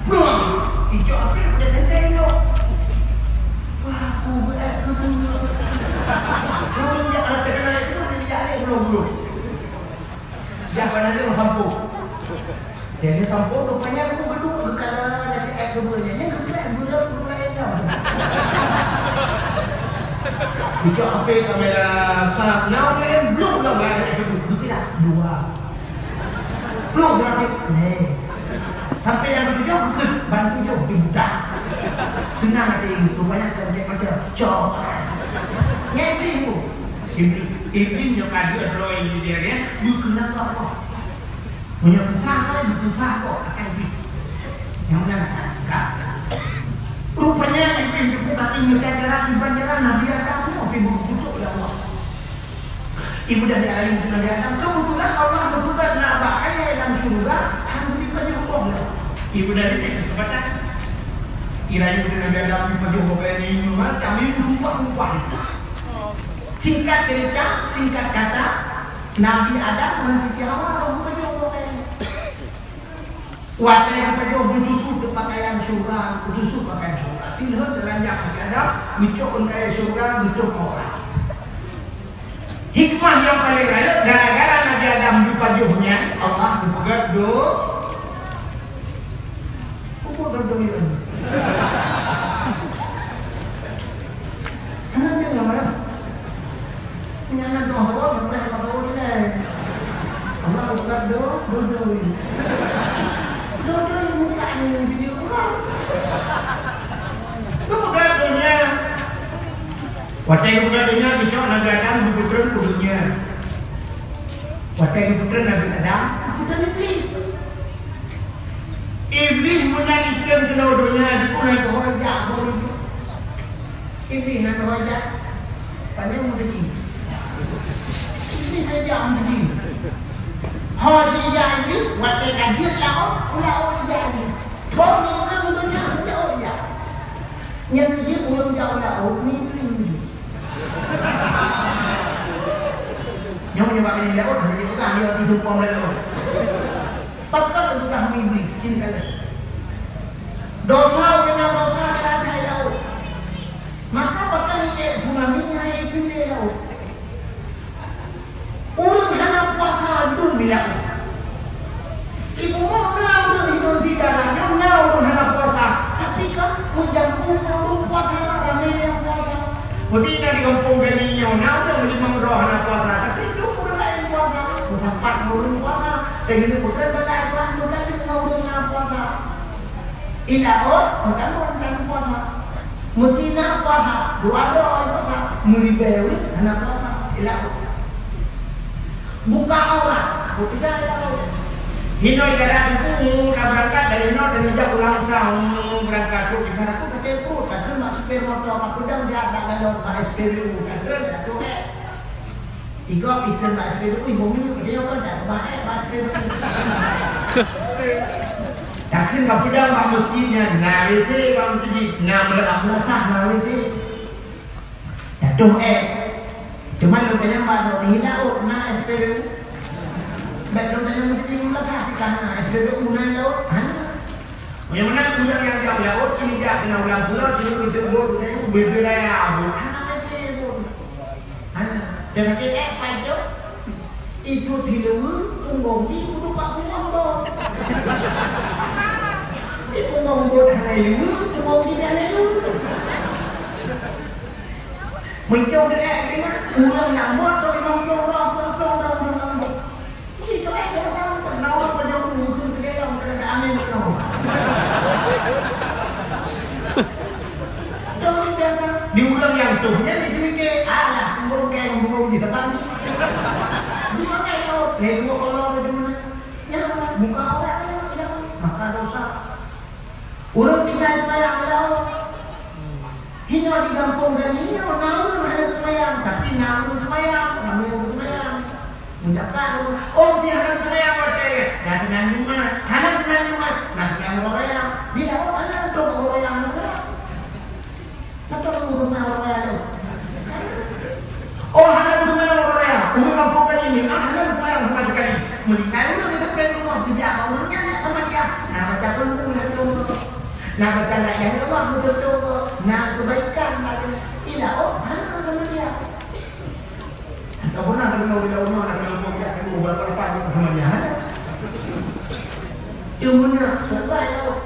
Beuh, ijak H P pada santai nyoe. Wah, aku berat tu. Kalau ijak H P kena itu, ijak lain belum-belum. Ijak pada dia sampo. Jadi sampo rupanya aku berdua kekala dari ayat kedua ni. Ni kekala gula gula itu. Ijak H P kamera besar. Nah, ni belum dah bayar ayat kedua. Betul tak? Dua. Belum berarti. Ni. Sampai yang ketujuh, betul. Ban tujuh dibuka. Senang hati. Rupanya kerja macam cok. Ni itu. Iblis, Iblis nyoe ka jeuet droe Iblis dia, ya. Beukeunong kok. Meunyoe susah kok, susah kok, akan Iblis. Nyang meunan, ka. Rupanya Iblis geupeugah, "Ingat jalan, iban jalan Nabi Adam tu, tapi buku kutuk oleh Allah." Ibu dah diayu Nabi Adam, kebetulan Allah geupeugah na bak ayah lam syurga, alhamdulillah, ya Allah. Ibu dah diberi kesempatan. Irayu Nabi Adam dipajoh bak ayah ni, macam ni, rumpah-rumpah. Singkat cerita, singkat kata, Nabi Adam ngon Siti Hawa rhom geupajoh pakaian. Watèe geupajoh, geususu pakaian syeuruga, geususu pakaian syeuruga. Tilhon teulanjak Nabi Adam, geucok keukai syeuruga, geucok keu orang. Hikmah nyang paleng rayeuk, gara-gara Nabi Adam geupajoh nyan, Allah geupeugèt do-, Apa kata dia? Kenapa dia marah? Punya anak dua orang, mereka dua orang ni. Allah bukan do-, dodoi. Dodoi muka ni, jadi orang. Itu bukan dunia. Watèe bukan dunia, kita nak datang, bukan dunia. Watèe geupeutreun Nabi Adam, geupeutreun Iblih. Iblih meunan item keunoe donya, dipeugah keu hôi jak, hôi jak. Iblih na keu hôi jak. Padahai meudeuki. Iblih na jak meudeuki. Hôi jak Iblih, watèe ka jeuet laôt, u laôt jak Iblih. Hôi nibak donya, u laôt jak. Nyang jeuet ureueng jak u laôt, Iblih. Nyoe meunyoe bak nyan laôt, hana jipeugah nyoe di tumpông laôt. Pakon usah mimpi, sini kali. Dosa keunan dosa, keunan laôt. Maka pakon ék tsunami, hai itu di laôt. Ureueng hana puasa dum di laôt. Ibu moh na ureueng hidup di dalam nyoe na ureueng hana puasa. Tapi kan hujan pun ureueng puasa, ramé nyang puasa. Meuti na di gampông Gani nyoe na ureueng limong droe hana puasa, tapi dum ureueng laén puasa. Meusapat ngon ureueng puasa. Dan ini bukan balai Tuhan, bukan semua ureueng na puasa. Di laôt, bukan ureueng hana puasa. Meuti na puasa, dua droe puasa, meuribèe ureueng hana puasa, di laôt. Buka aurat, bukti ka di laôt. Hinoe jalan Teungku, ka beurangkat dari noe, dari jak ulang sang, beurangkat trok di sana, aku pakai trok, ka treun mak supir moto, ka peudong jak bak laôt, bak S P B U, ka treun, ka trok, eh. Tiga pikeun bak S P B U, ibu minyeuk dia kan tak keubah, eh, bak S P B U. Takheun ka peudong bak meuseujid nyan, na W C bak meuseujid, na meulasah, na W C. Jatuh, eh. Cuma lôn tanyong bak droe di laôt na S P B U. Bèk lôn tanyong meuseujid meulasah, di kana S P B U na laôt, hana. Meunyoe meunan ureueng nyang jak laôt, keuneuk jak keunan ulang pulo, keuneuk geuteubiet, keuneuk geubri raya, Bu. Hana lagèe, Bu. Hana. Dan sakét, eh, pajoh. Itu di luwa, punggong di kudu bak punggong bot. Di punggong bot hana luwa, punggong di hana luwa. Meunyoe di, eh, di mana? Ureueng nyang bot, tu limong ploh droe, peuet ploh droe, ureueng nyang bot. Ci, tu, eh, tu, tu, tu, lawan pada ureueng tu, tu, tu, tu, tu, angén tu. Ilmu Allah bagaimana? Ya, muka orang ya, ya, maka dosa. Ureueng tinggai sembahyang di laôt. Hino di gampông gani nyoe na ureueng hana sembahyang, tapi na ureueng sembahyang, ramé ureueng sembahyang. Mendapat ureueng, oh, dia hana sembahyang watèe nyan. Na seunang Jumat, hana seunang Jumat, na seunang uroe raya. Di laôt hana, untuk uroe raya hana. Betul, ureueng na uroe raya. Oh, hana ureueng na uroe raya. Ureueng gampông gani nyoe, ah, hana sembahyang sama sekali. Meulikai ureueng di depan rumah, sejak ureueng nyan nak sama dia. Na baca Qul Huwallahu. Na baca la ilaha illallah, beutôi. Na kebaikan, na ila, oh, hana sama dia. Ataupun na kena uroe raya, na kena uroe raya, kena uroe raya, hana. Cuma na, sesuai laôt.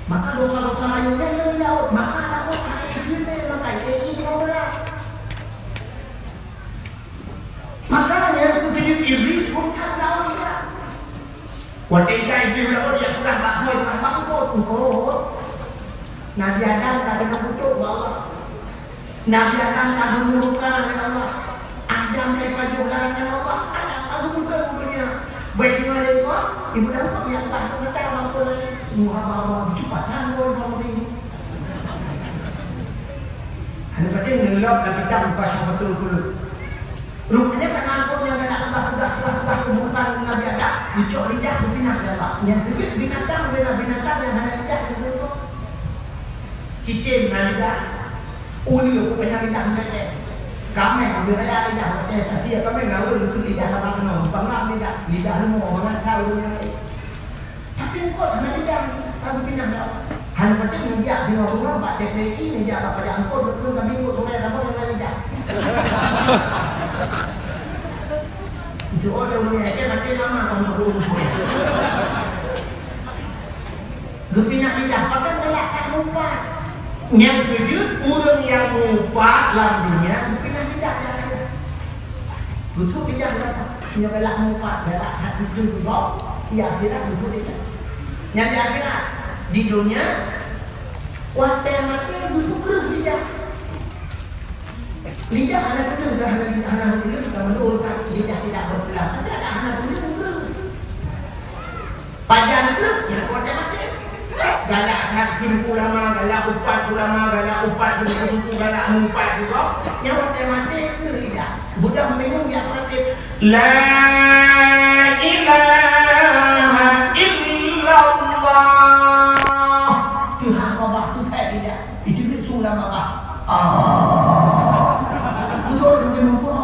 Maka dosa-dosa laén nyan nyang di laôt. Maka laôt hana jeuet lé, maka jeuet di laôt. Maka nyang keubiet Iblih pun ka laôt nyan. Watèe Iblih laôt, dia peugah bak hai, peugah bak eungkôt, eungkôt. Nabi Adam ka keuneuk kutok bak Allah. Nabi Adam ka geumurka lé Allah. Adam ka ipajoh larangan Allah. Adam ka geumurka keu donya. Bak teungoh lé Allah, ibu dah tak biasa dah mata lampu lagi. Muha bawa cepat tanggul bangun ini. Hana patéh ngelok lam kitab Mufassahatul Qulub. Rupanya karena aku yang nak peugah, peugah, peugah, peugah keburukan Nabi Adam, dicok lidah, dipinah lé Allah. Nyang keujeuet binatang, binatang nyang hana lidah, disebut cicém na lidah. Uleue pokoknya lidah meuleleh. Kaméh, uleue raya lidah, watèe tadi ya kaméh, na uleue lidah lama keunoe, bangak lidah, lidah leumo, mangat ka uleue nyang laén. Tapi eungkôt hana lidah, ka geupinah dah. Hana patéh neujak singoh-singoh bak T P I, neujak bak pajak eungkôt, beutôi kami eungkôt sungai Rambau nyang hana lidah. Itu orang yang maté lama kamu. Geupinah lidah, pakon galak that mupat. Nyang keujeuet ureueng nyang mupat lam dunia geupinah lidah. Geutrok lidah gata. Nyoe galak mupat, galak that dikeue gob, di akhirat geutrok lidah. Nyang di akhirat, di dunia, watèe maté geutrok kreueh lidah. Lidah hana kreueh, hana lidah, hana kreueh, ka meunurut lidah tidak bertulang. Tapi ada hana kreueh, kreueh. Pajan treuk nyang kuat maté. Galak that keu ulama, galak upat ulama, galak upat keu suku, galak mupat juga. Nyang watèe maté keu lidah. Budak minum jak praktek. La ilaha illallah. Tuhan Allah tu saya tidak. Itu dia sulam Allah. Ah. Betul, dia nampak.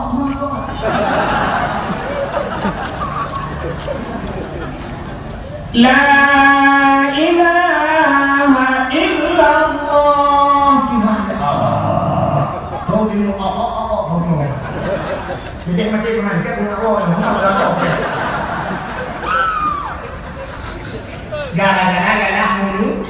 La ilaha illallah. Tuhan Allah. Kau di muka Allah, Allah, Allah. Jadi mati Tuhan, dia punya Allah, Allah, Allah. Gara-gara galah mulu.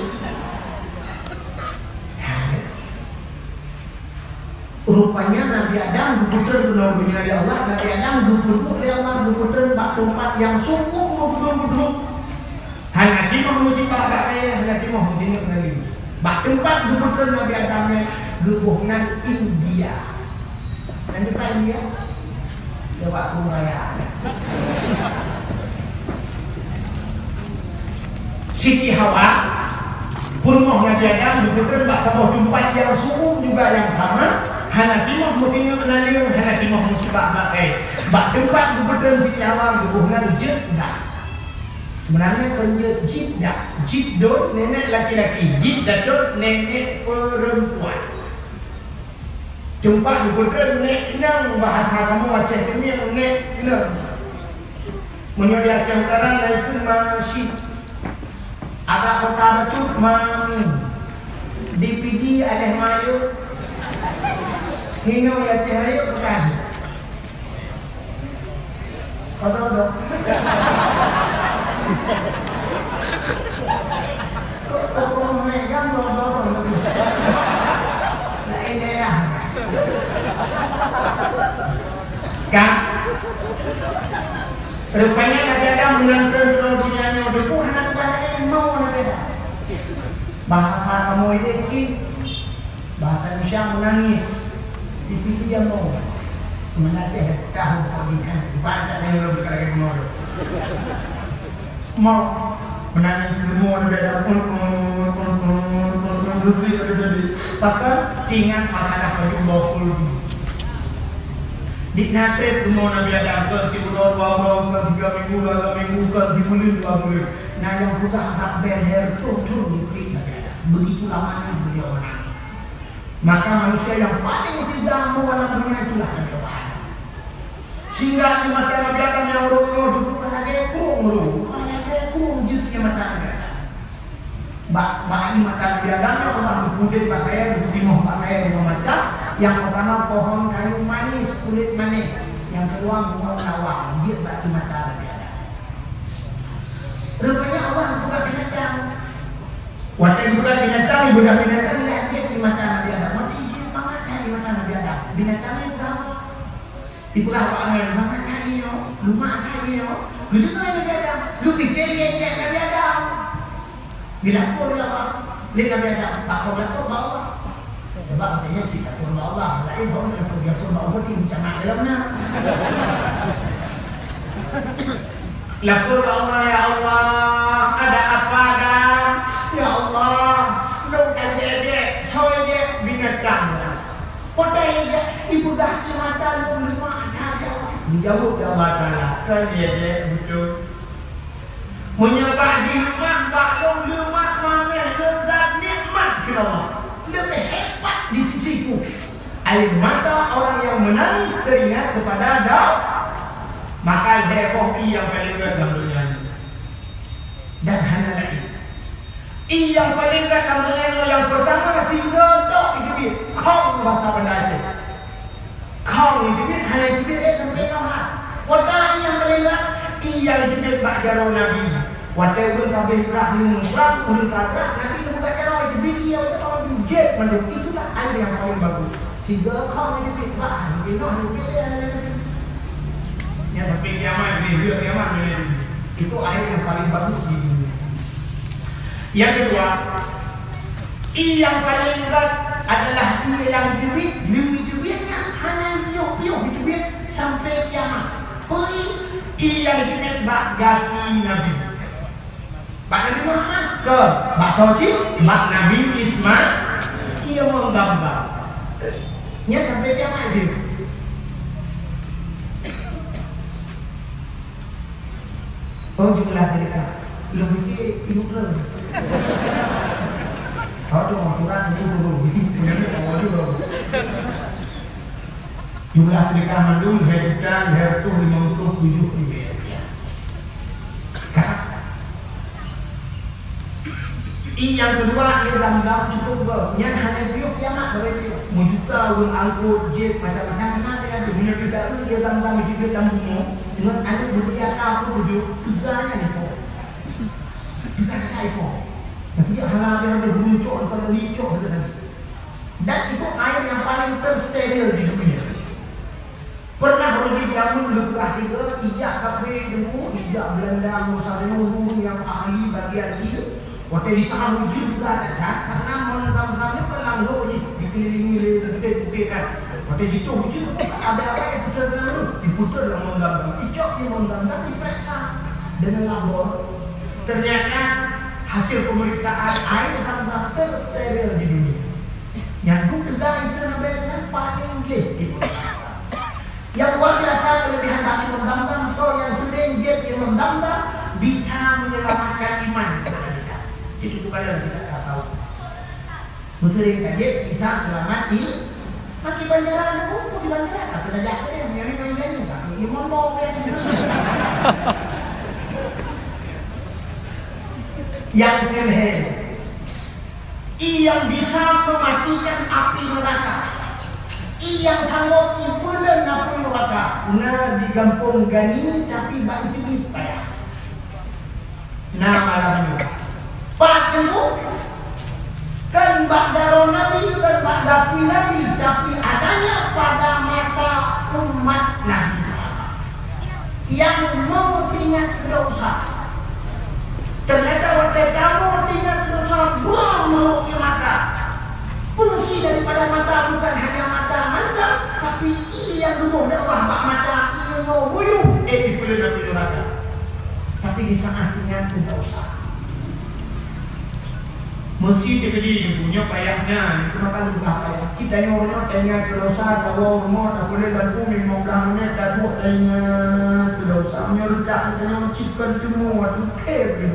Rupanya Nabi Adam geupeutreun keunoe donya lé Allah, Nabi Adam geupeuduek lé Allah, geupeutrön bak teumpat nyang sungguh meubudôk-budôk. Hana timoh meusipak bak kayèe, hana timoh meutingeut ngon lé. Bak teumpat geupeutreun Nabi Adam nyan geuboh nan India. Nan dipat India? Coba aku raya. Siti Hawa, peurumoh Nabi Adam, geupeutreun bak saboh teumpat nyang sungguh juga nyang sama, hana timoh meutingeut naleueng, hana timoh meusipak bak kayèe. Bak teumpat geupeutreun Siti Hawa geuboh nan Jeddah. Meunan nyan kon jeuet Jiddah. Jid dot nenek laki-laki, Jiddah dot nenek perempuan. Teumpat geupeutreun nek inong, bahasa kamoe Aceh Teumieng nek inong. Meunyoe di Aceh Utara na itu masi. Agak kota Bacut mami. Di Pidie Aceh Mayo. Hino di Aceh Rayeuk bukan. Ada, ada. Kok toko memegang dua-dua orang lebih? Lain daerah. Kan? Rupanya Nabi Adam meunan treun-treun donya nyoe, deungon aneuk buah Nabi Adam. Bahasa kamoe ini, bahasa Indonesia menangis. Di Pidie dia mau. Meunan cit tahu kok jihnyan, ibarat tak ada yang belum dekat lagi rumah tu. Mau menangis semua dia dah pun, pun, pun, pun, pun, pun, pun, pun, jadi. Bahkan ingat masalah baju bau kulbi. Di nanti semua Nabi Adam ke si ulo dua ulo ke tiga minggu, dua minggu ke si bulan, dua bulan. Nah, yang susah tak berher tu, tu, tu, Nabi Adam. Begitu lamanya beliau menangis. Maka manusia yang paling tidak mau dalam dunia itulah Nabi Adam. Sehingga di mata Nabi Adam yang roh-roh itu bukan lagi kurung roh, bukan lagi kurung jut di mata Nabi Adam. Bak, bak di mata Nabi Adam yang Allah berpudin pakai, bertimah pakai dengan macam. Yang pertama pohon kayu manis, kulit manis. Yang kedua bunga lawang, dia bak di mata Nabi Adam. Rupanya Allah bukan binatang. Watèe geupeugah binatang, geupeugah binatang, ya, jeuet di mata Nabi Adam. Mati jeuet bangat, ya, di mata Nabi Adam. Binatang ni bukan apa. Dipeugah awak nyan, bangat kali nyoe, lumak kali nyoe. Geudeungoe Nabi Adam, geupike jeuet Nabi Adam. Geulapor lé Allah, lé Nabi Adam, bak geulapor bak Allah. Sebab katanya cit lapor bak Allah, laén hom lapor, lapor bak Allah di camat dalam na. Lapor bak Allah, "Ya Allah, ada apa, Adam?" "Ya Allah, lôn ka jeuet, soe jeuet binatang." Peue jeuet dipeugah di mata lôn lima saja. Dijaweueb lé Allah Taala, "Kon jeuet, beutôi." Meunyoe bak jih leumah, bak lôn leumah mamèh, lôn zat nikmat keu Allah. Leubeh hebat di sisiku air mata orang yang menangis teringat kepada Daud. Maka lhèe boh ié nyang paleng rhot lam donya nyoe. Dan hana laén. Ié nyang paleng rhot lam donya nyoe nyang peurtama sigoe tok jiteubiet, khong basa Banda Aceh. Khong jiteubiet hana jiteubiet lé sampoe nyoe ha. Peue nyang paleng rhot, ié nyang jiteubiet bak jaroe Nabi. Watèe ureueng ka abéh prang, ureueng ka prang, Nabi geupeugah jaroe jiteubiet ié watèe ka abéh jiteubiet mandum. Itulah air nyang paleng bagus. Sigoe khong jiteubiet bak, jinoe jiteubiet lé hana lé. Nyan sampoe kiamat, di hari kiamat, itu air nyang paleng bagus di dunia. Yang kedua, ié nyang paleng rhot adalah ié nyang jiteubiet, jiteubiet nyan hana piôh-piôh jiteubiet sampoe kiamat. Peue ié? Ié nyang jiteubiet bak gaki Nabi. Bak Nabi Muhammad? Kon. Bak soe cit? Bak Nabi Ismail. Ié meugambar. Nyan sampoe kiamat jih. Oh, jumlah sedekah. Lôn pike ibu keu. Kalau tu orang kurang, ibu keu. Ibu keu. Jumlah sedekah mandum lhèe juta lhèe reutôh limong ploh tujoh ribèe rupiah. Ka. Ié nyang keudua, ié Zamzam cukôp goe. Nyan hana piôh kiamat barô piôh. Meujuta ureueng angkot, jép, macam-macam iman nyan. Meunyoe teudaun ié Zamzam jiteubiet lam bumoe, ngon aneuk beubiasa pun tujoh, teuga nyan ipo. Teuga nyan ipo. Tapi hana ada, ada bucok, ada licok, ada lagi. Dan itu air yang paling tersteril di dunia. Pernah ureueng jameun geupeugah tiga, ijak kafé deungoe, ijak Beulanda, Nusa Tenggara, ureueng nyang ahli bagian jih. Watèe di sana ujeuen juga ada, kan? Karena mon Zamzam nyoe kan lam lhok jih, dikelilingi lé bukét-bukét, kan. Watèe jituh ujeuen, ada apa yang putar dalam lhok? Diputar lam mon Zamzam. Icok di mon Zamzam, diperiksa dengan labor. Ternyata hasil pemeriksaan air Zamzam tersteril di dunia. Nyang duek teuga itu Nabi Adam paling gleh. Yang luar biasa kelebihan bak Imam Zamzam, soe nyang sering jép Imam Zamzam bisa menyelamatkan iman kepada kita. Itu bukan dalam kitab tasawuf. Beuseuring ka jép bisa selamat di mati banjaran, oh, di banjaran. Tapi dah jatuh dia, yang ini, yang ini. Tapi Imam mau, ya. Yang kelhèe, Ié nyang bisa mematikan api neraka. Ié nyang sanggob ipeuleuen apui neraka. Na di gampông Gani, tapi bak Idris payah. Na malam nyoe. Pat teungku? Kon bak jaroe Nabi, kon bak gaki Nabi, tapi adanya pada mata umat Nabi. Nyang meuingat dosa. Ternyata watèe kamoe ingat dosa, buang meurok ie mata. Fungsi daripada mata bukan hanya mata mandang, tapi ie Nyang leumoh dakwah bak mata, ingat nyoe buyuh, eh, dipeuleueh lam neuraka. Tapi di saat ingat, tidak usah. Meusi teukeudi nyoe payah nyan, keunoe ka lheueh payah. Kita nyoe, nyoe taingat keu dosa, tawoe rumoh, tapeuleueh lampu lima belas menit, taduek taingat keu dosa. Meunyoe reutak, kita nyoe cit kon teuma, watèe kèe.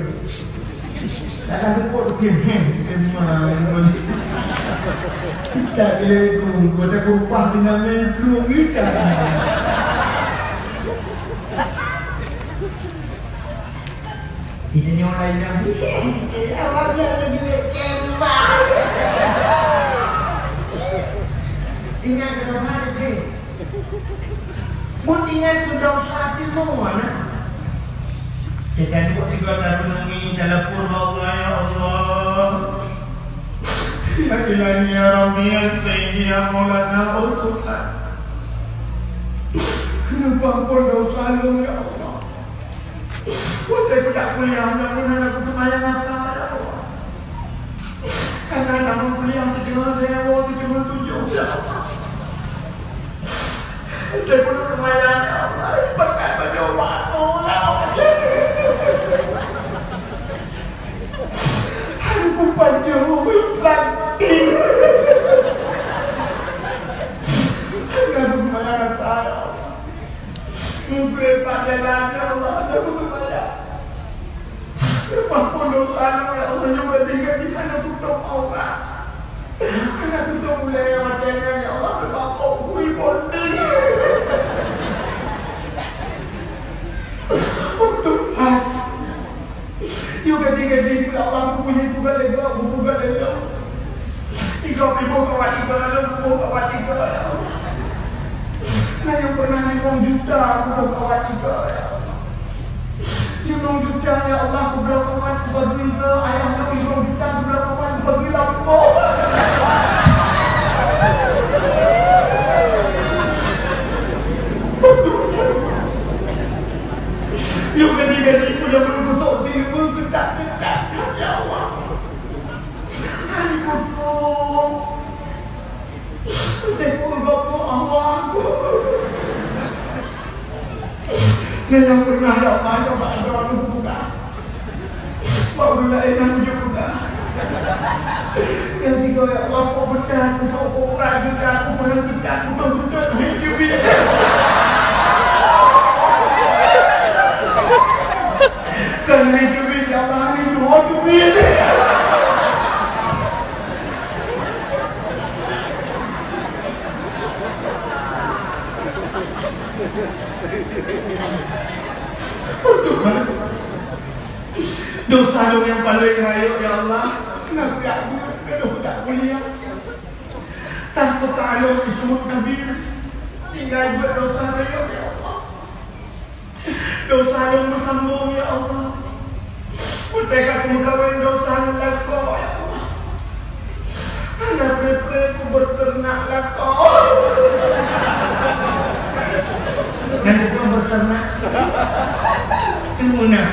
Kadang luput keu, heh, teuma, teuma. Kita kira itu, gua tak berubah dengan main peluru kita. Kita nyoe lain dah. Awak biasa duit kembang. Ingat kata mana, Dek? Mun ingat keu dosa timoh, nah. Kita dua tiga tareunungi, talapor bak Allah, "Ya Allah. Ya Ilahi, ya Rabbi, ya Sayyidi, ya Maulana, oh Tuhan. Kenapa ampun dosa lôn, ya Allah?" Watèe kutak kuliah, hana pernah aku seumayang asar, ya Allah. Karena nama kuliah tujuh, saya bawa tujuh tujuh, ya Allah. Saya pun seumayang, ya Allah. Pakai baju baru, ya Allah. Aku baju sakit. Aku seumayang asar, ya Allah. Mungkin pada lana Allah ada berubah. Lepas pun dosa, ya Allah, nyoe tinggal di sana tutup aurat. Karena tutup mulai yang macam ni, ya Allah, sebab kau kui bonding. Oh Tuhan. Yuk ganti-ganti pula Allah, buku ni bukan lego, buku bukan lego. Tiga ribu kawan tiga, enam ribu kawan tiga, ya Allah. Nah, yang pernah lima juta, buku kawan tiga, ya Allah. Lima juta, ya Allah, aku berapa kawan, aku bagi ke ayah, aku lima juta, aku berapa kawan, aku bagi lampu. Yuk ganti-ganti pula, berkusuk diri, berketat-ketat, ya Allah. Hai, kusuk. Udah kurba Allah. Nyan nyang pernah dak mayuh bak droe buka. Bak ureueng laén nyang ujoe buka. Nyang tiga, ya Allah, kok beuthat, kok urat beuthat, kok beuthat, kok beuthat, hai Jibril. Kan hai Jibril, ya Allah, hai Jibril. Dosa lôn nyang paleng rayeuk, ya Allah, na piak buet gadôh tak mulia. Takot ka lôn disebut Nabi, tinggai buet dosa rayeuk, ya Allah. Dosa lôn meusambong, ya Allah. Watèe ka kumeukawen dosa ngon lakoe, ya Allah. Hana pré-pré kubeuteunak lakoe. Nyan kubeuteunak. Teuma na.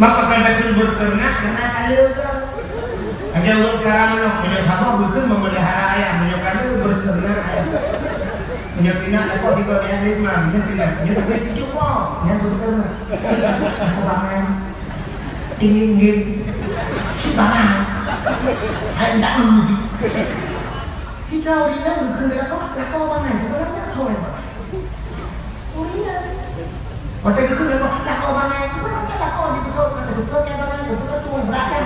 Maka ka kubeuteunak, hana ka lé ka. Ada ureueng peugah meunoe, meunyoe saboh bukon memelihara ayam, meunyoe ka lheueh beuteunak ayam. Meunyoe keuneuk lakoe tiga ayam lima, meunyoe keuneuk, meunyoe keuneuk tujoh boh, nyan beuteunak. Lakoe bangai, tinggi-tinggi, bangai. Hai, ndak meudi. Kita ureueng nyan bukon lakoe, lakoe bangai, bukan lakoe soe. Watèe geukheun lakoe, lakoe bangai, lakoe di beusôk, lakoe bangai, lakoe tueng, beuratang.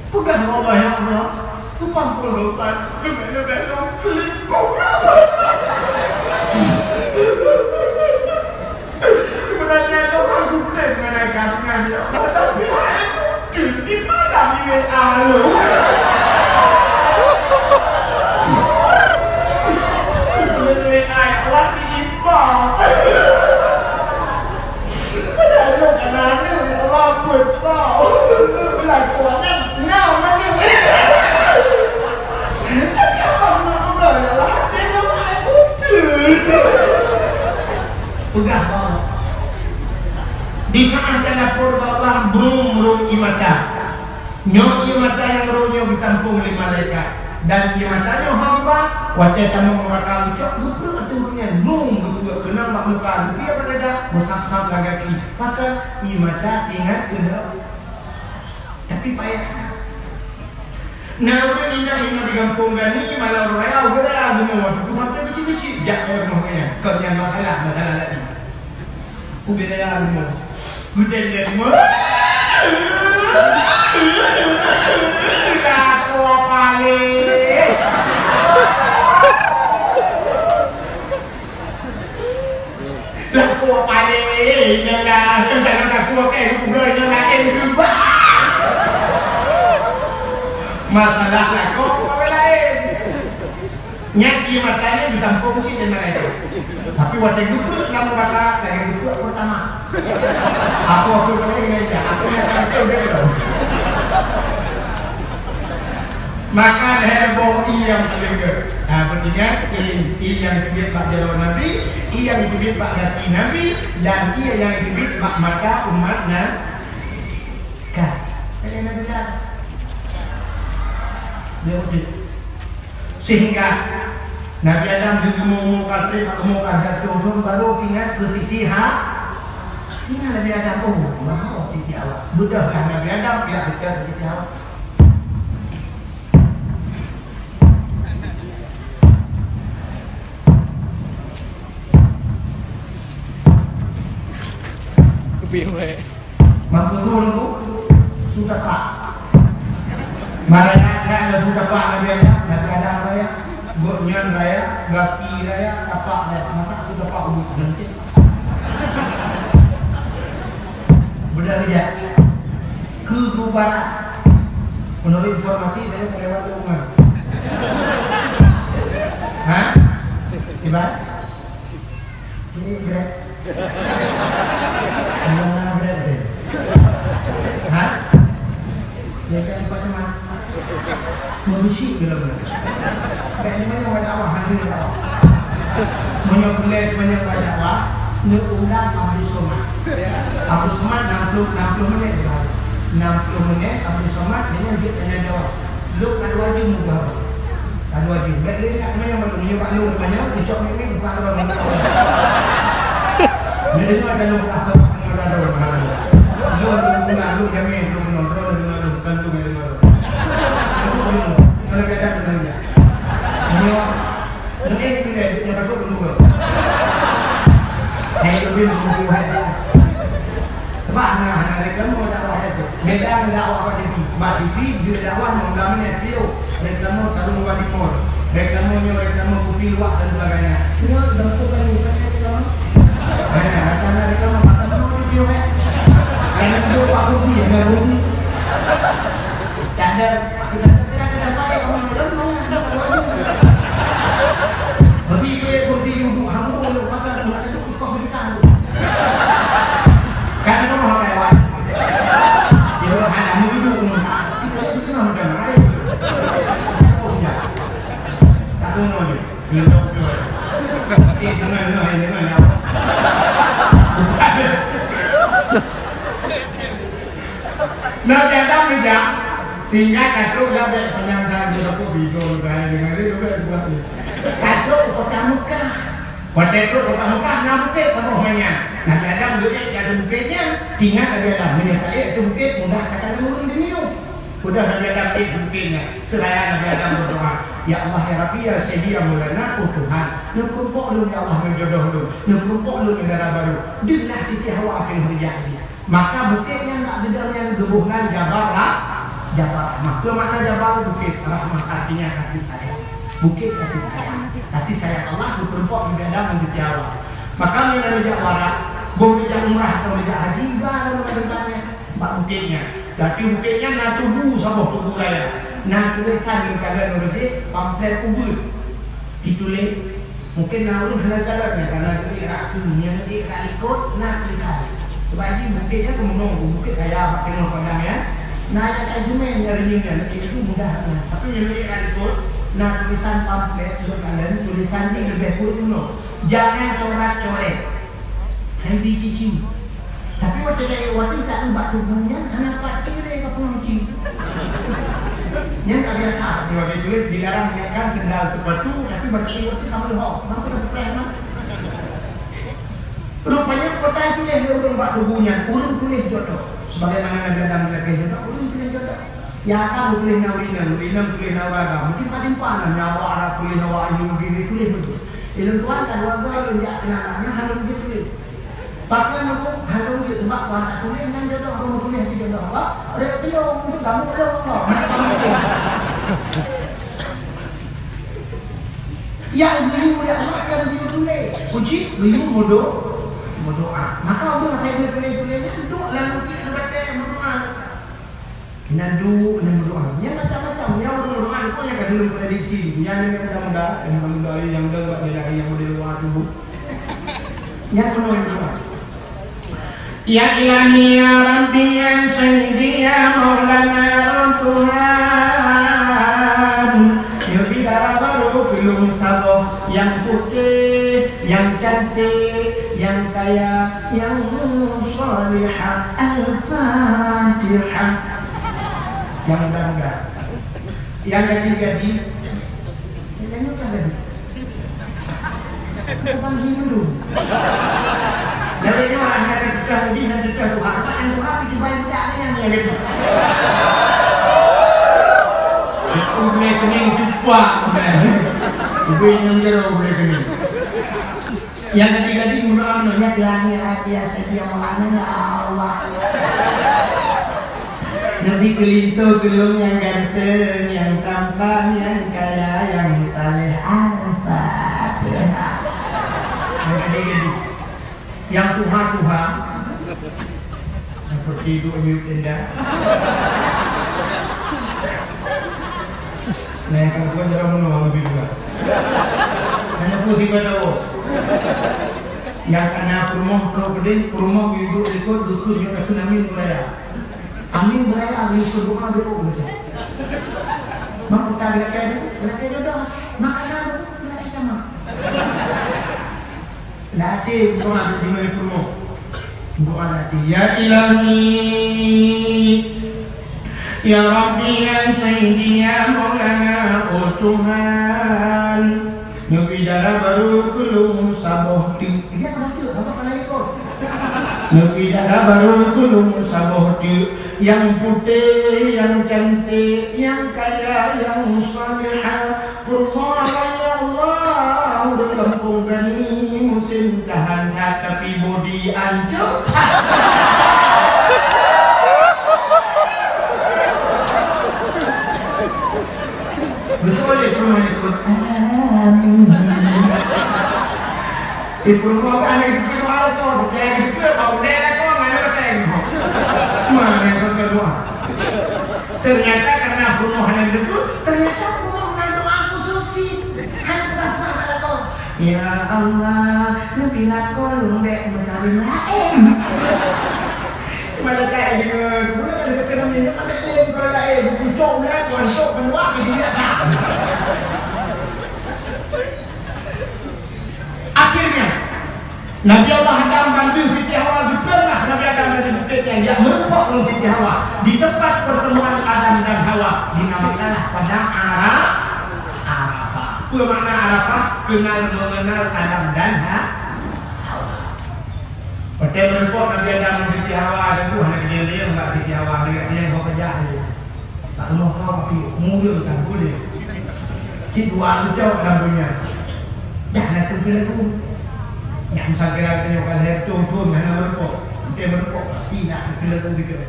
Peugah Allah, ya Allah, tumpang puluh dosa, leubeh-leubeh lôn selingkuh. Sebenarnya lôn hana geupeugah ngon agam nyan, ya Allah, tapi hai mungken di mana di W A lôn? Di W A lôn diimbang. Padahai lôn hana aneuk, ya Allah, peuet lôn. Lakoe nyan na aneuk. Tapi abang nak peugah, ya Allah, hati lôn hai mungken. Peugah, Bang. Di saat talapor bak Allah, Dan ié mata nyoe hamba, watée tamong ngon mata geucok, geupeue ateueh nyan, nung geupeue keunong bak muka, geupiep bak dada, meusab-sab lam gaki. Maka ié mata ingat keunoe. Tapi payah. Na ureuëng inong-inong di gampông gani, malam raya, uroe raya, geumoe, teupeu mata beucit-beucit, jak bak rumoh nyan. Kon nyan masalah, masalah lagi. Ubé raya rumoh. Gudeng dia semua. Lakoe paléh. Lakoe paléh, nyoe dah, nyoe dah lakoe paléh, udah nyoe laén berubah. Masalah lakoe, orang lain. Nyan ié mata nyan ditampông cit lé malaikat. Tapi watée geupeuet lam mata, lagée geupeuet pertama. Aku, aku kena ingat ya, aku yang akan betul dia tu. Maka lhée boh ié nyang paleng gét. Nah, pentingnya ié, ié nyang teubiet bak jaroe Nabi, ié nyang teubiet bak gaki Nabi, dan ié nyang teubiet bak mata umat na-, kan. Jadi Nabi dah. Dia udah. Sehingga Nabi Adam geumeu-umur ka treb, umur ka seratus thon, baru ingat keu Siti Ha-, ingat Nabi Adam, oh, mahal Siti Hawa. Beudôh kan Nabi Adam, ya, beudôh Siti Hawa. Kupi, weh. Maka guru tu, su tapak. Maraya, kan, su tapak Nabi Adam, Nabi Adam raya, gobnyan raya, gaki raya, tapak raya, masa su tapak ubit, nanti. Beudôh dia. Keu gubara. Menurut informasi, saya melewati rumah. Ha? Ibarat? Ini berat. Mana berat dia? Ha? Ya, kan, Pak Cemat? Meurusi ke lagu? Bèk ni meunyoe dakwah, hana dakwah. Meunyoe peulét, meunyoe dakwah, neuulang Abdul Somad. Abdul Somad enam puluh, enam puluh menit dia. Enam puluh menit, Abdul Somad, dia jeuet tanya jawab. Lôn ka dua jeuem muka. Ka dua jeuem. Bèk lé nak tanya malu, nyoe bak lôn tanya, icok mik-mik bukan orang. Dia dengar ada lôn kata, ada orang. Lôn, lôn, lôn, lôn jamin, lôn, lôn, lôn, lôn, lôn, lôn, lôn, lôn, lôn. Lôn, lôn, lôn. Kalau kata, lôn tanya. Nyoe, lôn, eh, lôn, eh, lôn, lôn, lôn. Hai, lôn, lôn, lôn, lôn. Sebab hana, hana reklame dakwah tu. Beda ngon dakwah bak T V. Bak T V, jeuet dakwah lima belas menit, video. Reklame sarong bak timur. Reklame nyoe, reklame kupi luwak dan sebagainya. Nyoe, dalam tu kan ni, kan reklame. Hana, hana reklame, masa mana video, eh? Hana video bak kupi, hana kupi. Tak ada, tak ada, tak ada, tak ada, tak ada. Berarti, berarti, Kan keunoe hana lewat. Dia hana meuduek. Kita ni keunoe hana lewat. Oh, ya. Tak keunoe ni. Keunoe, keunoe. Eh, keunoe, keunoe, keunoe, ya. Nah, kadang beda. Sehingga ka trok lah bèk panyang-panyang, dia dapat video, dia dengan dia, dia buat ni. Ka trok kota Mekah. Watèe trok kota Mekah na bukét saboh manyang. Nabi Adam geuék di ateueh bukét nyan, ingat Nabi Adam, meunyoe taék ateueh bukét mudah takalon ureueng jimiôh. Udah Nabi Adam ék bukét nyan, seuraya Nabi Adam meudoa, "Ya Allah, ya Rabbi, ya Sayyidi, ya Maulana, oh Tuhan, neupeurumpok lôn ya Allah ngon jodoh lôn, neupeurumpok lôn ngon dara barô." Deuh lah Siti Hawa akhé meujak jih. Maka bukét nyan bak geudong nyan geuboh nan Jabal Rah-, Jabal Rahmah. Peue makna Jabal? Bukét, Rahmah artinya kasih sayang. Bukét kasih sayang. Kasih sayang Allah geupeurumpok Nabi Adam ngon Siti Hawa. Maka meunyoe neujak warak, boh neujak umrah atau neujak haji, iba lam tempat nyan, bak bukét nyan. Tapi bukét nyan na tugu saboh tugu raya. Na tulésan geukalon ureueng jih pamflet ubeut. Dituléh, mungken na ureueng hana kalon nyan, karena geuék rak keu, nyang geuék rak likot na tulésan. Sebab jih bukét nyan keumeunong, bukét kaya bak teungoh padang nyan. Na nyang ka jimé nyang reunyeun nyan, itu mudah nyan. Tapi nyang geuék rak likot, na tulésan pamflet, surat kalon, tulésan jih leubeh kureueng meunoe. Jangan coret-coret. Hai biji ciu. Tapi watèe, watèe ka ubak tuboh nyan, hana pat cireng ka pulang ciu. Nyan ka biasa, di watèe tuléh dilarang niatkan sendal sepatu, tapi bagi waktu kamu ho, kenapa dah pakai emang? Rupanya peutai tuléh lé ureueng bak kubu nyan, ureueng tuléh jodoh. Sebagaimana Nabi Adam geulakèe jodoh, ureueng tuléh jodoh. Ya kan tuléh na ureueng inong, ureueng inong tuléh na ureueng agam. Mungkin paling panas nyawa Arab tuléh na ureueng inong tuléh beutôi. Ilôn tuan kan warga lôn jak keunan, hana lôn tuléh. Pakon nyoe hana lôn tuléh, sebab tuan tak tuléh nyan jodoh, ureueng tuléh di jodoh. Wah, rek piôh untuk kamu belum Allah. Nyang geuyue mulia Allah nyang geuyue tuléh. Kunci geuyue meudo-, meudoa. Maka ureueng nyang geuyue tuléh-tuléh nyan duek lam bukét, lam batèe meudoa. Nyan duek, nyan meudoa. Nyan macam-macam. Nyan ureueng meudoa nyan ka deuh prediksi. Nyan nyang muda-muda, nyang muda-muda, nyang muda bak lelaki, nyang model luwa tuboh. Nyan meunoe meudoa. Ya Ilahi, ya Rabbi, ya Sayyidi, ya Maulana, oh Tuhan, neubi dara barô keu lôn saboh nyang putéh, nyang cantik, nyang kaya, nyang salihah. Al-Fatihah. Nyang muda-muda. Nyang gadih-gadih. Nyang gadih. Abang Hindu. Dari nyoe hana ada tuha lebih, hana ada tuha. Apa yang tuha, pergi bayar budak dengan yang lebih. Itu boleh kening cupak. Ibu yang jero boleh kening. Yang tadi-tadi mendoa, mendoa, ya Ilahi, ya Rabbi, ya Sayyidi, ya Maulana, ya Allah. Neubi keu linto keu lôn nyang ganteng, nyang tampan, nyang kaya, nyang saleh. Al-Fatihah. Nyang tuha-tuha. Seperti itu, Umi Ukenda. Nah, yang perempuan jangan menolak lebih dulu. Hanya pun tiba tahu. Nyang kana peurumoh troh keudeh, peurumoh ibu ikot dusun nyang ka tsunami beuraya. Amin beuraya, amin peudoa doa macam. Mak buka geulakèe, geulakèe doa. Mak kana doa, geulakèe sama. Latih doa di mana peurumoh. Doa latih. Ya Ilahi, ya Rabbi, ya Sayyidi, ya Maulana, oh Tuhan. Neubi dara barô keu lôn saboh teuk. Iya, betul. Apa pernah ikut? Neubi dara barô keu lôn saboh teuk. Nyang putéh, nyang cantik, nyang kaya, nyang salihah. Peurumoh, ya Allah, ureueng kampung kami musim tahan that, tapi bodi ancô. Beutôi lé peurumoh ikot. Amin. Di peurumoh kan ada di peurumoh tu, jadi di peurumoh, bau dia tu, mana betul? Mana yang betul? Ternyata karena peurumoh hana beutôi, ternyata peurumoh hana doa khusus di. Hana doa. Ya Allah, neubi lakoe lôn bèk meukawen laén. Malaikat deungoe, guna kan keukeunong nyoe, ada lain, bukan lain. Ucok ulat, masuk, keluar, jadi dia tak. Akhirnya, Nabi Allah Adam dan Siti Hawa, geupeugah Nabi Adam dari bukit yang dia merumpok dengan Siti Hawa. Di tempat pertemuan Adam dan Hawa, dinamakanlah pada Ara-, Arafah. Apa makna Arafah? Kenal mengenal Adam dan Ha-, Hawa. Watèe meurumpok Nabi Adam ngon Siti Hawa, dan tu hana kejadian dia, enggak Siti Hawa, dia, dia yang kau kerja dia. Tak semua kau tapi murah kan boleh. Cik dua ucap dalam dunia. Dah nak tu kira tu. Yang misalkan ada yang akan lihat tu, tu, mana meurumpok. Watèe meurumpok, pasti nak kira tu juga.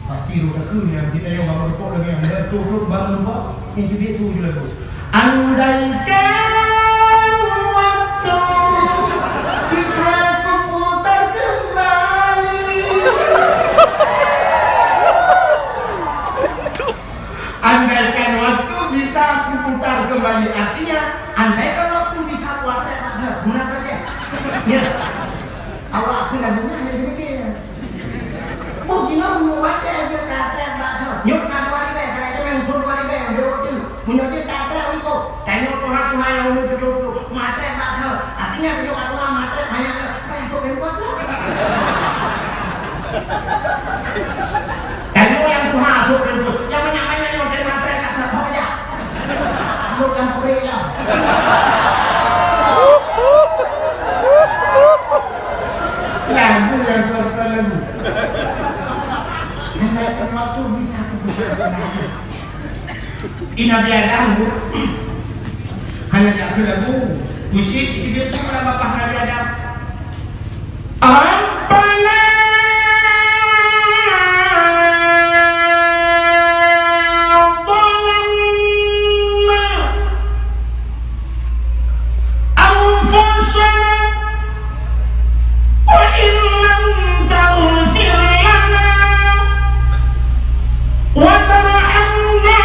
Pasti roh takheun nyang jitanyong bak meurumpok lagèe nyan, "Dah trok-trok bak meurumpok?" Nyan cit tu jeuet lagu. Andaikan waktu bisa kuputar kembali. Andaikan waktu bisa kuputar kembali. Artinya, andaikan waktu bisa kuatai, maka guna saja. Ya. Awak akan lagunya hanya demikian. Boh jinoe meunyoe watèe jeuet ka trép bak thon. Nyoe ka dua ribèe, ka trép nyang thon dua ribèe, nyang jeuet tu. Meunyoe jeuet ka trép iko, tanyoe tuha-tuha nyang umur tujoh ploh, maté bak thon. Artinya, tanyoe ka tuha, maté, banyak nyoe. Apa yang sok pempos tu? Tanyoe nyang tuha, sok pempos. Nyang banyak-banyak nyoe, maté bak thon. Bukan proyek lah. Lagu yang tuan-tuan lagu. Hanya waktu bisa aku buka. Di Nabi Adam tu, hanya tak lagu. Puji, dia pun dah bapak Nabi Adam. ربنا ظلمنا أنفسنا وإن لم تغفر لنا وترحمنا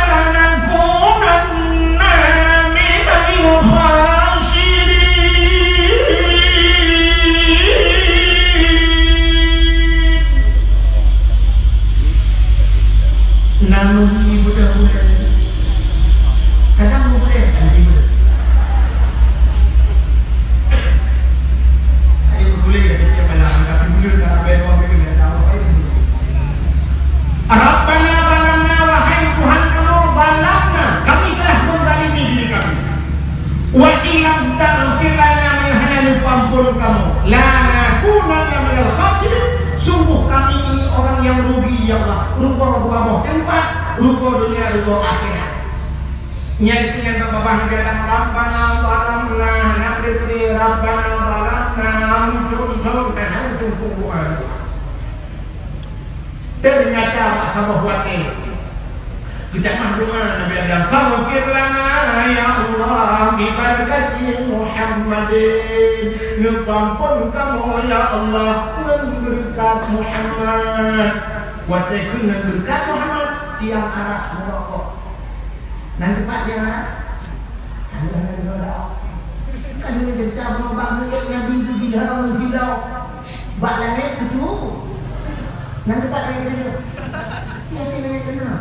لنكونن من الخاسرين. Namun ibu dahulu kadang boleh kan ibu. Ayo boleh ya kita malam tapi boleh dah habis dua minggu dah tahu apa itu. Rabbana zalamna, wahai Tuhan kami, zalamna, kami telah menzalimi diri kami. Wa illam taghfir lana, meunyoe hana neupeuampôn kamoe, lanakunanna minal khasirin, sungguh kami ini orang yang rugi, ya Allah. Rugoe dua boh teumpat, rugoe dunia, rugoe akhirat. Nyan keuh nyang babah dalam Rabbana zalamna, hana bri-bri Rabbana zalamna, muncul-muncul kan hantu kuburan. Ternyata bak saboh watèe geutamah doa Nabi Adam, "Faghfir lana ya Allah bi barakati Muhammadin." Neupeuampôn kamoe ya Allah ngon beureukat Muhammad. Watèe keuh ngon beureukat Muhammad, tiang aras meurokok. Nan teumpat nyang rasa. Hana, hana, hana. Kan hana cerita bunoe bak milék Nabi tu bila, bila. Bak langét tu. Nan teumpat langét tu. Nanti langét kena.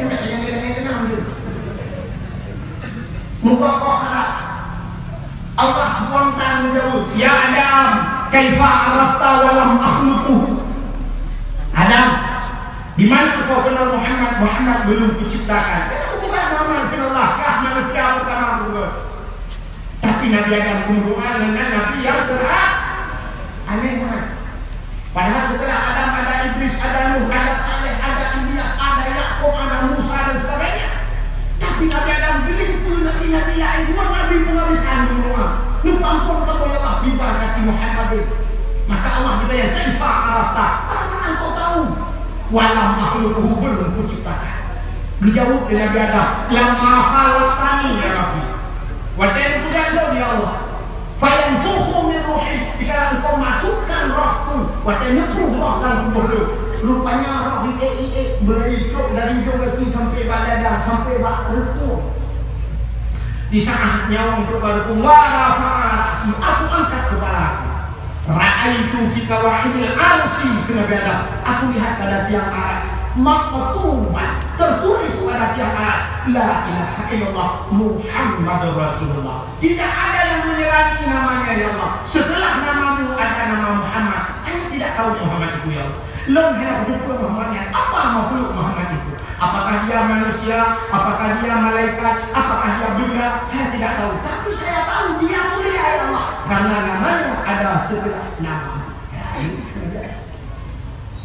Kena langét, langét kena tu. Muka kok aras. Allah spontan menjawab, "Ya Adam, kaifa arafta wa lam akhluqu?" Adam, di mana kau kenal Muhammad? Muhammad belum kuciptakan. Kenapa bukan Muhammad kenal Allah? Kah manusia pertama aku kenal. Tapi Nabi Adam pun doa dengan Nabi yang terakhir. Aneh banget. Padahal setelah Adam ada Iblis, ada Nuh, ada Saleh, ada Ilyas, ada Yakub, ada Musa dan sebagainya. Tapi Nabi Adam geulinto nabi-nabi laén, dua nabi pun habis kandung doa. Neupeuampôn kamoe ya Allah, bi barakati Muhammadin. Maka Allah geutanya, "Kaifa arafta?" Bagaimana engkau tahu? "Wa lam akhluqhu, belum kuciptakan." Geujaweueb lé Nabi Adam, "Lamma khalaqtani ya Rabbi." Watèe neupeugah lôn, ya Allah. Fayanfukhu min ruhi, dikala Engkau masukkan roh-Ku, watèe neupruh roh lam tuboh lôn. Rupanya roh iék-iék beulaju trok dari ujong gaki sampai bak dada, sampai bak reukung. Di saat nyawöng trok bak reukung, wa rafa'a ra'si, aku angkat kepala aku. Ra'aitu fi qawaimil arsy, kheun Nabi Adam, aku lihat pada tiang aras, maktuban, tertulis pada tiang aras, la ilaha illallah Muhammadur Rasulullah. Tidak ada yang menyerangi namanya, ya Allah. Setelah namamu ada nama Muhammad. Saya tidak tahu Muhammad itu, ya Allah. Lôn hana kuteupeu Muhammad nyan. Apa makhluk Muhammad itu? Apakah dia manusia? Apakah dia malaikat? Apakah dia benda? Saya tidak tahu. Tapi saya tahu dia mulia, ya Allah. Karena namanya ada setelah namamu. Ya, ini saja.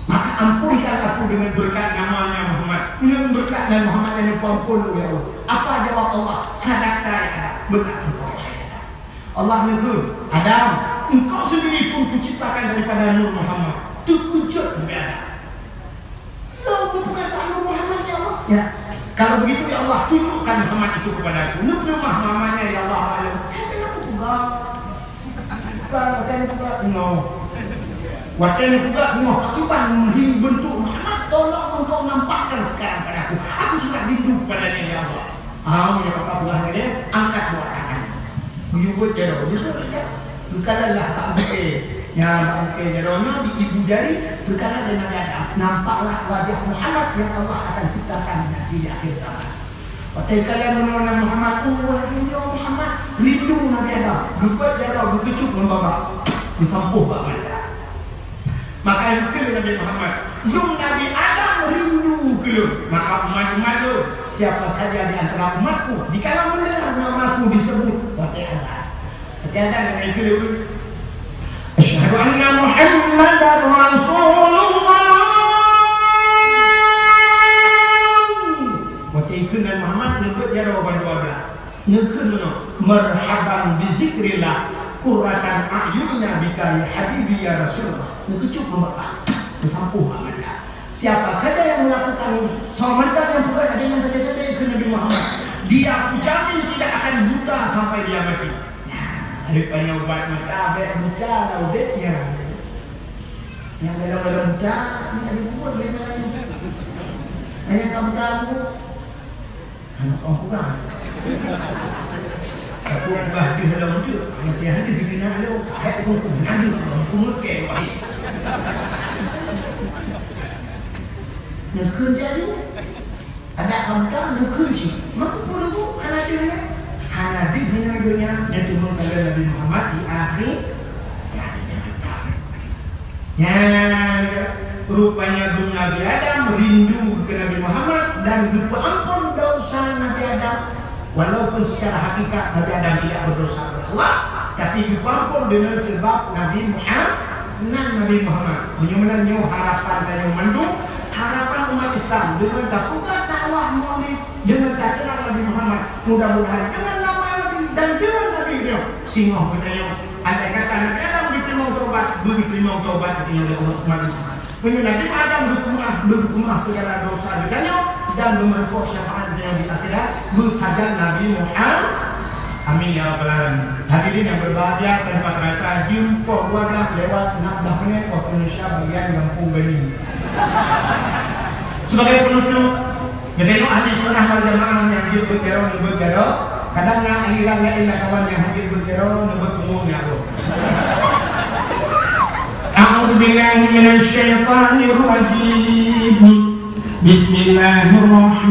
Maka ampunkan aku dengan berkat namanya Muhammad. Dengan berkat nama Muhammad yang diampun, ya Allah. Apa jawab Allah? Sadaqta ya Adam. Benar engkau, wahai Adam. Allah neugeuh, Adam, engkau sendiri pun kuciptakan daripada Nur Muhammad. Teukeujot Nabi Adam. Lôn bukan Nur Muhammad, ya Allah. Ya. Kalau begitu, ya Allah, tunjukkan Muhammad itu kepada aku. Neupeuleumah namanya, ya Allah, maklum. Eh, kenapa pula? Bukan, bukan, bukan. No. Watèe neupeugah nyoe, "Akiban meuhi beuntuk Muhammad, tolong engkau nampakkan sekarang pada aku. Aku sangat rindu kepadanya, ya Allah." Ah, ya, maka buah ni, angkat dua tangan. Menyebut jaroe, menyebut ya. Bukanlah bak muka. Ya, bak muka jaroe nyoe di ibu jari, bukanlah dengan dada. Nampaklah wajah Muhammad yang Allah akan ciptakan nanti di akhir zaman. Watèe kalon meunoe Muhammad, oh, rindu Muhammad, rindu Nabi Adam. Geupeuet jaroe, geukeucup ngon babah. Geusampôh bak mata. Maka geukheun Nabi Muhammad, "Dum Nabi Adam rindu keu Maka umat-umat lôn, siapa saja di antara umatku, dikala mendengar namaku disebut, watèe azan. Watèe azan, nyan keuh lôn, "Asyhadu anna Muhammadar Rasulullah." Watèe kheun nan Muhammad, neubeuet jaroe bandua blah. Neukheun meunoe, "Marhaban bi zikrillah, qurratan a'yunina bika ya habibi ya Rasulullah." Neukeucok meubakat, meusampôh Ahmad. Siapa saja yang melakukan ini, soe mantong nyang peubuet lagèe nyan sabe-sabe keu Nabi Muhammad, dia kujamin tidak akan buta sampai dia mati. Nah, rupanya ubat mata bèk buta lah udép nyan. Nyang galak-galak buta, nyan dibuat lé laén. Hanya kamu tahu. Aneuk ureueng kurang. Tapi ureueng bah deuh lom tu, masih ada di bina lo. Hai tu pun ada, pun ke wahai. Neukheun jadi. Ada kamu tak neukheun sih. Maka pun lu hana deuh. Hana deuh hina dunia, dia cuma kalau Nabi Muhammad di akhir. Ya, dia tak. Nyan, rupanya dum Nabi Adam rindu keu Nabi Muhammad dan geupeuampôn desya Nabi Adam. Walaupun secara hakikat Nabi Adam tidak berdosa kepada Allah, tapi geupeuampôn deungon sebab Nabi Muhammad, nan Nabi Muhammad. Meunyoe meunan nyoe harapan tanyoe mandum, harapan umat Islam deungon tapeugah dakwah Maulid, deungon takenal Nabi Muhammad. Mudah-mudahan deungon nama Nabi dan deungon Nabi beliau, singoh geutanyoe Andai kata Nabi Adam geuteurimong taubat, beugeuteurimong taubat geutanyoe lé Allah Subhanahu wa Taala. Meunyoe Nabi Adam geupeumeu'ah, beugeupeumeunah segala dosa geutanyoe dan beumeureumpok syafaat geutanyoe di akhirat, beusajan Nabi Muhammad. Amin ya rabbal alamin. Hadirin yang berbahagia, tanpa terasa jeuem poh dua belas lewat enam belas menit waktu Indonesia bagian Gampông Gani. Sebagai penutup, Geutanyoe ahli sunnah wal jamaah nyang jeuet beuet jaroe, neubeuet jaroe. Kadang na aliran laén lam kawan nyang hana jeuet beuet jaroe, neubeuet pungo nyan. A'udzubillahi minasyaitonirrajim. Bismillahirrahmanirrahim.